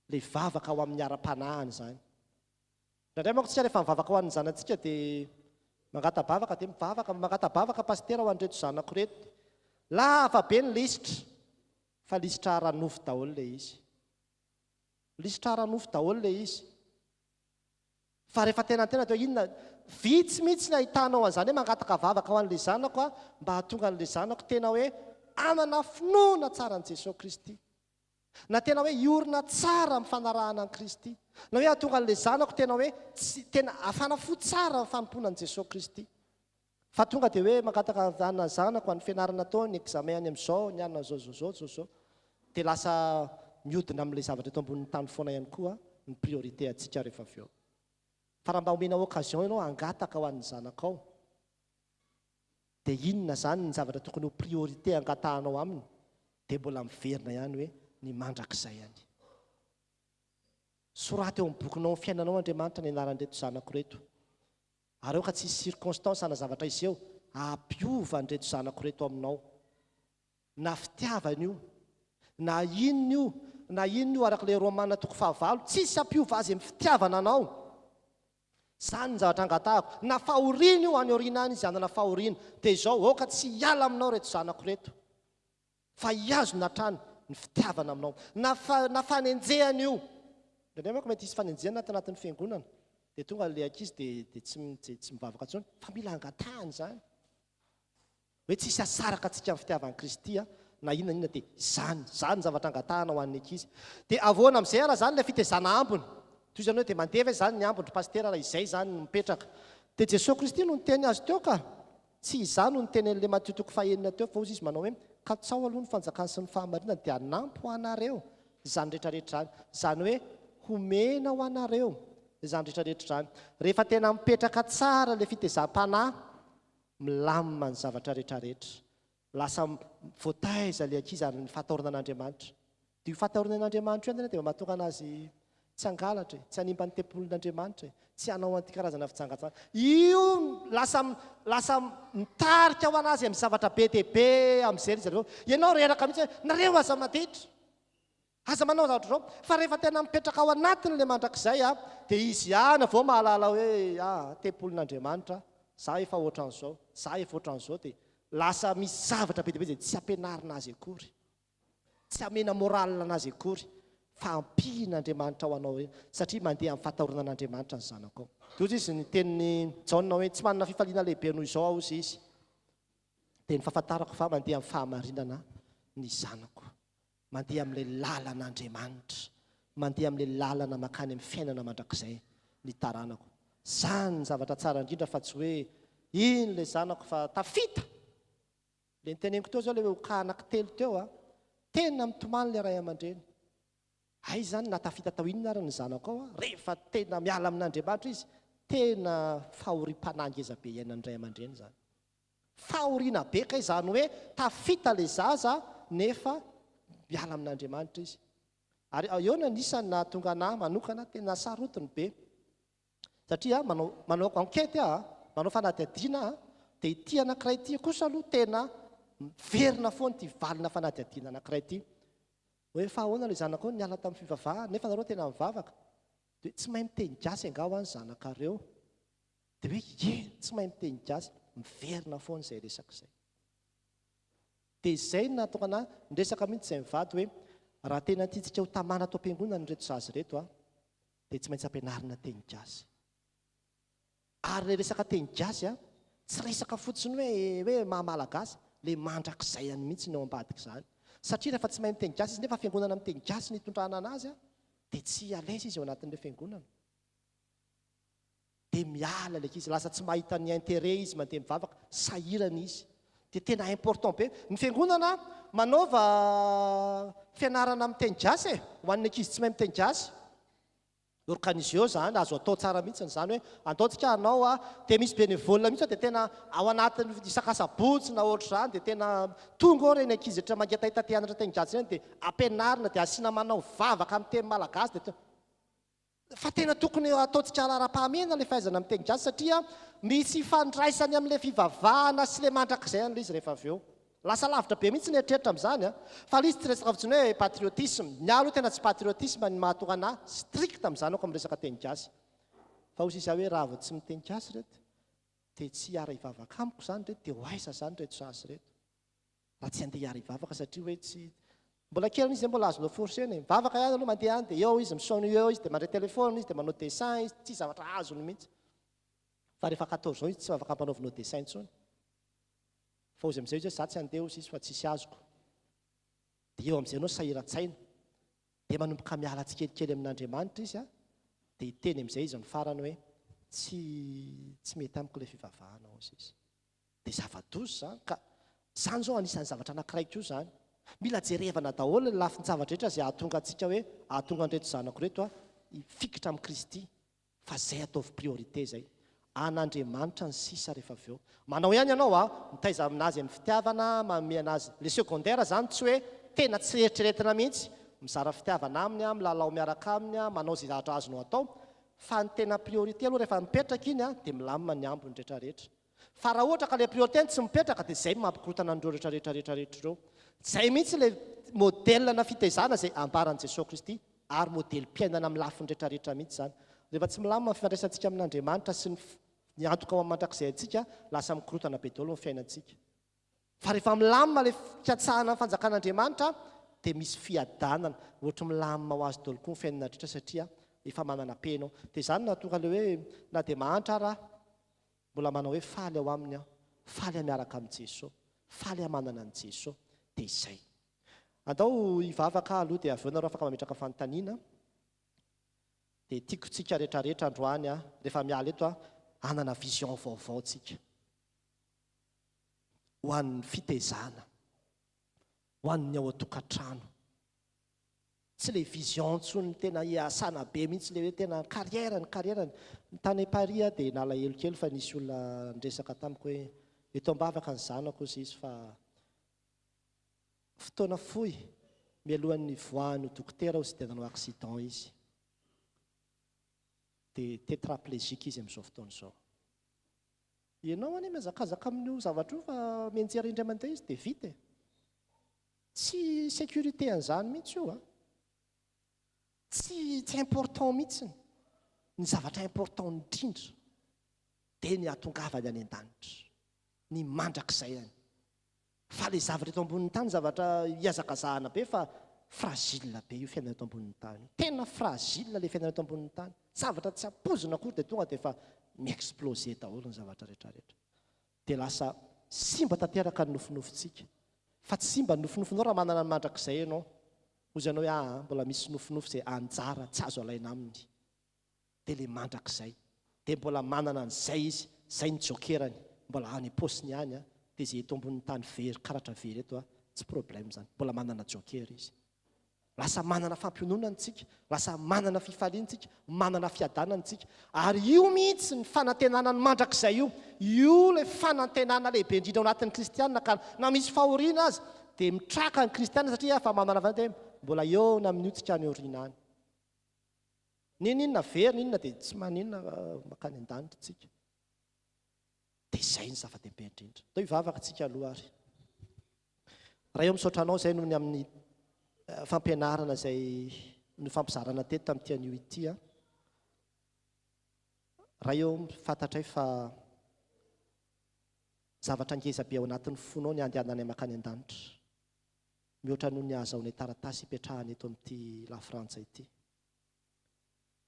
Ilay vavaka ho amin'ny ara-panahiny izany. Indraindray manko tsika rehefa mivavaka ho an'ny zanatsika dia mangata-bavaka dia mivavaka, mangata-bavaka pasitera ho an'ireto zanako ireto. Lava be ny lisitra, fa lisitra ara-nofo daholo ilay izy. Lisitra ara-nofo daholo ilay izy. Fa rehefa tena tena dia inona? Vitsy mihitsy ny ahitanao an'izany hoe mangataka vavaka ho an'ilay zanako aho mba hahatonga an'ilay zanako tena hoe hanana finoana tsara an'i Jesoa Kristy. Na tena hoe hiorina tsara amin'ny fanarahana an'i Kristy. Na hoe hahatonga an'ilay zanako tena hoe tsy tena hafana fo tsara amin'ny fanompoana an'i Jesoa Kristy. Fa tonga dia hoe mangataka an'izany zanako any fianarana ataony, ny examen any amin'izao, ny anona zao zao zao zao zao. Dia lasa mihodina amin'ilay zavatra eto ambonin'ny tany foana ihany koa ny priorité antsika rehefa avy eo. Fa raha mba omena occasion ianao hangataka ho an'ny zanakao, dia inona izany ny zavatra tokony ho priorité angatahanao aminy? Dia mbola miverina ihany hoe ny mandrakizay any. Soraty eo amin'ny bokinao ny fiainanao Andriamanitra ny anaran'ireto zanako ireto. Ary aoka tsy hisy circonstance na zavatra hiseho hampiova an'ireto zanako ireto aminao. Na fitiavana io, na inona io, na inona io araka ilay Romana toko fahavalo, tsisy hampiova azy amin'ny fitiavana anao. Izany ny zavatra angatahako. Na fahoriana io, any aoriana any izy hanana fahoriana. Dia izao, aoka tsy hiala aminao ireto zanako ireto. Fa hihazona hatrany ny fitiavana aminao. Na fa, na fanenjehana io. Indraindray manko mety hisy fanenjehana ato anatin'ny fiangonana. Dia tonga ilay ankizy dia, dia tsy, tsy, tsy mivavaka intsony. Fa mila angatahana izany. Hoe tsy hisy hahasaraka antsika amin'ny fitiavan'i Kristy na inona na inona dia izany, izany ny zavatra angatahana ho an'ny ankizy. Dia ahoana amin'izay ara izany ilay fitaizana ambiny? Toy izany hoe dia mandeha ve izany ny ambiny ry pasitera raha izay izany no mipetraka? Dia Jesoa Kristy no niteny azy teo ka. Tsy izaho no niteny an'ilay Matio toko fahenina teo fa hozy izy manao hoe, Katsaho aloha ny fanjakany sy ny fahamarinany dia hanampy ho anareo izany rehetra rehetra izany. Izany hoe homena ho anareo izany rehetra rehetra izany. Rehefa tena mipetraka tsara ilay fitezam-panahy, milamina ny zavatra rehetra rehetra. Lasa voataiza ilay ankizy ary ny fahatahorana an'Andriamanitra. Dia io fahatahorana an'Andriamanitra io ihany anie dia mba mahatonga anazy tsy hangalatra e, tsy hanimba ny tempolin'Andriamanitra e, tsy hanao an'ity karazana fijangajanga. Io lasa lasa mitarika ho anazy amin'ny zavatra be dia be amin'izay ry zareo. Ianao reraka mihitsy hoe nareo aza maditra. Aza manao zavatra izao. Fa rehefa tena mipetraka ao anatiny ilay mandrakizay dia izy ihany avy eo mahalala hoe ah, tempolin'Andriamanitra, za efa ohatran'izao, za efa ohatran'izao dia lasa misy zavatra be dia be izay tsy ampianarina azy akory. Tsy amena morale anazy akory fa ampian'Andriamanitra ho anao satria mandeha amin'ny fahatahorana an'Andriamanitra ny zanakao. Dia hoy izy ny tenin'i Jaona hoe tsy manana fifaliana lehibe noho izao aho hozy izy dia ny fahafantarako fa mandeha amin'ny fahamarinana ny zanako. Mandeha amin'ilay lalan'Andriamanitra, mandeha amin'ilay lalana mankany amin'ny fiainana mandrakizay ny taranako. Izany ny zavatra tsara indrindra fa tsy hoe iny ilay zanako fa tafita! Ilay noteneniko teo izao ilay hoe cas anankitelo teo a, tena mitomany ilay ray aman-dreny. Hay izany na tafita tao inona ary ny zanakao a, rehefa tena miala amin'Andriamanitra izy, tena fahoriam-panahy ngeza be iainan'ny ray aman-dreny izany. Fahoriana be kay izany hoe tafita ilay zaza nefa miala amin'Andriamanitra izy. Ary eo no anisan'ny nahatonga anah manokana tena sarotiny be. Satria manao manao enquête aho, manao fanadihadiana aho, dia ity anankiray ity kosa aloha tena miverina foana ity valina fanadihadiana anankiray ity. Hoe fa ahoana ilay zanakao niala tamin'ny fivavahana nefa nareo tena mivavaka. Dia tsy mahay miteny gasy angaha hoa ny zanakareo. Dia hoe ie, tsy mahay miteny gasy, miverina foana izay resaka izay. Dia izay no nahatonga anah niresaka mihitsy izay mivady hoe raha tena tiantsika ho tamana ato am-piangonana ireto zaza ireto an, dia tsy maintsy ampianarina teny gasy. Ary ilay resaka teny gasy an, tsy resaka fotsiny hoe hoe maha malagasy, ilay mandrakizay any mihitsy no ao ambadik'izany. Satria rehefa tsy mahay miteny gasy izy nefa fiangonana miteny gasy no itondrana anazy an, dia tsy à l'aise izy ao anatin'ilay fiangonana. Dia miala ilay ankizy, lasa tsy mahita ny intérêt izy mandeha mivavaka, sahirana izy. Dia tena important be. Ny fiangonana manaova fianarana miteny gasy e, ho an'ny ankizy tsy mahay miteny gasy. Organiseo izany, azo atao tsara mihitsy izany hoe andao tsika hanao a, dia misy bénévole mihitsy ao dia tena ao anatin'ny isak'asabotsy na ohatr'izany dia tena tonga ao ireny ankizy rehetra mangetaheta te hianatra teny gasy ireny dia ampianarina dia asiana manao vavaka amin'ny teny malagasy dia Fa tena tokony hataontsika laharam-pahamehana ilay fahaizana miteny gasy satria misy ifandraisany amin'ilay fivavahana sy ilay mandrakizay an'ilay izy rehefa avy eo. Lasa lavitra be mihitsy ny eritreritra amin'izany an! Fa ilay izy tsy resaka fotsiny hoe patriotisme. Ny ahy aloha tena tsy patriotisme ny mahatonga anà strict amin'ny zanako amin'ny resaka teny gasy. Fa hoy sisa hoe raha vao tsy miteny gasy ireto dia tsy hiara-hivavaka amiko izany ireto dia ho aiza izany ireto zaza ireto? Raha tsy handeha hiara hivavaka satria hoe tsy mbola kely izy zay mbola azonao forcer-na e. Mivavaka ihany aloha mandeha any dia eo izy misaona eo izy dia mandray téléphone izy dia manao dessin izy, tsy zavatra azony mihitsy. Fa rehefa 14 ans izy tsy afaka ampanaovinao dessin intsony. Fa hozy amin'izay izy hoe za tsy handeha hozy izy fa tsisy azoko. Dia eo amin'izay ianao sahiran-tsaina. Dia manomboka miala tsikelikely amin'Andriamanitra izy dia hiteny amin'izay izy ny farany hoe tsy tsy mety amiko ilay fivavahana hozy izy. Dia zava-doza izany ka. Izany izao anisan'ny zavatra anankiray koa izany. Mila jerevana daholo ny lafin-javatra rehetra izay hahatonga antsika hoe hahatonga an'ireto zanako ireto hifikitra amin'i Kristy fa izay ataovy priorité izay. An'Andriamanitra ny sisa rehefa avy eo. Manao ihany ianao a, mitaiza aminazy amin'ny fitiavana, manome anazy. Le secondaire izany tsy hoe tena tsy eritreretina mihitsy. Mizara fitiavana aminy, milalao miaraka aminy, manao izay zavatra azonao atao. Fa ny tena priorité aloha rehefa mipetraka iny dia milamina ny ambiny rehetra rehetra. Fa raha ohatra ka ilay priorité no tsy mipetraka dia izay no mampikorontana an'ireo rehetra rehetra rehetra rehetra ireo. Izay mihitsy ilay modèle na fitaizana izay ambaran'i Jesoa Kristy ary modelim-piainana amin'ny lafiny rehetra rehetra mihitsy izany. Rehefa tsy milamina ny fifandraisantsika amin'Andriamanitra sy ny ny antoka ho amin'ny mandrakizay antsika, lasa mikorontana be daholo ny fiainantsika. Fa rehefa milamina ilay fikatsahana ny fanjakan'Andriamanitra dia misy fiadanana. Ohatry milamina ho azy daholo koa ny fiainana rehetra satria efa manana paix ianao. Dia izany no nahatonga ilay hoe na dia mahantra ara aho, Mbola manao hoe faly ao aminy aho, faly aho miaraka amin'i Jeso, faly aho manana an'i Jeso, dia izay. Andao hivavaka aho aloha dia avy eo nareo afaka mametraka fanontaniana. Dia tiako tsika retraretra androany a, rehefa miala eto a, hanana vision vaovao tsika ho an'ny fitezana. ho an'ny ao an-tokantrano. Tsy ilay vision intsony tena iasana be mihitsy ilay hoe tena carrière ny carrière. Ny tany Paris aho dia nalahelo kely fa nisy olona niresaka tamiko hoe eto am-bavaka ny zanako hozy izy fa fotoana fohy mialohan'ny nivoahany ho dokotera hozy dia nanao accident izy. Dia tetraplégique izy amin'izao fotoana izao. Ianao anie mihazakazaka amin'io zavatra io fa mianjera indray mandeha izy dia vita e. Tsy sécurité an'izany mihitsy io a. Tsy tsy important mihitsy. Ny zavatra important indrindra dia ny hahatongavany any an-danitra. Ny mandrakizay any. Fa ilay zavatra eto ambonin'ny tany zavatra ihazakazahana be fa fragile be io fiainana eto ambonin'ny tany io. Tena fragile ilay fiainana eto ambonin'ny tany. Zavatra tsy ampoizina akory dia tonga dia efa mi-exploser daholo ny zavatra rehetra rehetra. Dia lasa simba tanteraka ny nofinofintsika. Fa tsy simba ny nofinofinao raha manana ny mandrakizay ianao. Hozy ianao hoe aa mbola misy nofinofy izay anjara tsy azo alaina aminy. Dia ilay mandrakizay. Dia mbola manana an'izay izy, izay ny jokerany, mbola any am-paosiny ihany an, dia izay eto ambonin'ny tany very karatra very eto an, tsy problème izany, mbola manana joker izy. Lasa manana fampiononana isika, lasa manana fifaliana isika, manana fiadanana isika. Ary io mihitsy ny fanantenana ny mandrakizay io. Io ilay fanantenana lehibe indrindra ao anatin'ny kristiana ka na misy fahoriana aza dia mitraka ny kristiana satria efa manana fanantenana hoe mbola eo na amin'io tsika any aoriana any. N'inon'inona very n'inona dia tsy maninona mankany an-danitra isika. Dia izay ny zava-dehibe indrindra. Atao hivavaka isika aloha ary. Ray ô misaotra anao izay noho ny amin'ny fampianarana izay nifampizarana teto tamin'ity anio ity a. Ray ô fantatray fa zavatra ngeza be ao anatin'ny fonao ny handehananay mankany an-danitra. Mihoatra noho ny ahazahoanay taratasy hipetrahana eto amin'ity Lafrantsa ity.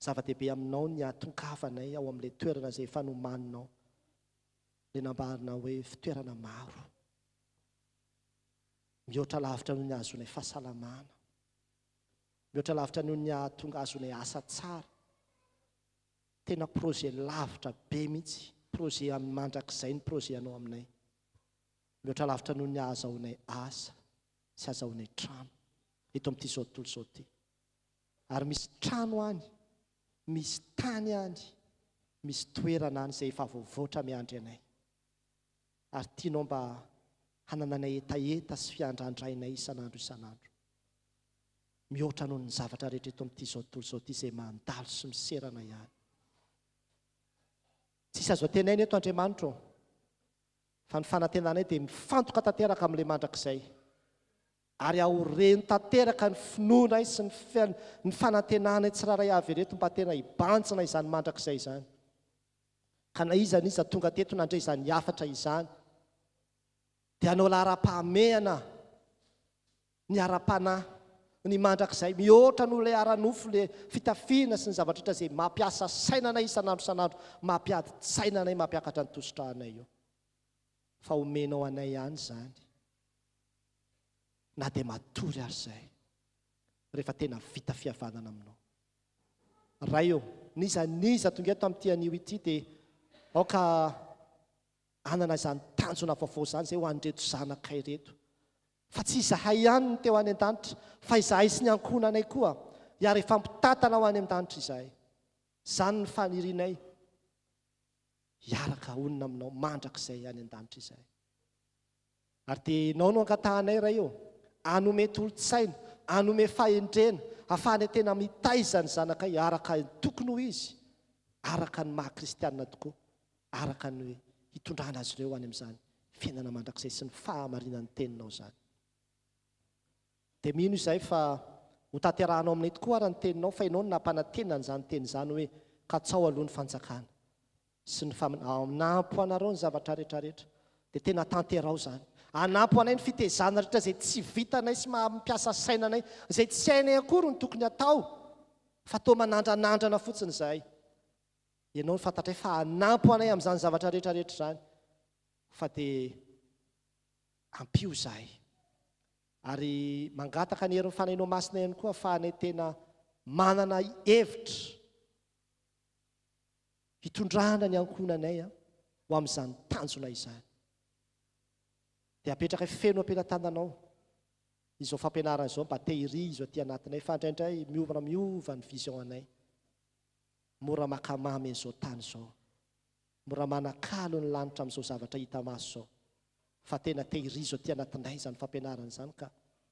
Zava-dehibe aminao ny hahatongavanay ao amin'ilay toerana izay efa nomaninao, ilay nambaranao hoe fitoerana maro. Mihoatra lavitra noho ny hahazoanay fahasalamana. Mihoatra lavitra noho ny hahatonga hahazoanay asa tsara. Tena projet lavitra be mihitsy, projet amin'ny mandrakizay ny projet anao aminay. Mihoatra lavitra noho ny hahazahoanay asa sy hahazahoanay trano eto amin'ity izao tontolo izao ity. Ary misy trano any, misy tany any, misy toerana any izay efa voavoatra miandry anay. Ary tianao mba hanananay hetaheta sy fiandrandrainay isan'andro isan'andro. Mihoatra noho ny zavatra rehetra eto amin'ity izao tontolo izao ity izay mandalo sy miserana ihany. Tsisy azo antenaina eto Andriamanitra ô, fa ny fanantenanay dia mifantoka tanteraka amin'ilay mandrakizay. Ary aoreno tanteraka ny finoanay sy ny ny fanantenanay tsirairay avy ireto mba tena hibanjina izany mandrakizay izany. Ka na iza n'iza tonga teto nandre izany hafatra izany dia hanao laharam-pahamehana ny ara-panahy, ny mandrakizay, mihoatra noho ilay ara-nofo, ilay fitafiana sy ny zavatra rehetra izay mampiasa saina anay isan'andro isan'andro, mampiady tsaina anay, mampiakatra ny tosi-drà anay io. Fa omenao anay ihany izany. na dia matory ary izahay rehefa tena vita fihavanana aminao. Ray ô, n'iza n'iza tonga eto amin'ity anio ity dia aoka hanana izany tanjona vaovao izany izay ho an'ireto zanakay ireto. Fa tsy izahay ihany no teo any an-danitra, fa izahay sy ny ankohonanay koa hiara-hifampitantana ho any an-danitra izahay. Izany ny fanirianay, hiaraka honina aminao mandrakizay any an-danitra izahay. Ary dia Ianao no angatahanay, Ray ô, hanome tolo-tsaina, hanome fahendrena, hahafahanay tena mitaiza ny zanakay araka ny tokony ho izy, araka ny maha kristianina tokoa, araka ny hitondrana azy ireo any amin'izany fiainana mandrakizay sy ny fahamarinan'ny Teninao izany. Dia mino izahay fa ho tanterahanao aminay tokoa ara ny Teninao, fa Ianao no nampanantena an'izany Teny izany hoe, Katsaho aloha ny fanjakana. sy ny famin Hanampy anareo ny zavatra rehetra rehetra dia tena tanteraho izany. Hanampy anay ny fitezana rehetra izay tsy vitanay sy mampiasa saina anay, izay tsy hainay akory ny tokony hatao fa toa manandranandrana fotsiny izahay. Ianao no fantatray fa hanampy anay amin'izany zavatra rehetra rehetra izany fa dia ampio izahay. Ary mangataka ny herin'ny Fanahinao Masina ihany koa ahafahanay tena manana hevitra hitondrana ny ankohonanay ho amin'izany tanjona izany. Dia apetrakay feno am-pelatananao. Izao fampianarana izao mba tehirizo aty anatinay fa indraindray miova miova ny vision anay. Mora maka mamy an'izao tany izao. Mora manakalo ny lanitra amin'izao zavatra hita maso izao. Fa tena tehirizo aty anatinay izany fampianarana izany ka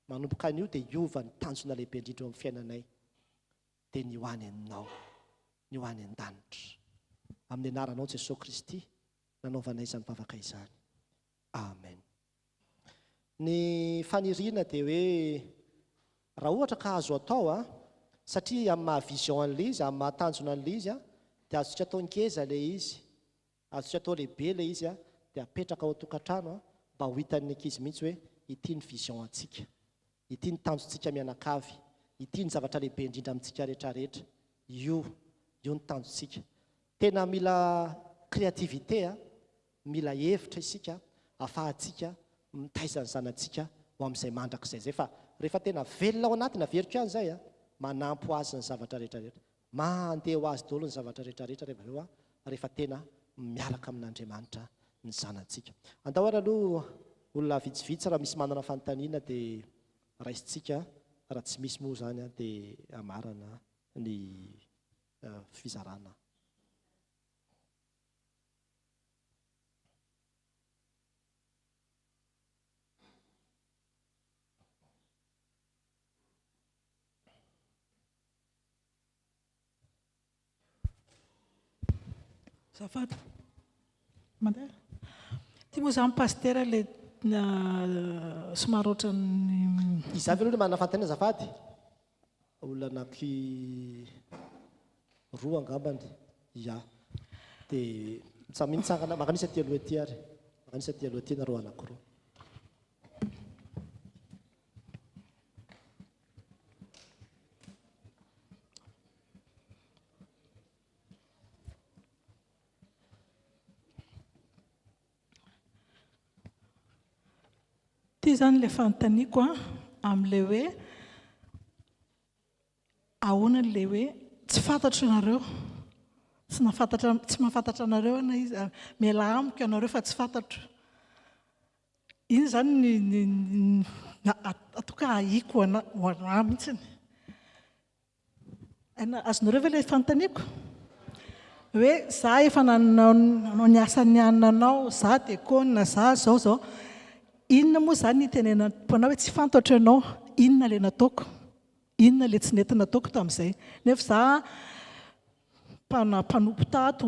manomboka anio dia hiova ny tanjona lehibe indrindra eo amin'ny fiainanay dia ny ho any aminao, ny ho any an-danitra. Amin'ny anaranao Jesoa Kristy nanaovanay izany vavaka izany. Amen. Ny faniriana dia hoe raha ohatra ka azo atao an, satria amin'ny maha vision an'ilay izy, amin'ny maha tanjona an'ilay izy an, dia azontsika atao ngeza ilay izy, azontsika atao lehibe ilay izy an, dia apetraka ao an-tokantrano an, mba ho hitan'ny ankizy mihitsy hoe ity ny vision antsika, ity ny tanjontsika mianakavy, ity ny zavatra lehibe indrindra amintsika rehetra rehetra, io, io ny tanjontsika. Tena mila créativité an, Mila hevitra isika afahantsika mitaiza ny zanatsika ho amin'izay mandrakizay izay fa rehefa tena velona ao anatiny, averiko ihany izay a, manampy ho azy ny zavatra rehetra rehetra. Mandeha ho azy daholo ny zavatra rehetra rehetra rehefa avy eo a, rehefa tena miaraka amin'Andriamanitra ny zanatsika. Andao ary aloha olona vitsivitsy raha misy manana fanontaniana dia raisintsika, raha tsy misy moa izany dia hamarana ny fizarana. Azafady. Mandeha? Ity moa izany pasitera ilay somary ohatran'ny. Iza avy aloha no manana fanontaniana azafady? Olona anaky roa angambany, ya. Dia samia mitsangana, mankanisa aty aloha aty ary. Mankanisa aty aloha aty nareo anakiroa. Ity izany ilay fanontaniako an, amin'ilay hoe ahoana ilay hoe tsy fantatro ianareo, tsy nahafantatra, tsy mahafantatra anareo aho na iza, mialà amiko ianareo fa tsy fantatro. Iny izany ny, ny, ny, en tout cas ahiako ho anà, ho anà mihitsiny. Azonareo ve ilay fanontaniako? Hoe za efa nanao ny asan'ny ananao, za diakona, za zao zao. Inona moa izany ny itenenako anao hoe tsy fantatro ianao, inona ilay nataoko? Inona ilay tsy nety nataoko tamin'izay? Nefa za mpanompo tato,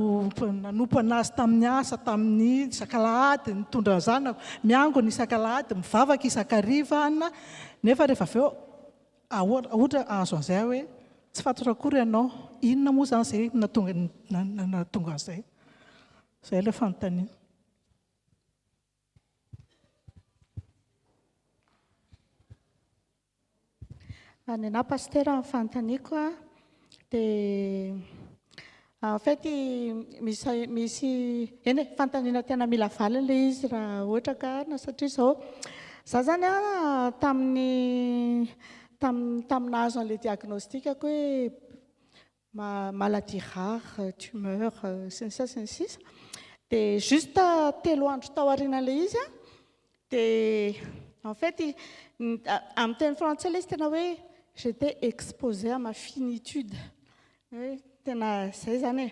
nanompo an'azy tamin'ny asa, tamin'ny isak'alahady, nitondra ny zanako, miangona isak'alahady, mivavaka isak'hariva, nefa rehefa avy eo Ahoana, ohatra ahazo an'izay aho hoe tsy fantatro akory ianao, inona moa izany izay nahatonga nahatonga an'izay? Izay ilay fanontaniana. Ny anà Pasitera ny fanontaniako dia En fait misy misy eny e, fanontaniana tena mila valiny ilay izy raha ohatra ka na satria izao za zany an tamin'ny tamin'ny tamin'ny nahazo an'ilay diagnostic-ko hoe maladie rare, tumeur sy ny sisa sy ny sisa dia juste telo andro tao aorianan'ilay izy an dia en fait amin'ny teny frantsay ilay izy tena hoe j'étais exposée à ma finitude Hoe tena izay izany e.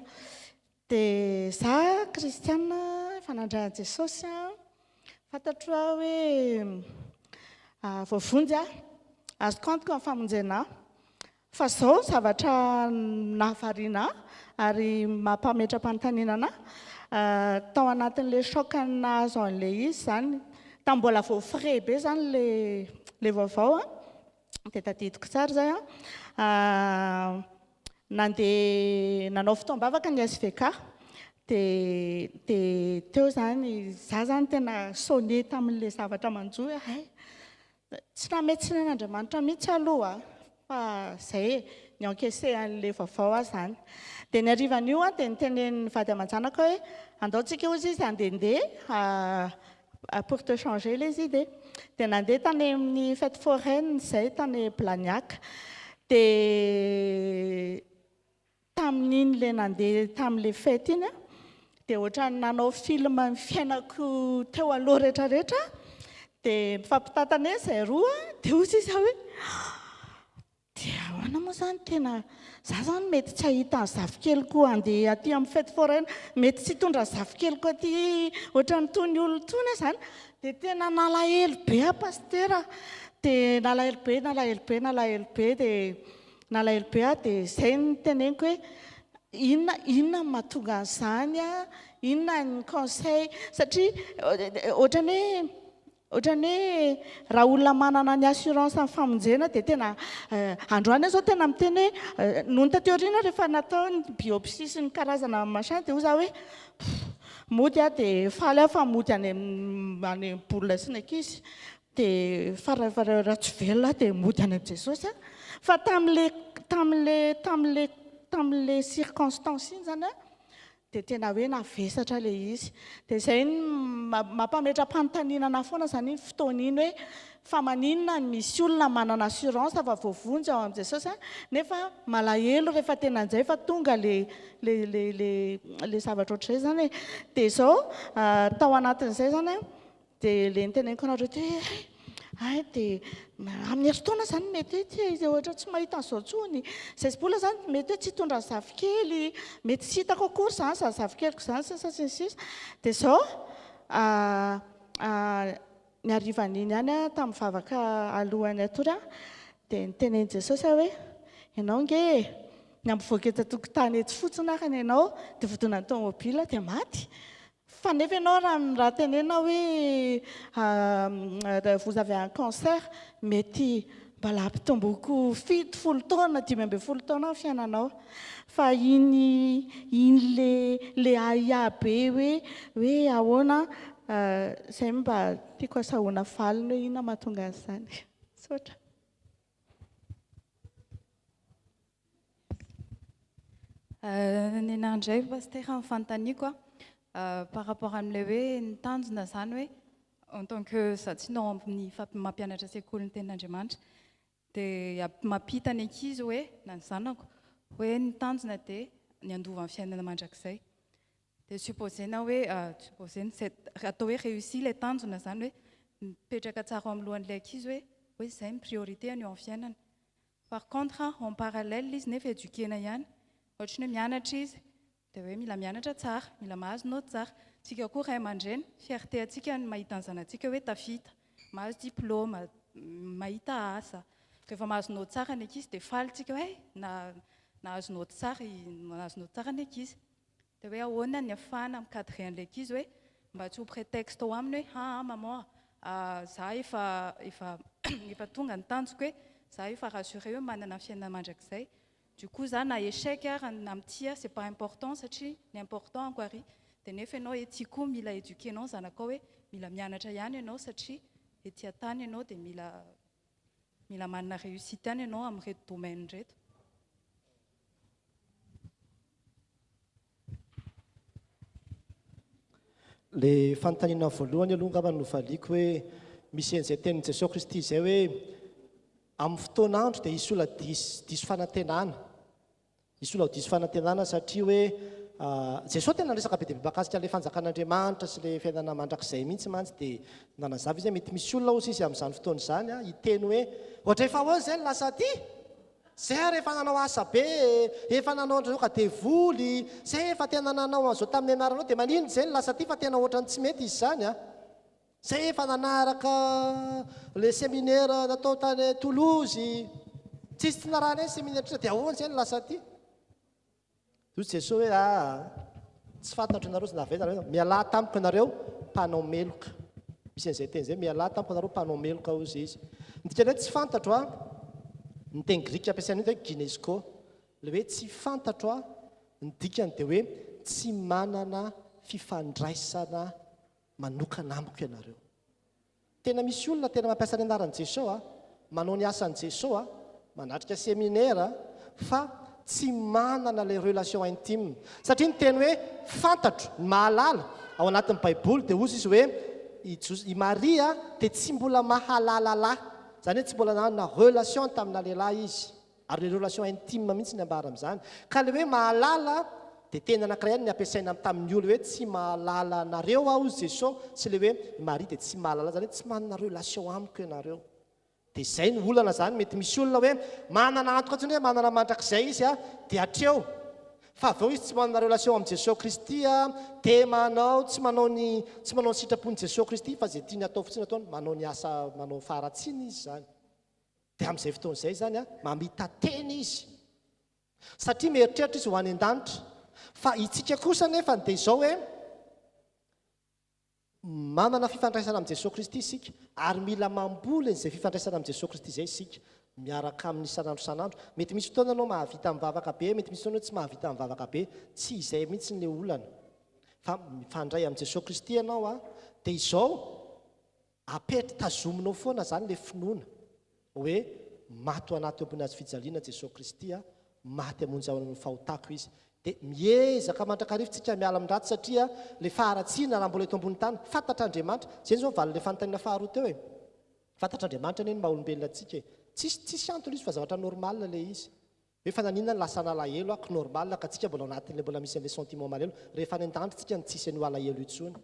Dia za kristiana efa nandray an'i Jesosy an, fantatro aho hoe voavonjy aho, azoko antoka ny famonjena ahy. Fa izao ny zavatra nahavariana ahy ary mampametra-panontaniana anahy, tao anatin'ilay choc nahazo an'ilay izy izany, tamin'ny mbola vao frais be izany ilay vaovao an, dia tadidiko tsara izay an, nandeha nanao fotoam-bavaka ny SVK, dia dia teo izany, izaho izany tena sonné tamin'ilay zavatra manjo hoe hay, tsy namehy tsiny an'Andriamanitra mihitsy aloha fa izay e, ni-encaisser an'ilay vaovao aho izany. Dia ny harivan'io an, dia nitenenin'ny vady aman-janako hoe andao tsika hozy izy handehandeha Pour te changer les idées. Dia nandeha tany amin'ny fête foraine izay tany Blagnac. Dia tamin'iny ilay nandeha tamin'ilay fête iny aho, dia ohatran'ny nanao film ny fiainako teo aloha rehetra rehetra. Dia mifampitantana eny izahay roa dia hoy sisa hoe dia ahoana moa izany tena za izany mety tsy hahita ny zafikeliko handeha aty amin'ny fête foraine, mety tsy hitondra ny zafikeliko aty ohatran'itony olona itony aho izany. Dia tena nalahelo be aho Pasitera, dia nalahelo be, nalahelo be, nalahelo be, dia nalahelo be aho dia izay no teneniko hoe inona inona no mahatonga an'izany an, inona ny conseil satria ohatran'ny hoe ohatran'ny hoe raha olona manana ny assurance amin'ny famonjena dia tena androany aho izao tena miteny hoe nony taty aoriana rehefa natao ny biopsie sy ny karazana machin dia hoy za hoe mody aho dia faly aho fa mody any amin'ny any amin'ny boule sy ny ankizy Dia fa raha raha tsy velona aho dia mody any amin'i Jesosy aho. Fa tamin'ilay tamin'ilay tamin'ilay tamin'ilay circonstance iny izany an, dia tena hoe navesatra ilay izy. Dia izay no mampametra-panontaniana anahy foana izany iny fotoana iny hoe fa maninona no misy olona manana assurance fa voavonjy ao amin'i Jesosy an, nefa malahelo rehefa tena injay fa tonga ilay ilay ilay ilay ilay zavatra ohatr'izay izany e. Dia izao tao anatin'izay izany an, Dia ilay niteneniko anareo teo hoe hay, hay dia amin'ny herintaona izany mety hoe tsy izy ohatra tsy mahita an'izao intsony. Izay sy bola izany mety hoe tsy hitondra ny zafikely, mety tsy hitako akory izany izany zafikeliko izany sy ny sisa sy ny sisa. Dia izao, ny harivan'iny ihany aho tamin'ny vavaka alohan'ny hatory aho, dia nitenenin'i Jesosy aho hoe, ianao ange e, ny hampivoaka eto an-tokotany etsy fotsiny ary ny anao dia voadonan'ny tomobile dia maty. Fa nefa ianao raha raha tenenina hoe vous avez un cancer, mety mbola hampitomboiko 70 taona, 15 taona ny fiainanao. Fa iny iny le le ahiahy be hoe hoe ahoana, izay no mba tiako asahoana valiny hoe inona mahatonga an'izany. Misaotra. Ny anahy indray Pasitera ny fanontaniako a, par rapport amin'ilay hoe ny tanjona izany hoe en tant que za tsy nao amin'ny mampianatra sekoly ny tenin'Andriamanitra dia mampita ny ankizy hoe na ny zanako hoe ny tanjona dia ny handova ny fiainana mandrakizay. Dia supposer-na hoe supposer-na c'est atao hoe réussi ilay tanjona izany hoe mipetraka tsara ao amin'ny lohan'ilay ankizy hoe hoe izay ny priorité-ny eo amin'ny fiainana. Par contre en parallèle izy nefa eduquer-na ihany, ohatry ny hoe mianatra izy dia hoe mila mianatra tsara, mila mahazo naoty tsara. Tsika koa ray aman-dreny, fierté antsika ny mahita ny zanatsika hoe tafita, mahazo diplôme, mahita asa. Rehefa mahazo naoty tsara ny ankizy dia faly tsika hoe hay nahazo naoty tsara i, nahazo naoty tsara ny ankizy. Dia hoe ahoana ny afahana mi-cadrer an'ilay ankizy hoe mba tsy ho prétexte ao aminy hoe aa maman a, za efa efa efa tonga ny tanjoko e, za efa rassuré hoe manana ny fiainana mandrakizay, du coup za na échec ary na amin'ity aho c'est pas important satria ny important amiko ary dia nefa ianao ety koa mila éduquer-nao ny zanakao hoe mila mianatra ihany ianao satria ety an-tany ianao dia mila mila manana réussite ihany ianao amin'ireto domaine ireto. Le fanontaniana voalohany aloha angamba no valiako hoe misy an'izay tenin'i Jesoa Kristy izay hoe amin'ny fotoan'andro dia hisy olona diso diso fanantenana. Hisy olona ho diso fanantenana satria hoe Jesoa tena niresaka be dia be mahakasika an'ilay fanjakan'Andriamanitra sy ilay fiainana mandrakizay mihitsy mantsy dia nanazava izy hoe mety misy olona hozy izy amin'izany fotoana izany hiteny hoe ohatra efa ahoana izay no lasa aty? Zay ary efa nanao asa be e, efa nanao an'ireo ka devoly, zay efa tena nanao an'izao tamin'ny anaranao dia maninona izay no lasa aty fa tena ohatran'ny tsy mety izy izany a. Zay efa nanaraka le seminaire natao tany Toulouse, tsisy tsy narahanay ny seminaire dia ahoana izay no lasa aty. Hoy Jesoa hoe, Aa, tsy fantatro ianareo na avy aiza nareo, mialà tamiko ianareo mpanao meloka. Misy an'izay teny izay, mialà tamiko ianareo mpanao meloka, hoy Izy. Ny dikan'ny hoe tsy fantatro an, ny teny grika ampiasaina eto hoe ginesko. Ilay hoe tsy fantatro an, ny dikany dia hoe tsy manana fifandraisana manokana amiko ianareo. Tena misy olona tena mampiasa ny anaran'i Jeso a, manao ny asan'i Jeso a, manatrika seminaire fa tsy manana ilay relation intime. Satria ny teny hoe fantatro, ny mahalala, ao anatin'ny baiboly dia hozy izy hoe i Jos, i Maria dia tsy mbola mahalala lahy. Izany hoe tsy mbola nanana relation tamina lehilahy izy. Ary ilay relation intime mihitsy ny ambara amin'izany. Ka ilay hoe mahalala. Dia teny anankiray ihany ny ampiasaina tamin'ny olona hoe tsy mahalala anareo aho hozy Jeso sy ilay hoe i Maria dia tsy mahalala izany hoe tsy manana relation amiko ianareo. Dia izay no olana izany, mety misy olona hoe manana antoka intsony hoe manana mandrakizay izy a, dia hatreo. Fa avy eo izy tsy manana relation amin'i Jesoa Kristy a, dia manao tsy manao ny tsy manao ny sitrapon'i Jesoa Kristy fa izay tiany atao fotsiny ataony, manao ny asa manao faharatsiana izy izany. Dia amin'izay fotoana izay izany a, mamita-tena izy. Satria mieritreritra izy ho any an-danitra. Fa itsika kosa anefa dia izao hoe, manana fifandraisana amin'i Jesoa Kristy isika, ary mila mamboly an'izay fifandraisana amin'i Jesoa Kristy izay isika, miaraka aminy isan'andro isan'andro. Mety misy fotoana ianao mahavita mivavaka be, mety misy fotoana ianao tsy mahavita mivavaka be. Tsy izay mihitsy ilay olana. Fa mifandray amin'i Jesoa Kristy ianao an, dia izao, Apetr tazominao foana zany le finoana hoe maty ho anah teo ambony hazo fijaliana Jesoa Kristy a, maty hamonjy ahy noho ny fahotako Izy. De miezaka mandrakariva tsika miala amin'ny ratsy satria le faharatsiana raha mbola eto ambony tany fantatr'Andriamanitra, zay zao valin'le fanontaniana faharoa teo e, fantatr'Andriamanitra anie ny maha olombelona antsika e, tsisy tsisy antony izy fa zavatra normal le izy. Hoe fa naninona no lasa nalahelo aho, normal ka tsika mbola ao anatin'le mbola misy an'le sentiment malahelo, rehefa any an-danitra tsika no tsisy an'io alahelo io intsony.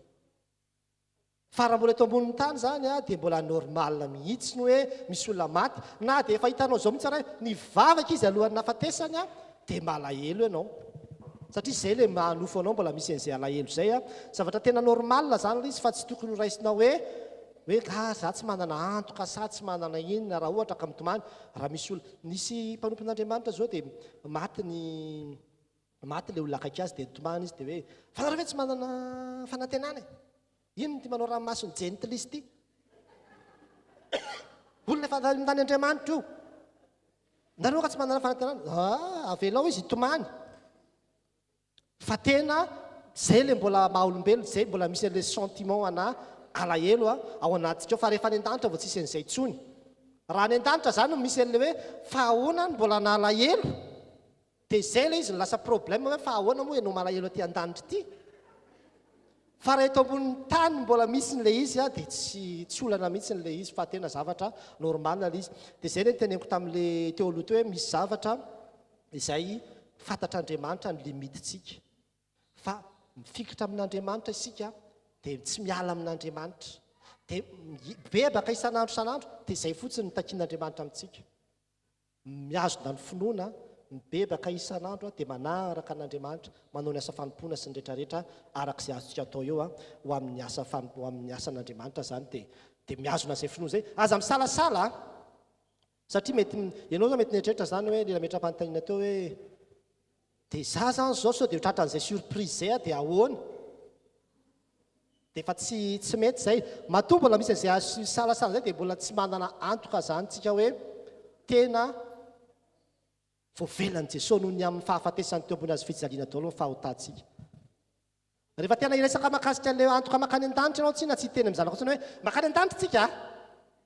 Fa raha mbola eto ambonin'ny tany izany dia mbola normal mihitsy ny hoe misy olona maty, na dia efa hitanao izao mihitsy ary hoe nivavaka izy alohan'ny nahafatesany dia malahelo ianao. Satria izay ilay maha nofo anao mbola misy an'izay alahelo izay. Zavatra tena normal izany ilay izy fa tsy tokony ho raisina hoe hoe ah za tsy manana antoka sa tsy manana inona raha ohatra ka mitomany raha misy olona. Nisy mpanompon'Andriamanitra izao dia maty ny Maty ilay olona akaiky azy dia nitomany izy dia hoe, fa nareo ve tsy manana fanantenana e? Inona ity manao ranomason'i Jentilisa ity? Olona efa nandany Andriamanitra io. Nareo ka tsy manana fanantenana? Ah, avelao izy hitomany. Fa tena zay ilay mbola maha olombelona, zay mbola misy an'ilay sentiment ana alahelo ao anatintsika ao. Fa rehefa any an-danitra vao tsisy an'izay intsony. Raha any an-danitra zany no misy an'ilay hoe fa ahoana no mbola nalahelo? Dia izay ilay izy no lasa problème hoe fa ahoana moa ianao malahelo aty an-danitra ity? Fa raha eto ambonin'ny tany mbola misy ilay izy dia tsy tsy olana mihitsy ilay izy fa tena zavatra normal ilay izy. Dia izay ilay noteneniko tamin'ilay teo aloha teo hoe misy zavatra izay fantatr'Andriamanitra ny limite-tsika. Fa mifikitra amin'Andriamanitra isika dia tsy miala amin'Andriamanitra. Dia mibebaka isan'andro isan'andro dia izay fotsiny no takian'Andriamanitra amintsika. Mihazona ny finoana, mibebaka isan'andro dia manaraka an'Andriamanitra, manao ny asa fanompoana sy ny rehetrarehetra araka izay azontsika atao eo ho amin'ny asa ho amin'ny asan'Andriamanitra izany dia dia mihazona izay finoana izay. Aza misalasala a! Satria mety ianao izao mety nieritreritra izany hoe ilay nametra-panontaniana teo hoe dia izaho izany izao sao dia ho tratran'izay surprise izay aho dia ahoana? Dia efa tsy tsy mety izay. Matoa mbola misy an'izay azo isalasala izay dia mbola tsy manana antoka izany tsika hoe tena voavelan'i Jesoa noho ny amin'ny fahafatesany teo ambony hazofijaliana daholo ny fahotantsika. Rehefa tena hiresaka mahakasika an'ilay antoka mankany an-danitra ianao tsinona tsy hiteny amin'ny zanakao intsony hoe mankany an-danitra tsika a!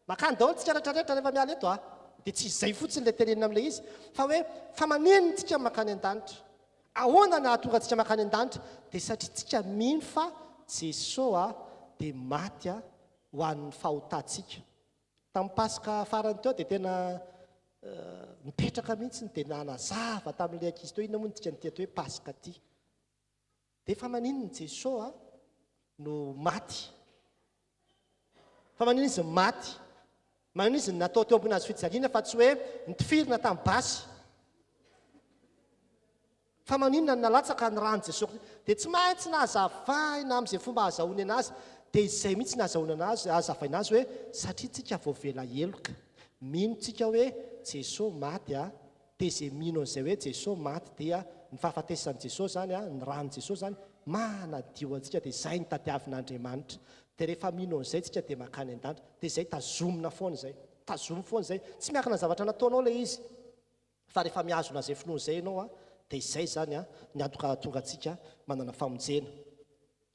Mankany daholo tsika rehetra rehetra rehefa miala eto a! Dia tsy izay fotsiny ilay tenenina amin'ilay izy fa hoe fa maninona tsika mankany an-danitra? Ahoana no hahatonga antsika mankany an-danitra? Dia satria tsika mino fa Jesoa dia maty ho an'ny fahotantsika. Tamin'ny Paska farany teo dia tena nipetraka mihitsy dia nanazava tamin'ilay ankizy teo inona moa ny dikan'ity atao hoe Paska ity. Dia fa maninona Jesoa no maty? Fa maninona izy no maty? Maninona izy no natao teo ambony hazo fijaliana fa tsy hoe nitifirina tamin'ny basy? Fa maninona no nalatsaka ny ran'i Jesoa Kristy? Dia tsy maintsy nazavaina amin'izay fomba ahazahoany anazy. Dia izay mihitsy nahazahoana anazy, ahazavaina azy hoe satria tsika voavela heloka. Mino tsika hoe Jesoa maty a, Dia izay mino an'izay hoe Jesoa maty dia ny fahafatesan'i Jesoa izany, ny ran'i Jesoa izany manadio antsika dia izay no tadiavin'Andriamanitra. Dia rehefa mino an'izay tsika dia mankany an-danitra. Dia izay tazomina foana izay. Tazomy foana izay. Tsy miankina ny zavatra nataonao ilay izy. Fa rehefa mihazona izay finoana izay ianao dia izay izany ny antoka hahatonga antsika manana famonjena.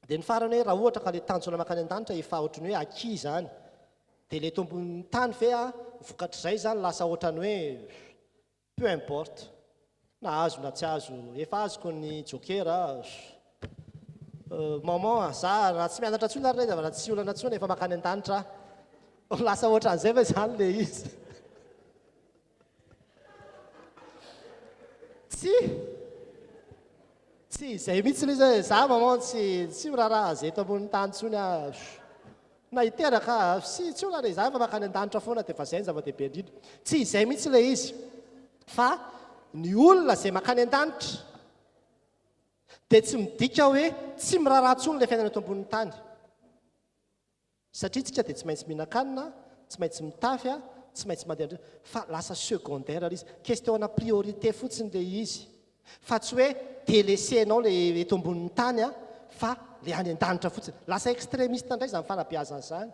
Dia ny farany hoe raha ohatra ka ilay tanjona mankany an-danitra efa ohatran'ny hoe acquis izany, dia ilay eto ambonin'ny tany ve a, vokatr'izay izany lasa ohatran'ny hoe peu importe, na azo na tsy azo, efa azoko ny joker a, maman a, za raha tsy mianatra intsony ary re raha tsy olana intsony efa mankany an-danitra aho, lasa ohatran'izay ve izany ilay izy? Tsia! Tsy izay mihitsy ilay izy hoe za maman tsy tsy miraharaha azy eto ambonin'ny tany intsony aho. Na hiteraka aho, tsy tsy olana e, za efa mankany an-danitra foana dia efa izay no zava-dehibe indrindra. Tsy izay mihitsy ilay izy fa ny olona izay mankany an-danitra dia tsy midika hoe tsy miraharaha intsony ilay fiainana eto ambonin'ny tany. Satria tsika dia tsy maintsy mihinan-kanina, tsy maintsy mitafy, tsy maintsy mandeha an-drano, fa lasa secondaire ilay izy. Question-na priorité fotsiny ilay izy. Fa tsy hoe délaisser-nao ilay eto ambonin'ny tany fa ilay any an-danitra fotsiny. Lasa extremiste indray izany fanabeazana izany.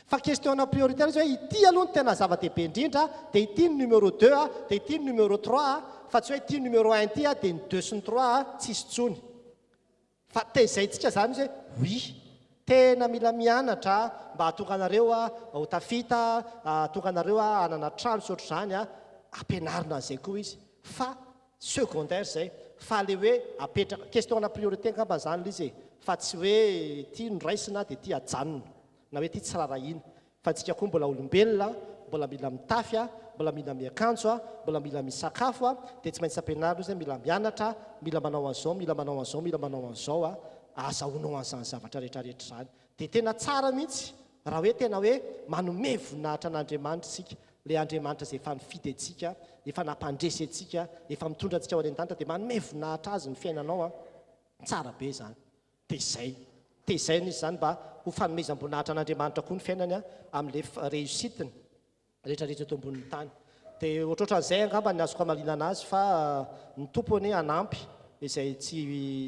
Fa question-na priorité ilay izy hoe ity aloha no tena zava-dehibe indrindra, dia ity ny numéro deux, dia ity ny numéro trois, fa tsy hoe ity numéro un ity dia ny deux sy ny trois tsisy intsony. Fa tezaintsika zany izy hoe oui, tena mila mianatra mba hahatonga anareo ho tafita, hahatonga anareo hanana trano sy ohatr'izany, ampianarina an'izay koa izy fa secondaire izay fa le hoe apetraka, question ana priorité angamba zany le izy e, fa tsy hoe ity no raisina dia ity ajanona na hoe ity tsy rarahina. Fa antsika koa mbola olombelona, mbola mila mitafy, mbola mila miakanjo, mbola mila misakafo, dia tsy maintsy ampianarina izy hoe mila mianatra, mila manao an'izao, mila manao an'izao, mila manao an'izao, ahazahoanao an'izany zavatra rehetra rehetra izany. Dia tena tsara mihitsy raha hoe tena hoe manome voninahitra an'Andriamanitra isika, ilay Andriamanitra izay efa nifidy antsika, efa nampandresy antsika, efa mitondra antsika ho any an-danitra, dia manome voninahitra Azy ny fiainanao an! Tsara be izany. Dia izay. Tezaina izy izany mba ho fanomezam-boninahitra an'Andriamanitra koa ny fiainany amin'ilay réussite-ny rehetra rehetra eto ambonin'ny tany. Dia ohatrohatran'izay angamba ny azoko hamaliana anazy fa ny Tompo anie hanampy izay tsy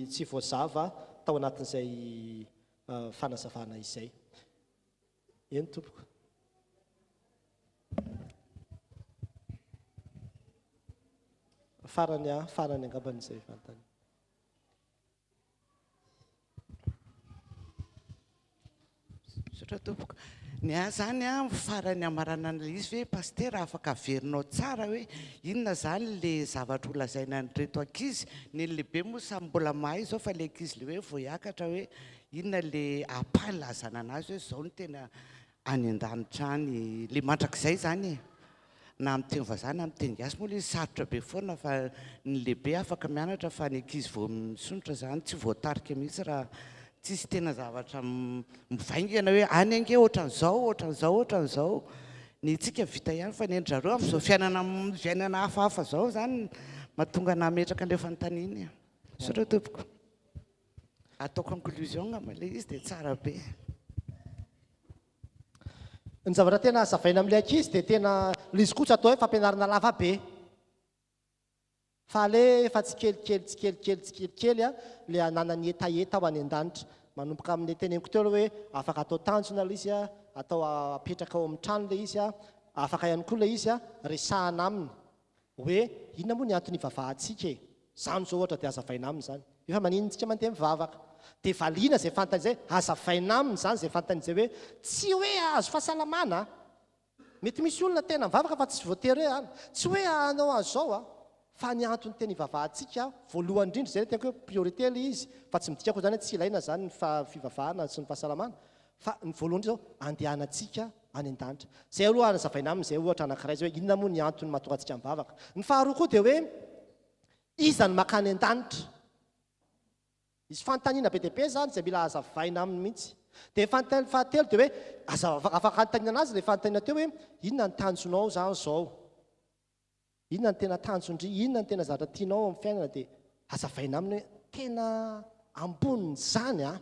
tsy voazava tao anatin'izay fanazavana izay. Eny tompoko. Farany farany angambany izay fanontaniana. Misaotra tompoko. Ny ahy izany an, farany hamaranana an'ilay izy ve Pasitera afaka averinao tsara hoe inona izany ilay zavatra ho lazaina an'ireto ankizy, ny an'ny lehibe moa samy mbola mahay izao fa ilay ankizy ilay hoe vao hiakatra hoe inona ilay ampahany ilazana an'azy hoe izao no tena any an-danitra any, ilay mandrakizay izany e. Na amin'ny teny vazaha na amin'ny teny gasy moa ilay izy sarotra be foana fa ny lehibe afaka mianatra fa ny ankizy vao misondrotra izany tsy voatarika mihitsy raha tsisy tena zavatra mivaingana hoe any ange ohatran'izao, ohatran'izao, ohatran'izao. Ny antsika vita ihany fa ny an-dry zareo amin'izao fiainana fiainana hafahafa izao izany mahatonga anà hametraka an'ilay fanontaniana e. Misaotra tompoko. Atao conclusion angamba ilay izy dia tsara be. Ny zavatra tena hazavaina amin'ilay ankizy dia tena ilay izy koa tsy atao hoe fampianarana lava be fa alefa tsikelikely tsikelikely tsikelikely ilay ananany hetaheta ho any an-danitra. Manomboka amin'ilay teneniko teo aloha hoe afaka atao tanjona ilay izy, atao apetraka ao amin'ny trano ilay izy, afaka ihany koa ilay izy resahana aminy. Hoe inona moa ny antony ivavahantsika e? Izany izao ohatra dia hazavaina aminy izany. Efa maninona tsika mandeha mivavaka? Dia valiana izay fantany izay, hazavaina aminy izany izay fantany izay hoe tsy hoe hahazo fahasalamana a! Mety misy olona tena mivavaka fa tsy voatery hoe an! Tsy hoe hanao an'izao a! Fa ny antony tena ivavahantsika, voalohany indrindra izay no teniko hoe priorité ilay izy, fa tsy midika akory izany hoe tsy ilaina izany ny fivavahana sy ny fahasalamana, Fa ny voalohany indrindra izao, andehanantsika any an-danitra. Izay aloha hazavaina aminy izay ohatra anankiray izay hoe inona moa ny antony mahatonga antsika mivavaka. Ny faharoa koa dia hoe iza no mankany an-danitra? Misy fanontaniana be dia be izany izay mila hazavaina aminy mihitsy. Dia ny fanontaniana fahatelo dia hoe aza afaka anontaniana anazy ilay fanontaniana teo hoe inona ny tanjonao izany izao? Inona no tena tanjon-dry? Inona no tena zavatra tianao ao amin'ny fiainana? Dia hazavaina aminy hoe tena ambonin'izany an,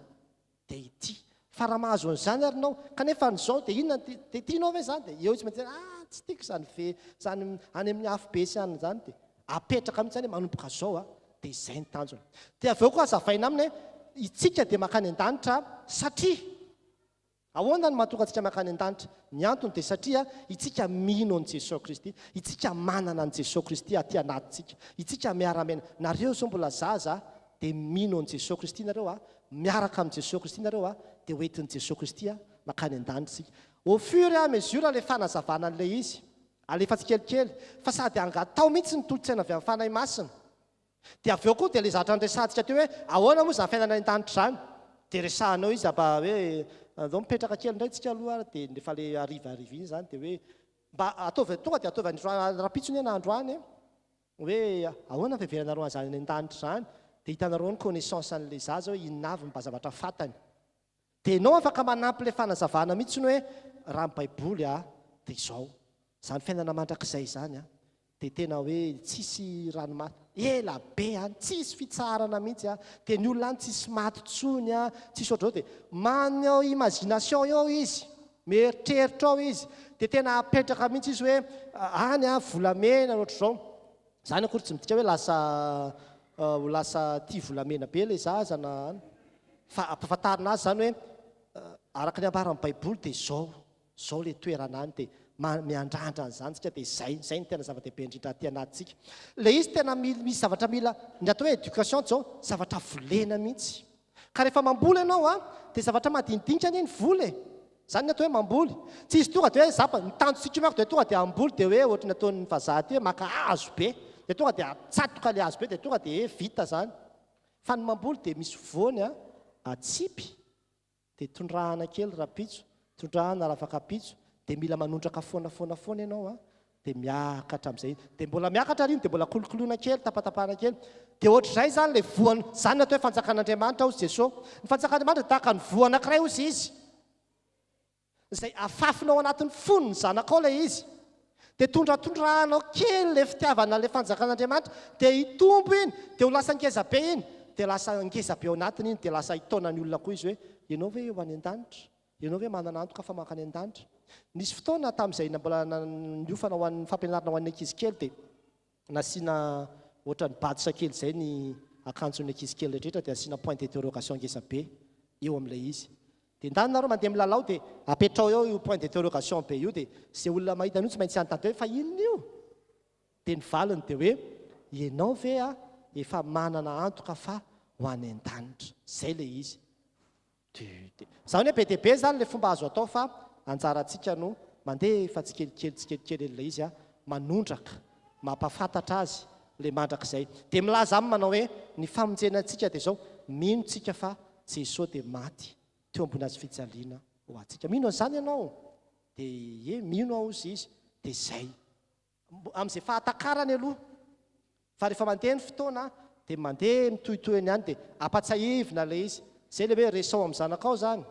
dia ity. Fa raha mahazo an'izany ary ianao, kanefa an'izao dia inona no dia tianao ve izany? Dia eo izy miteny ah tsy tiako izany ve, izany any amin'ny afobe sy any izany. Dia apetraka mihitsy izany hoe manomboka izao an, dia izay ny tanjona. Dia avy eo koa hazavaina aminy hoe isika dia mankany an-danitra satria. Ahoana no mahatonga antsika mankany an-danitra? Ny antony dia satria itsika mino an'i Jesoa Kristy. Itsika manana an'i Jesoa Kristy aty anatintsika. Itsika miara-miaina. Nareo izao mbola zaza dia mino an'i Jesoa Kristy nareo a, miaraka amin'i Jesoa Kristy nareo a, dia ho entin'i Jesoa Kristy mankany an-danitra isika. Au fur et à mesure ilay fanazavana an'ilay izy, alefa tsikelikely, fa sady angatao mihitsy ny tolo-tsaina avy amin'ny Fanahy Masina. Dia avy eo koa dia ilay zavatra niresahantsika teo hoe ahoana moa izany fiainana any an-danitra izany? Dia resahanao izy mba hoe andao mipetraka kely indray tsika aloha ary dia rehefa ilay harivariva iny izany dia hoe mba ataovy tonga dia ataovy androany rahampitso anie na androany e! hoe ahoana ny fiheveranareo an'izany any an-danitra izany? Dia hitanareo ny connaissance an'ilay zaza hoe inona avy ny mba zavatra fantany. Dia ianao afaka manampy ilay fanazavana mihitsy hoe raha ny baiboly a, dia izao. Izany fiainana mandrakizay izany a, dia tena hoe tsisy ranomaso, ela be any, tsisy fitsaharana mihitsy a, dia ny olona any tsisy maty intsony a, tsisy ohatr'izao, dia manao imagination eo izy, mieritreritra ao izy, dia tena apetraka mihitsy izy hoe any a, volamena ohatr'izao. Izany akory tsy midika hoe lasa ho lasa tia volamena be ilay zaza na an, fa ampahafantarina azy izany hoe araka ny ambaran'ny baiboly dia izao, izao ilay toerana any dia miandrandra an'izany isika dia izay, izay no tena zava-dehibe indrindra aty anatintsika. Ilay izy tena misy zavatra mila, ny atao hoe éducation izao zavatra volena mihitsy. Ka rehefa mamboly ianao an, dia zavatra madinidinika anie ny voly e! Izany ny atao hoe mamboly. Tsy izy tonga dia hoe za ny tanjontsika manko dia tonga dia hamboly dia hoe ohatry ny ataon'ny vazaha aty hoe maka hazo be, dia tonga dia atsatoka ilay hazo be dia tonga dia hoe vita izany. Fa ny mamboly dia misy voany an, atsipy, dia tondrahana kely rahampitso, tondrahana rafakampitso, dia mila manondraka foana foana foana ianao an, dia miakatra amin'izay, dia mbola miakatra ary iny, dia mbola kolokoloina kely, tapatapahana kely, dia ohatr'izay izany ilay voan, izany no atao hoe fanjakan'Andriamanitra hozy Jesoa, ny fanjakan'Andriamanitra dia tahaka ny voa anankiray hozy izy, izay afafinao anatin'ny fony ny zanakao ilay izy, dia tondratondrahanao kely ilay fitiavana ilay fanjakan'Andriamanitra, dia hitombo iny, dia ho lasa ngeza be iny, dia lasa ngeza be ao anatiny iny, dia lasa hitaona ny olona koa izy hoe, ianao ve eo any an-danitra? Ianao ve manana antoka fa mankany an-danitra? Nisy fotoana tamin'izay mbola niofana ho an'ny fampianarana ho an'ny ankizy kely dia nasiana ohatran'ny badge kely izay ny akanjon'ny ankizy kely rehetra dia asiana point d'interrogation ngeza be eo amin'ilay izy. Dia ndany nareo mandeha milalao dia apetrao eo io point d'interrogation be io dia izay olona mahita an'io tsy maintsy hanontany hoe fa inona io? Dia ny valiny dia hoe ianao ve efa manana antoka fa ho any an-danitra? Izay ilay izy. Izany hoe be dia be izany ilay fomba azo atao fa anjarantsika no mandefa tsikelikely tsikelikely an'ilay izy manondraka, mampahafantatra azy ilay mandrakizay. Dia milaza aminy manao hoe ny famonjena antsika dia izao, mino tsika fa Jesoa dia maty teo ambony hazofijaliana ho antsika. Mino an'izany ianao? Dia ie, mino aho hozy izy. Dia izay. Amin'izay fahatakarany aloha. Fa rehefa mandeha ny fotoana dia mandeha mitohitohy eny ihany dia ampatsahivina ilay izy. Izay ilay hoe resao amin'ny zanakao izany.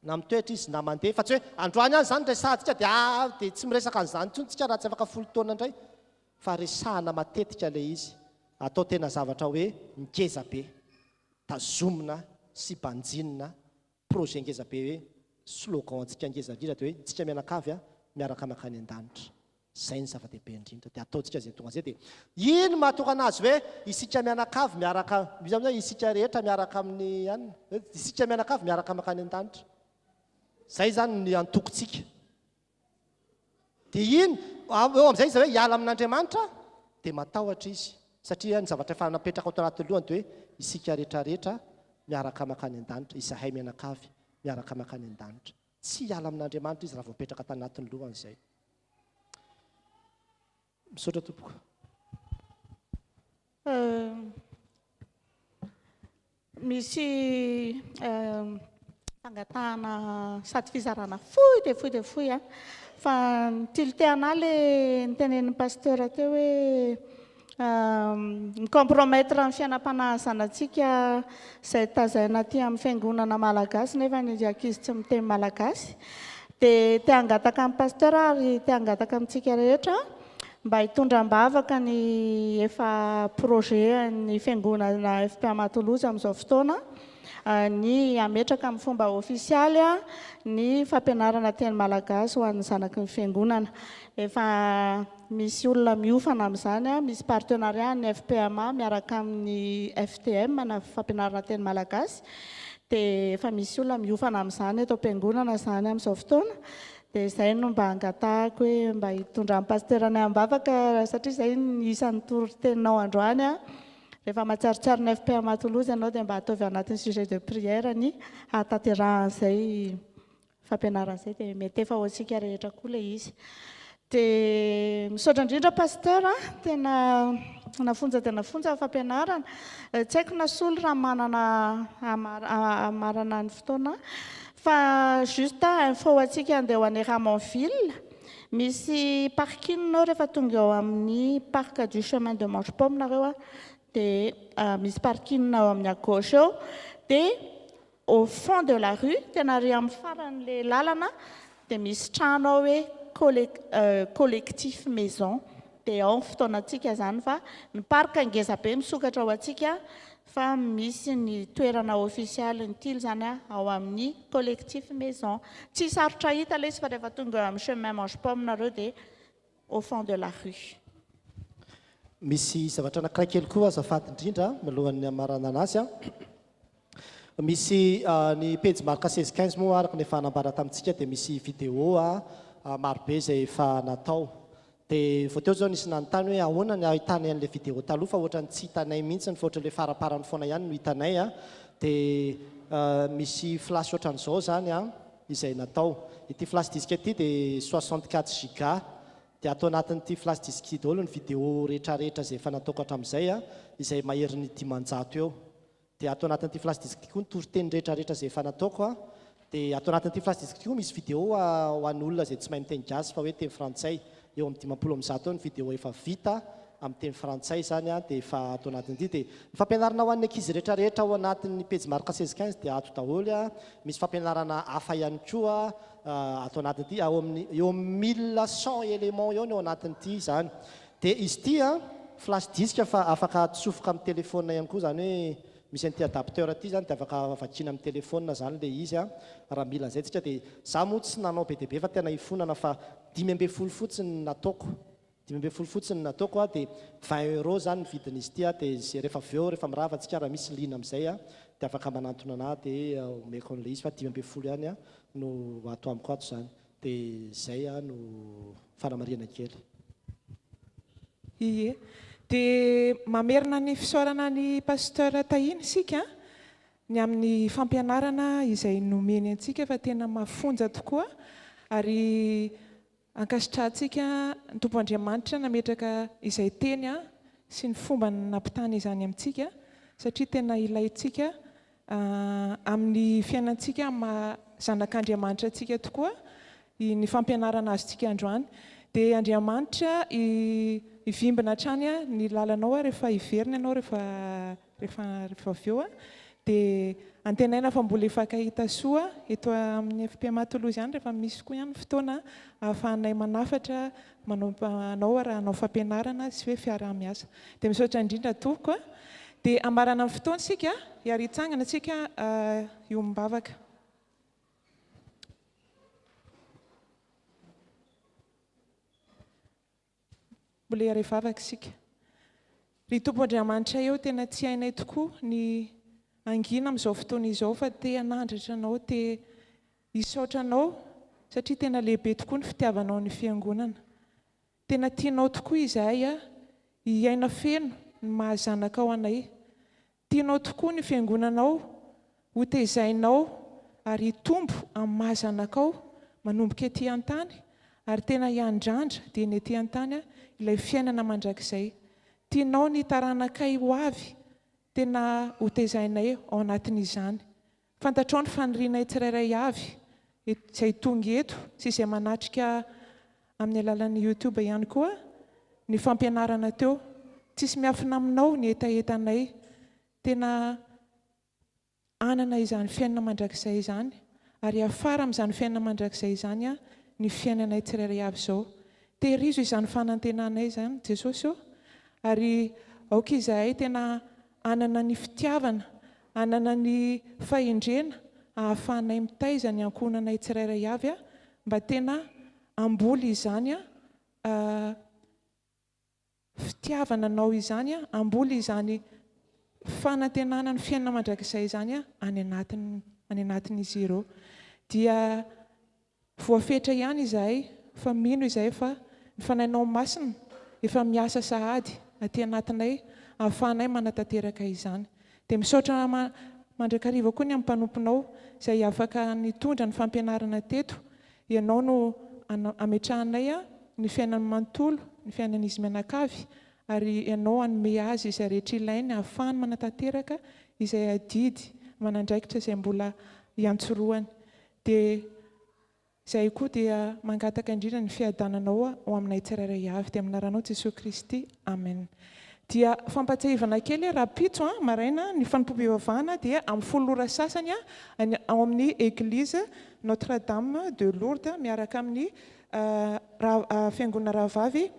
Na mitoetra izy na mandeha. Fa tsy hoe androany ihany izany resahantsika dia aa dia tsy miresaka an'izany intsony tsika raha tsy afaka folo taona indray. Fa resahana matetika ilay izy. Atao tena zavatra hoe ngeza be. Tazomina sy banjinina projet ngeza be hoe slogan antsika ngeza indrindra dia hoe tsika mianakavy a miaraka mankany an-danitra. Zay ny zava-dehibe indrindra dia ataontsika izay tonga zay dia iny mahatonga anazy hoe isika mianakavy miaraka misy hoe isika rehetra miaraka amin'ny anona hoe isika mianakavy miaraka mankany an-danitra. Zay zany ny antokontsika. Dia iny, eo amin'izay izy hoe hiala amin'Andriamanitra, dia matahotra izy, satria ny zavatra efa napetraka ao anatin'ny lohany dia hoe isika rehetra rehetra miaraka mankany an-danitra, izahay mianakavy miaraka mankany an-danitra. Tsy hiala amin'Andriamanitra izy raha voapetraka tanatin'ny lohany izay. Misaotra tompoko. Misy fangatahana sady fizarana fohy dia fohy dia fohy an! Fa ni-tilter anah le nitenenin'ny pasteur teo hoe mi-compromettre ny fiainam-panahin'ny zanatsika izay tazaina aty amin'ny fiangonana malagasy nefa ny ankizy tsy miteny malagasy. Dia te hangataka amin'ny pasteur aho ary te hangataka amintsika rehetra Mba hitondra am-bavaka ny efa projet an'ny fiangonana fpma Toulouse amin'izao fotoana ny hametraka amin'ny fomba ofisialy ny fampianarana teny malagasy ho an'ny zanaky ny fiangonana. Efa misy olona miofana amin'izany, misy partenariat ny fpma miaraka amin'ny FTM na fampianarana teny malagasy dia efa misy olona miofana amin'izany eto am-piangonana izany amin'izao fotoana. Dia izay no mba angatahako hoe mba hitondran'ny Pasteur anay am-bavaka satria izay ny isan'ny toriteninao androany an. Rehefa mahatsiarotsiaro ny FPMA Toulouse ianao dia mba ataovy ao anatin'ny sujet de prière ny hahatanterahan'izay fampianarana izay dia mety efa ho antsika rehetra koa ilay izy. Dia misaotra indrindra Pasteur a, tena nafonja dia nafonja ny fampianarana. Tsy haiko na Solo raha manana hamarana ny fotoana fa juste info ho antsika andeha ho any Ramonville, misy parking ao rehefa tonga eo amin'ny parc du chemin de Mange Pomme nareo a. Dia misy parking ao amin'ny à gauche eo. Dia au fond de la rue, tena ary amin'ny faran'ilay lalana dia misy trano ao hoe collectif maison. Dia ao ny fotoanantsika izany fa ny parc ngeza be misokatra ho antsika fa misy ny toerana ofisialy ny tily izany ao amin'ny collectif maison. Tsy sarotra hita ilay izy fa rehefa tonga eo amin'ny chemin mange pomme nareo dia au fond de la rue. Misy zavatra anankiray kely koa azafady indrindra milohan'ny hamaranana azy an. Misy ny pejy Marc 16 15 moa araka ny efa nambara tamintsika dia misy vidéo marobe izay efa natao. Dia vao teo izao nisy nanontany hoe ahoana ny ahitanay an'ilay vidéo taloha fa ohatran'ny tsy hitanay mihitsy fa ohatran'ilay faraparany foana ihany no hitanay an. Dia misy flash ohatran'izao izany an izay natao. Ity flash disque ity dia 64 giga. Dia ato anatin'ity flash disque ity daholo ny vidéo rehetrarehetra izay efa nataoko hatramin'izay an, izay maherin'ny 500 eo. Dia ato anatin'ity flash disque ity koa ny toriteny rehetrarehetra izay efa nataoko an. Dia ato anatin'ity flash disque ity koa misy vidéo ho an'olona izay tsy mahay miteny gasy fa hoe teny frantsay. Eo amin'ny 150 eo ny vidéo efa vita amin'ny teny frantsay izany an, dia efa ato anatin'ity. Dia ny fampianarana ho an'ny ankizy rehetrarehetra ao anatin'ny pejy Marc 16 15 dia ato daholo an. Misy fampianarana hafa ihany koa ato anatin'ity, ao amin'ny eo amin'ny 1100 éléments eo ny ao anatin'ity izany. Dia izy ity an, flash disque fa afaka atsofoka amin'ny téléphone ihany koa, izany hoe misy an'ity adapteur ity izany dia afaka vakiana amin'ny téléphone izany ilay izy an, raha mila an'izay tsika. Dia za moa tsy nanao be dia be fa tena hifonana fa 15 fotsiny no nataoko, 15 fotsiny no nataoko an, dia vingt euros izany ny vidin'izy ity an, dia izay rehefa avy eo rehefa mirava tsika raha misy liana amin'izay an, dia afaka manantona anah dia omeko an'ilay izy fa 15 ihany an no ato amiko ato izany. Dia izay no fanamarihana kely. Ie. Dia mamerina ny fisaorana an'i Pasteur Tahina isika ny amin'ny fampianarana izay nomeny antsika fa tena mafonja tokoa ary ankasitrahantsika ny Tompo Andriamanitra nametraka izay teny sy ny fomba nampitany izany amintsika satria tena ilaintsika Amin'ny fiainantsika amin'ny maha zanak'Andriamanitra antsika tokoa ny fampianarana azontsika androany. Dia Andriamanitra hivimbina hatrany ny lalanao rehefa hiverina ianao rehefa rehefa rehefa avy eo. Dia antenaina fa mbola hifankahita soa eto amin'ny FPMA Toulouse ihany rehefa misy koa ihany ny fotoana ahafahanay manafatra manao anao raha hanao fampianarana sy hoe fiaraha-miasa. Dia misaotra indrindra tompoko a. Dia hamarana ny fotoana isika, hiary hitsangana isika hiombom-bavaka. Mbola hiary hivavaka isika. Ry Tompo Andriamanitra eo, tena tsy hainay tokoa ny hangina amin'izao fotoana izao fa te hanandratra Anao, te hisaotra Anao satria tena lehibe tokoa ny fitiavanao ny Fiangonana. Tena tianao tokoa izahay hiaina feno ny maha zanakao anay. Tianao tokoa ny Fiangonanao ho tezainao ary hitombo amin'ny maha zanakao manomboka ety an-tany ary tena hiandrandra dieny ety an-tany ilay fiainana mandrakizay. Tianao ny taranakay ho avy tena ho tezainay ao anatin'izany. Fantatrao ny fanirianay tsirairay avy izay tonga eto sy izay manatrika amin'ny alalan'ny youtube ihany koa ny fampianarana teo. Tsisy miafina aminao ny hetahetanay. Tena hanana izany fiainana mandrakizay izany ary hiafara amin'izany fiainana mandrakizay izany ny fiainanay tsirairay avy izao. Tehirizo izany fanantenanay izany Jesosy ô! Ary aoka izahay tena hanana ny fitiavana, hanana ny fahendrena ahafahanay mitaiza ny ankohonanay tsirairay avy mba tena hamboly izany fitiavana Anao izany, hamboly izany fanantenana ny fiainana mandrakizay izany any anatiny, any anatin'izy ireo. Dia Voafetra ihany izahay fa mino izahay fa ny Fanahinao Masina efa miasa sahady aty anatinay ahafahanay manatanteraka izany. Dia misaotra mandrakariva koa ny amin'ny mpanomponao izay afaka nitondra ny fampianarana teto. Ianao no ametrahanay ny fiainany manontolo, ny fiainan'izy mianakavy ary Ianao hanome azy izay rehetra ilainy ahafahany manatanteraka izay adidy aman'andraikitra izay mbola iantsorohany. Dia izahay koa dia mangataka indrindra ny fiadananao ho aminay tsirairay avy. Dia amin'ny anaranao Jesoa Kristy. Amen. Dia fampatsiahivana kely, rahampitso maraina ny fanompoam-pivavahana dia amin'ny 10 ora sasany any ao amin'ny Eglise Notre Dame de Lourdes miaraka amin'ny fiangonana rahavavy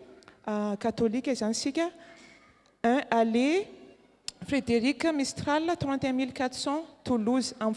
katolika izany isika, 1 allée Frédéric Mistral 31400 Toulouse. Amin'ny.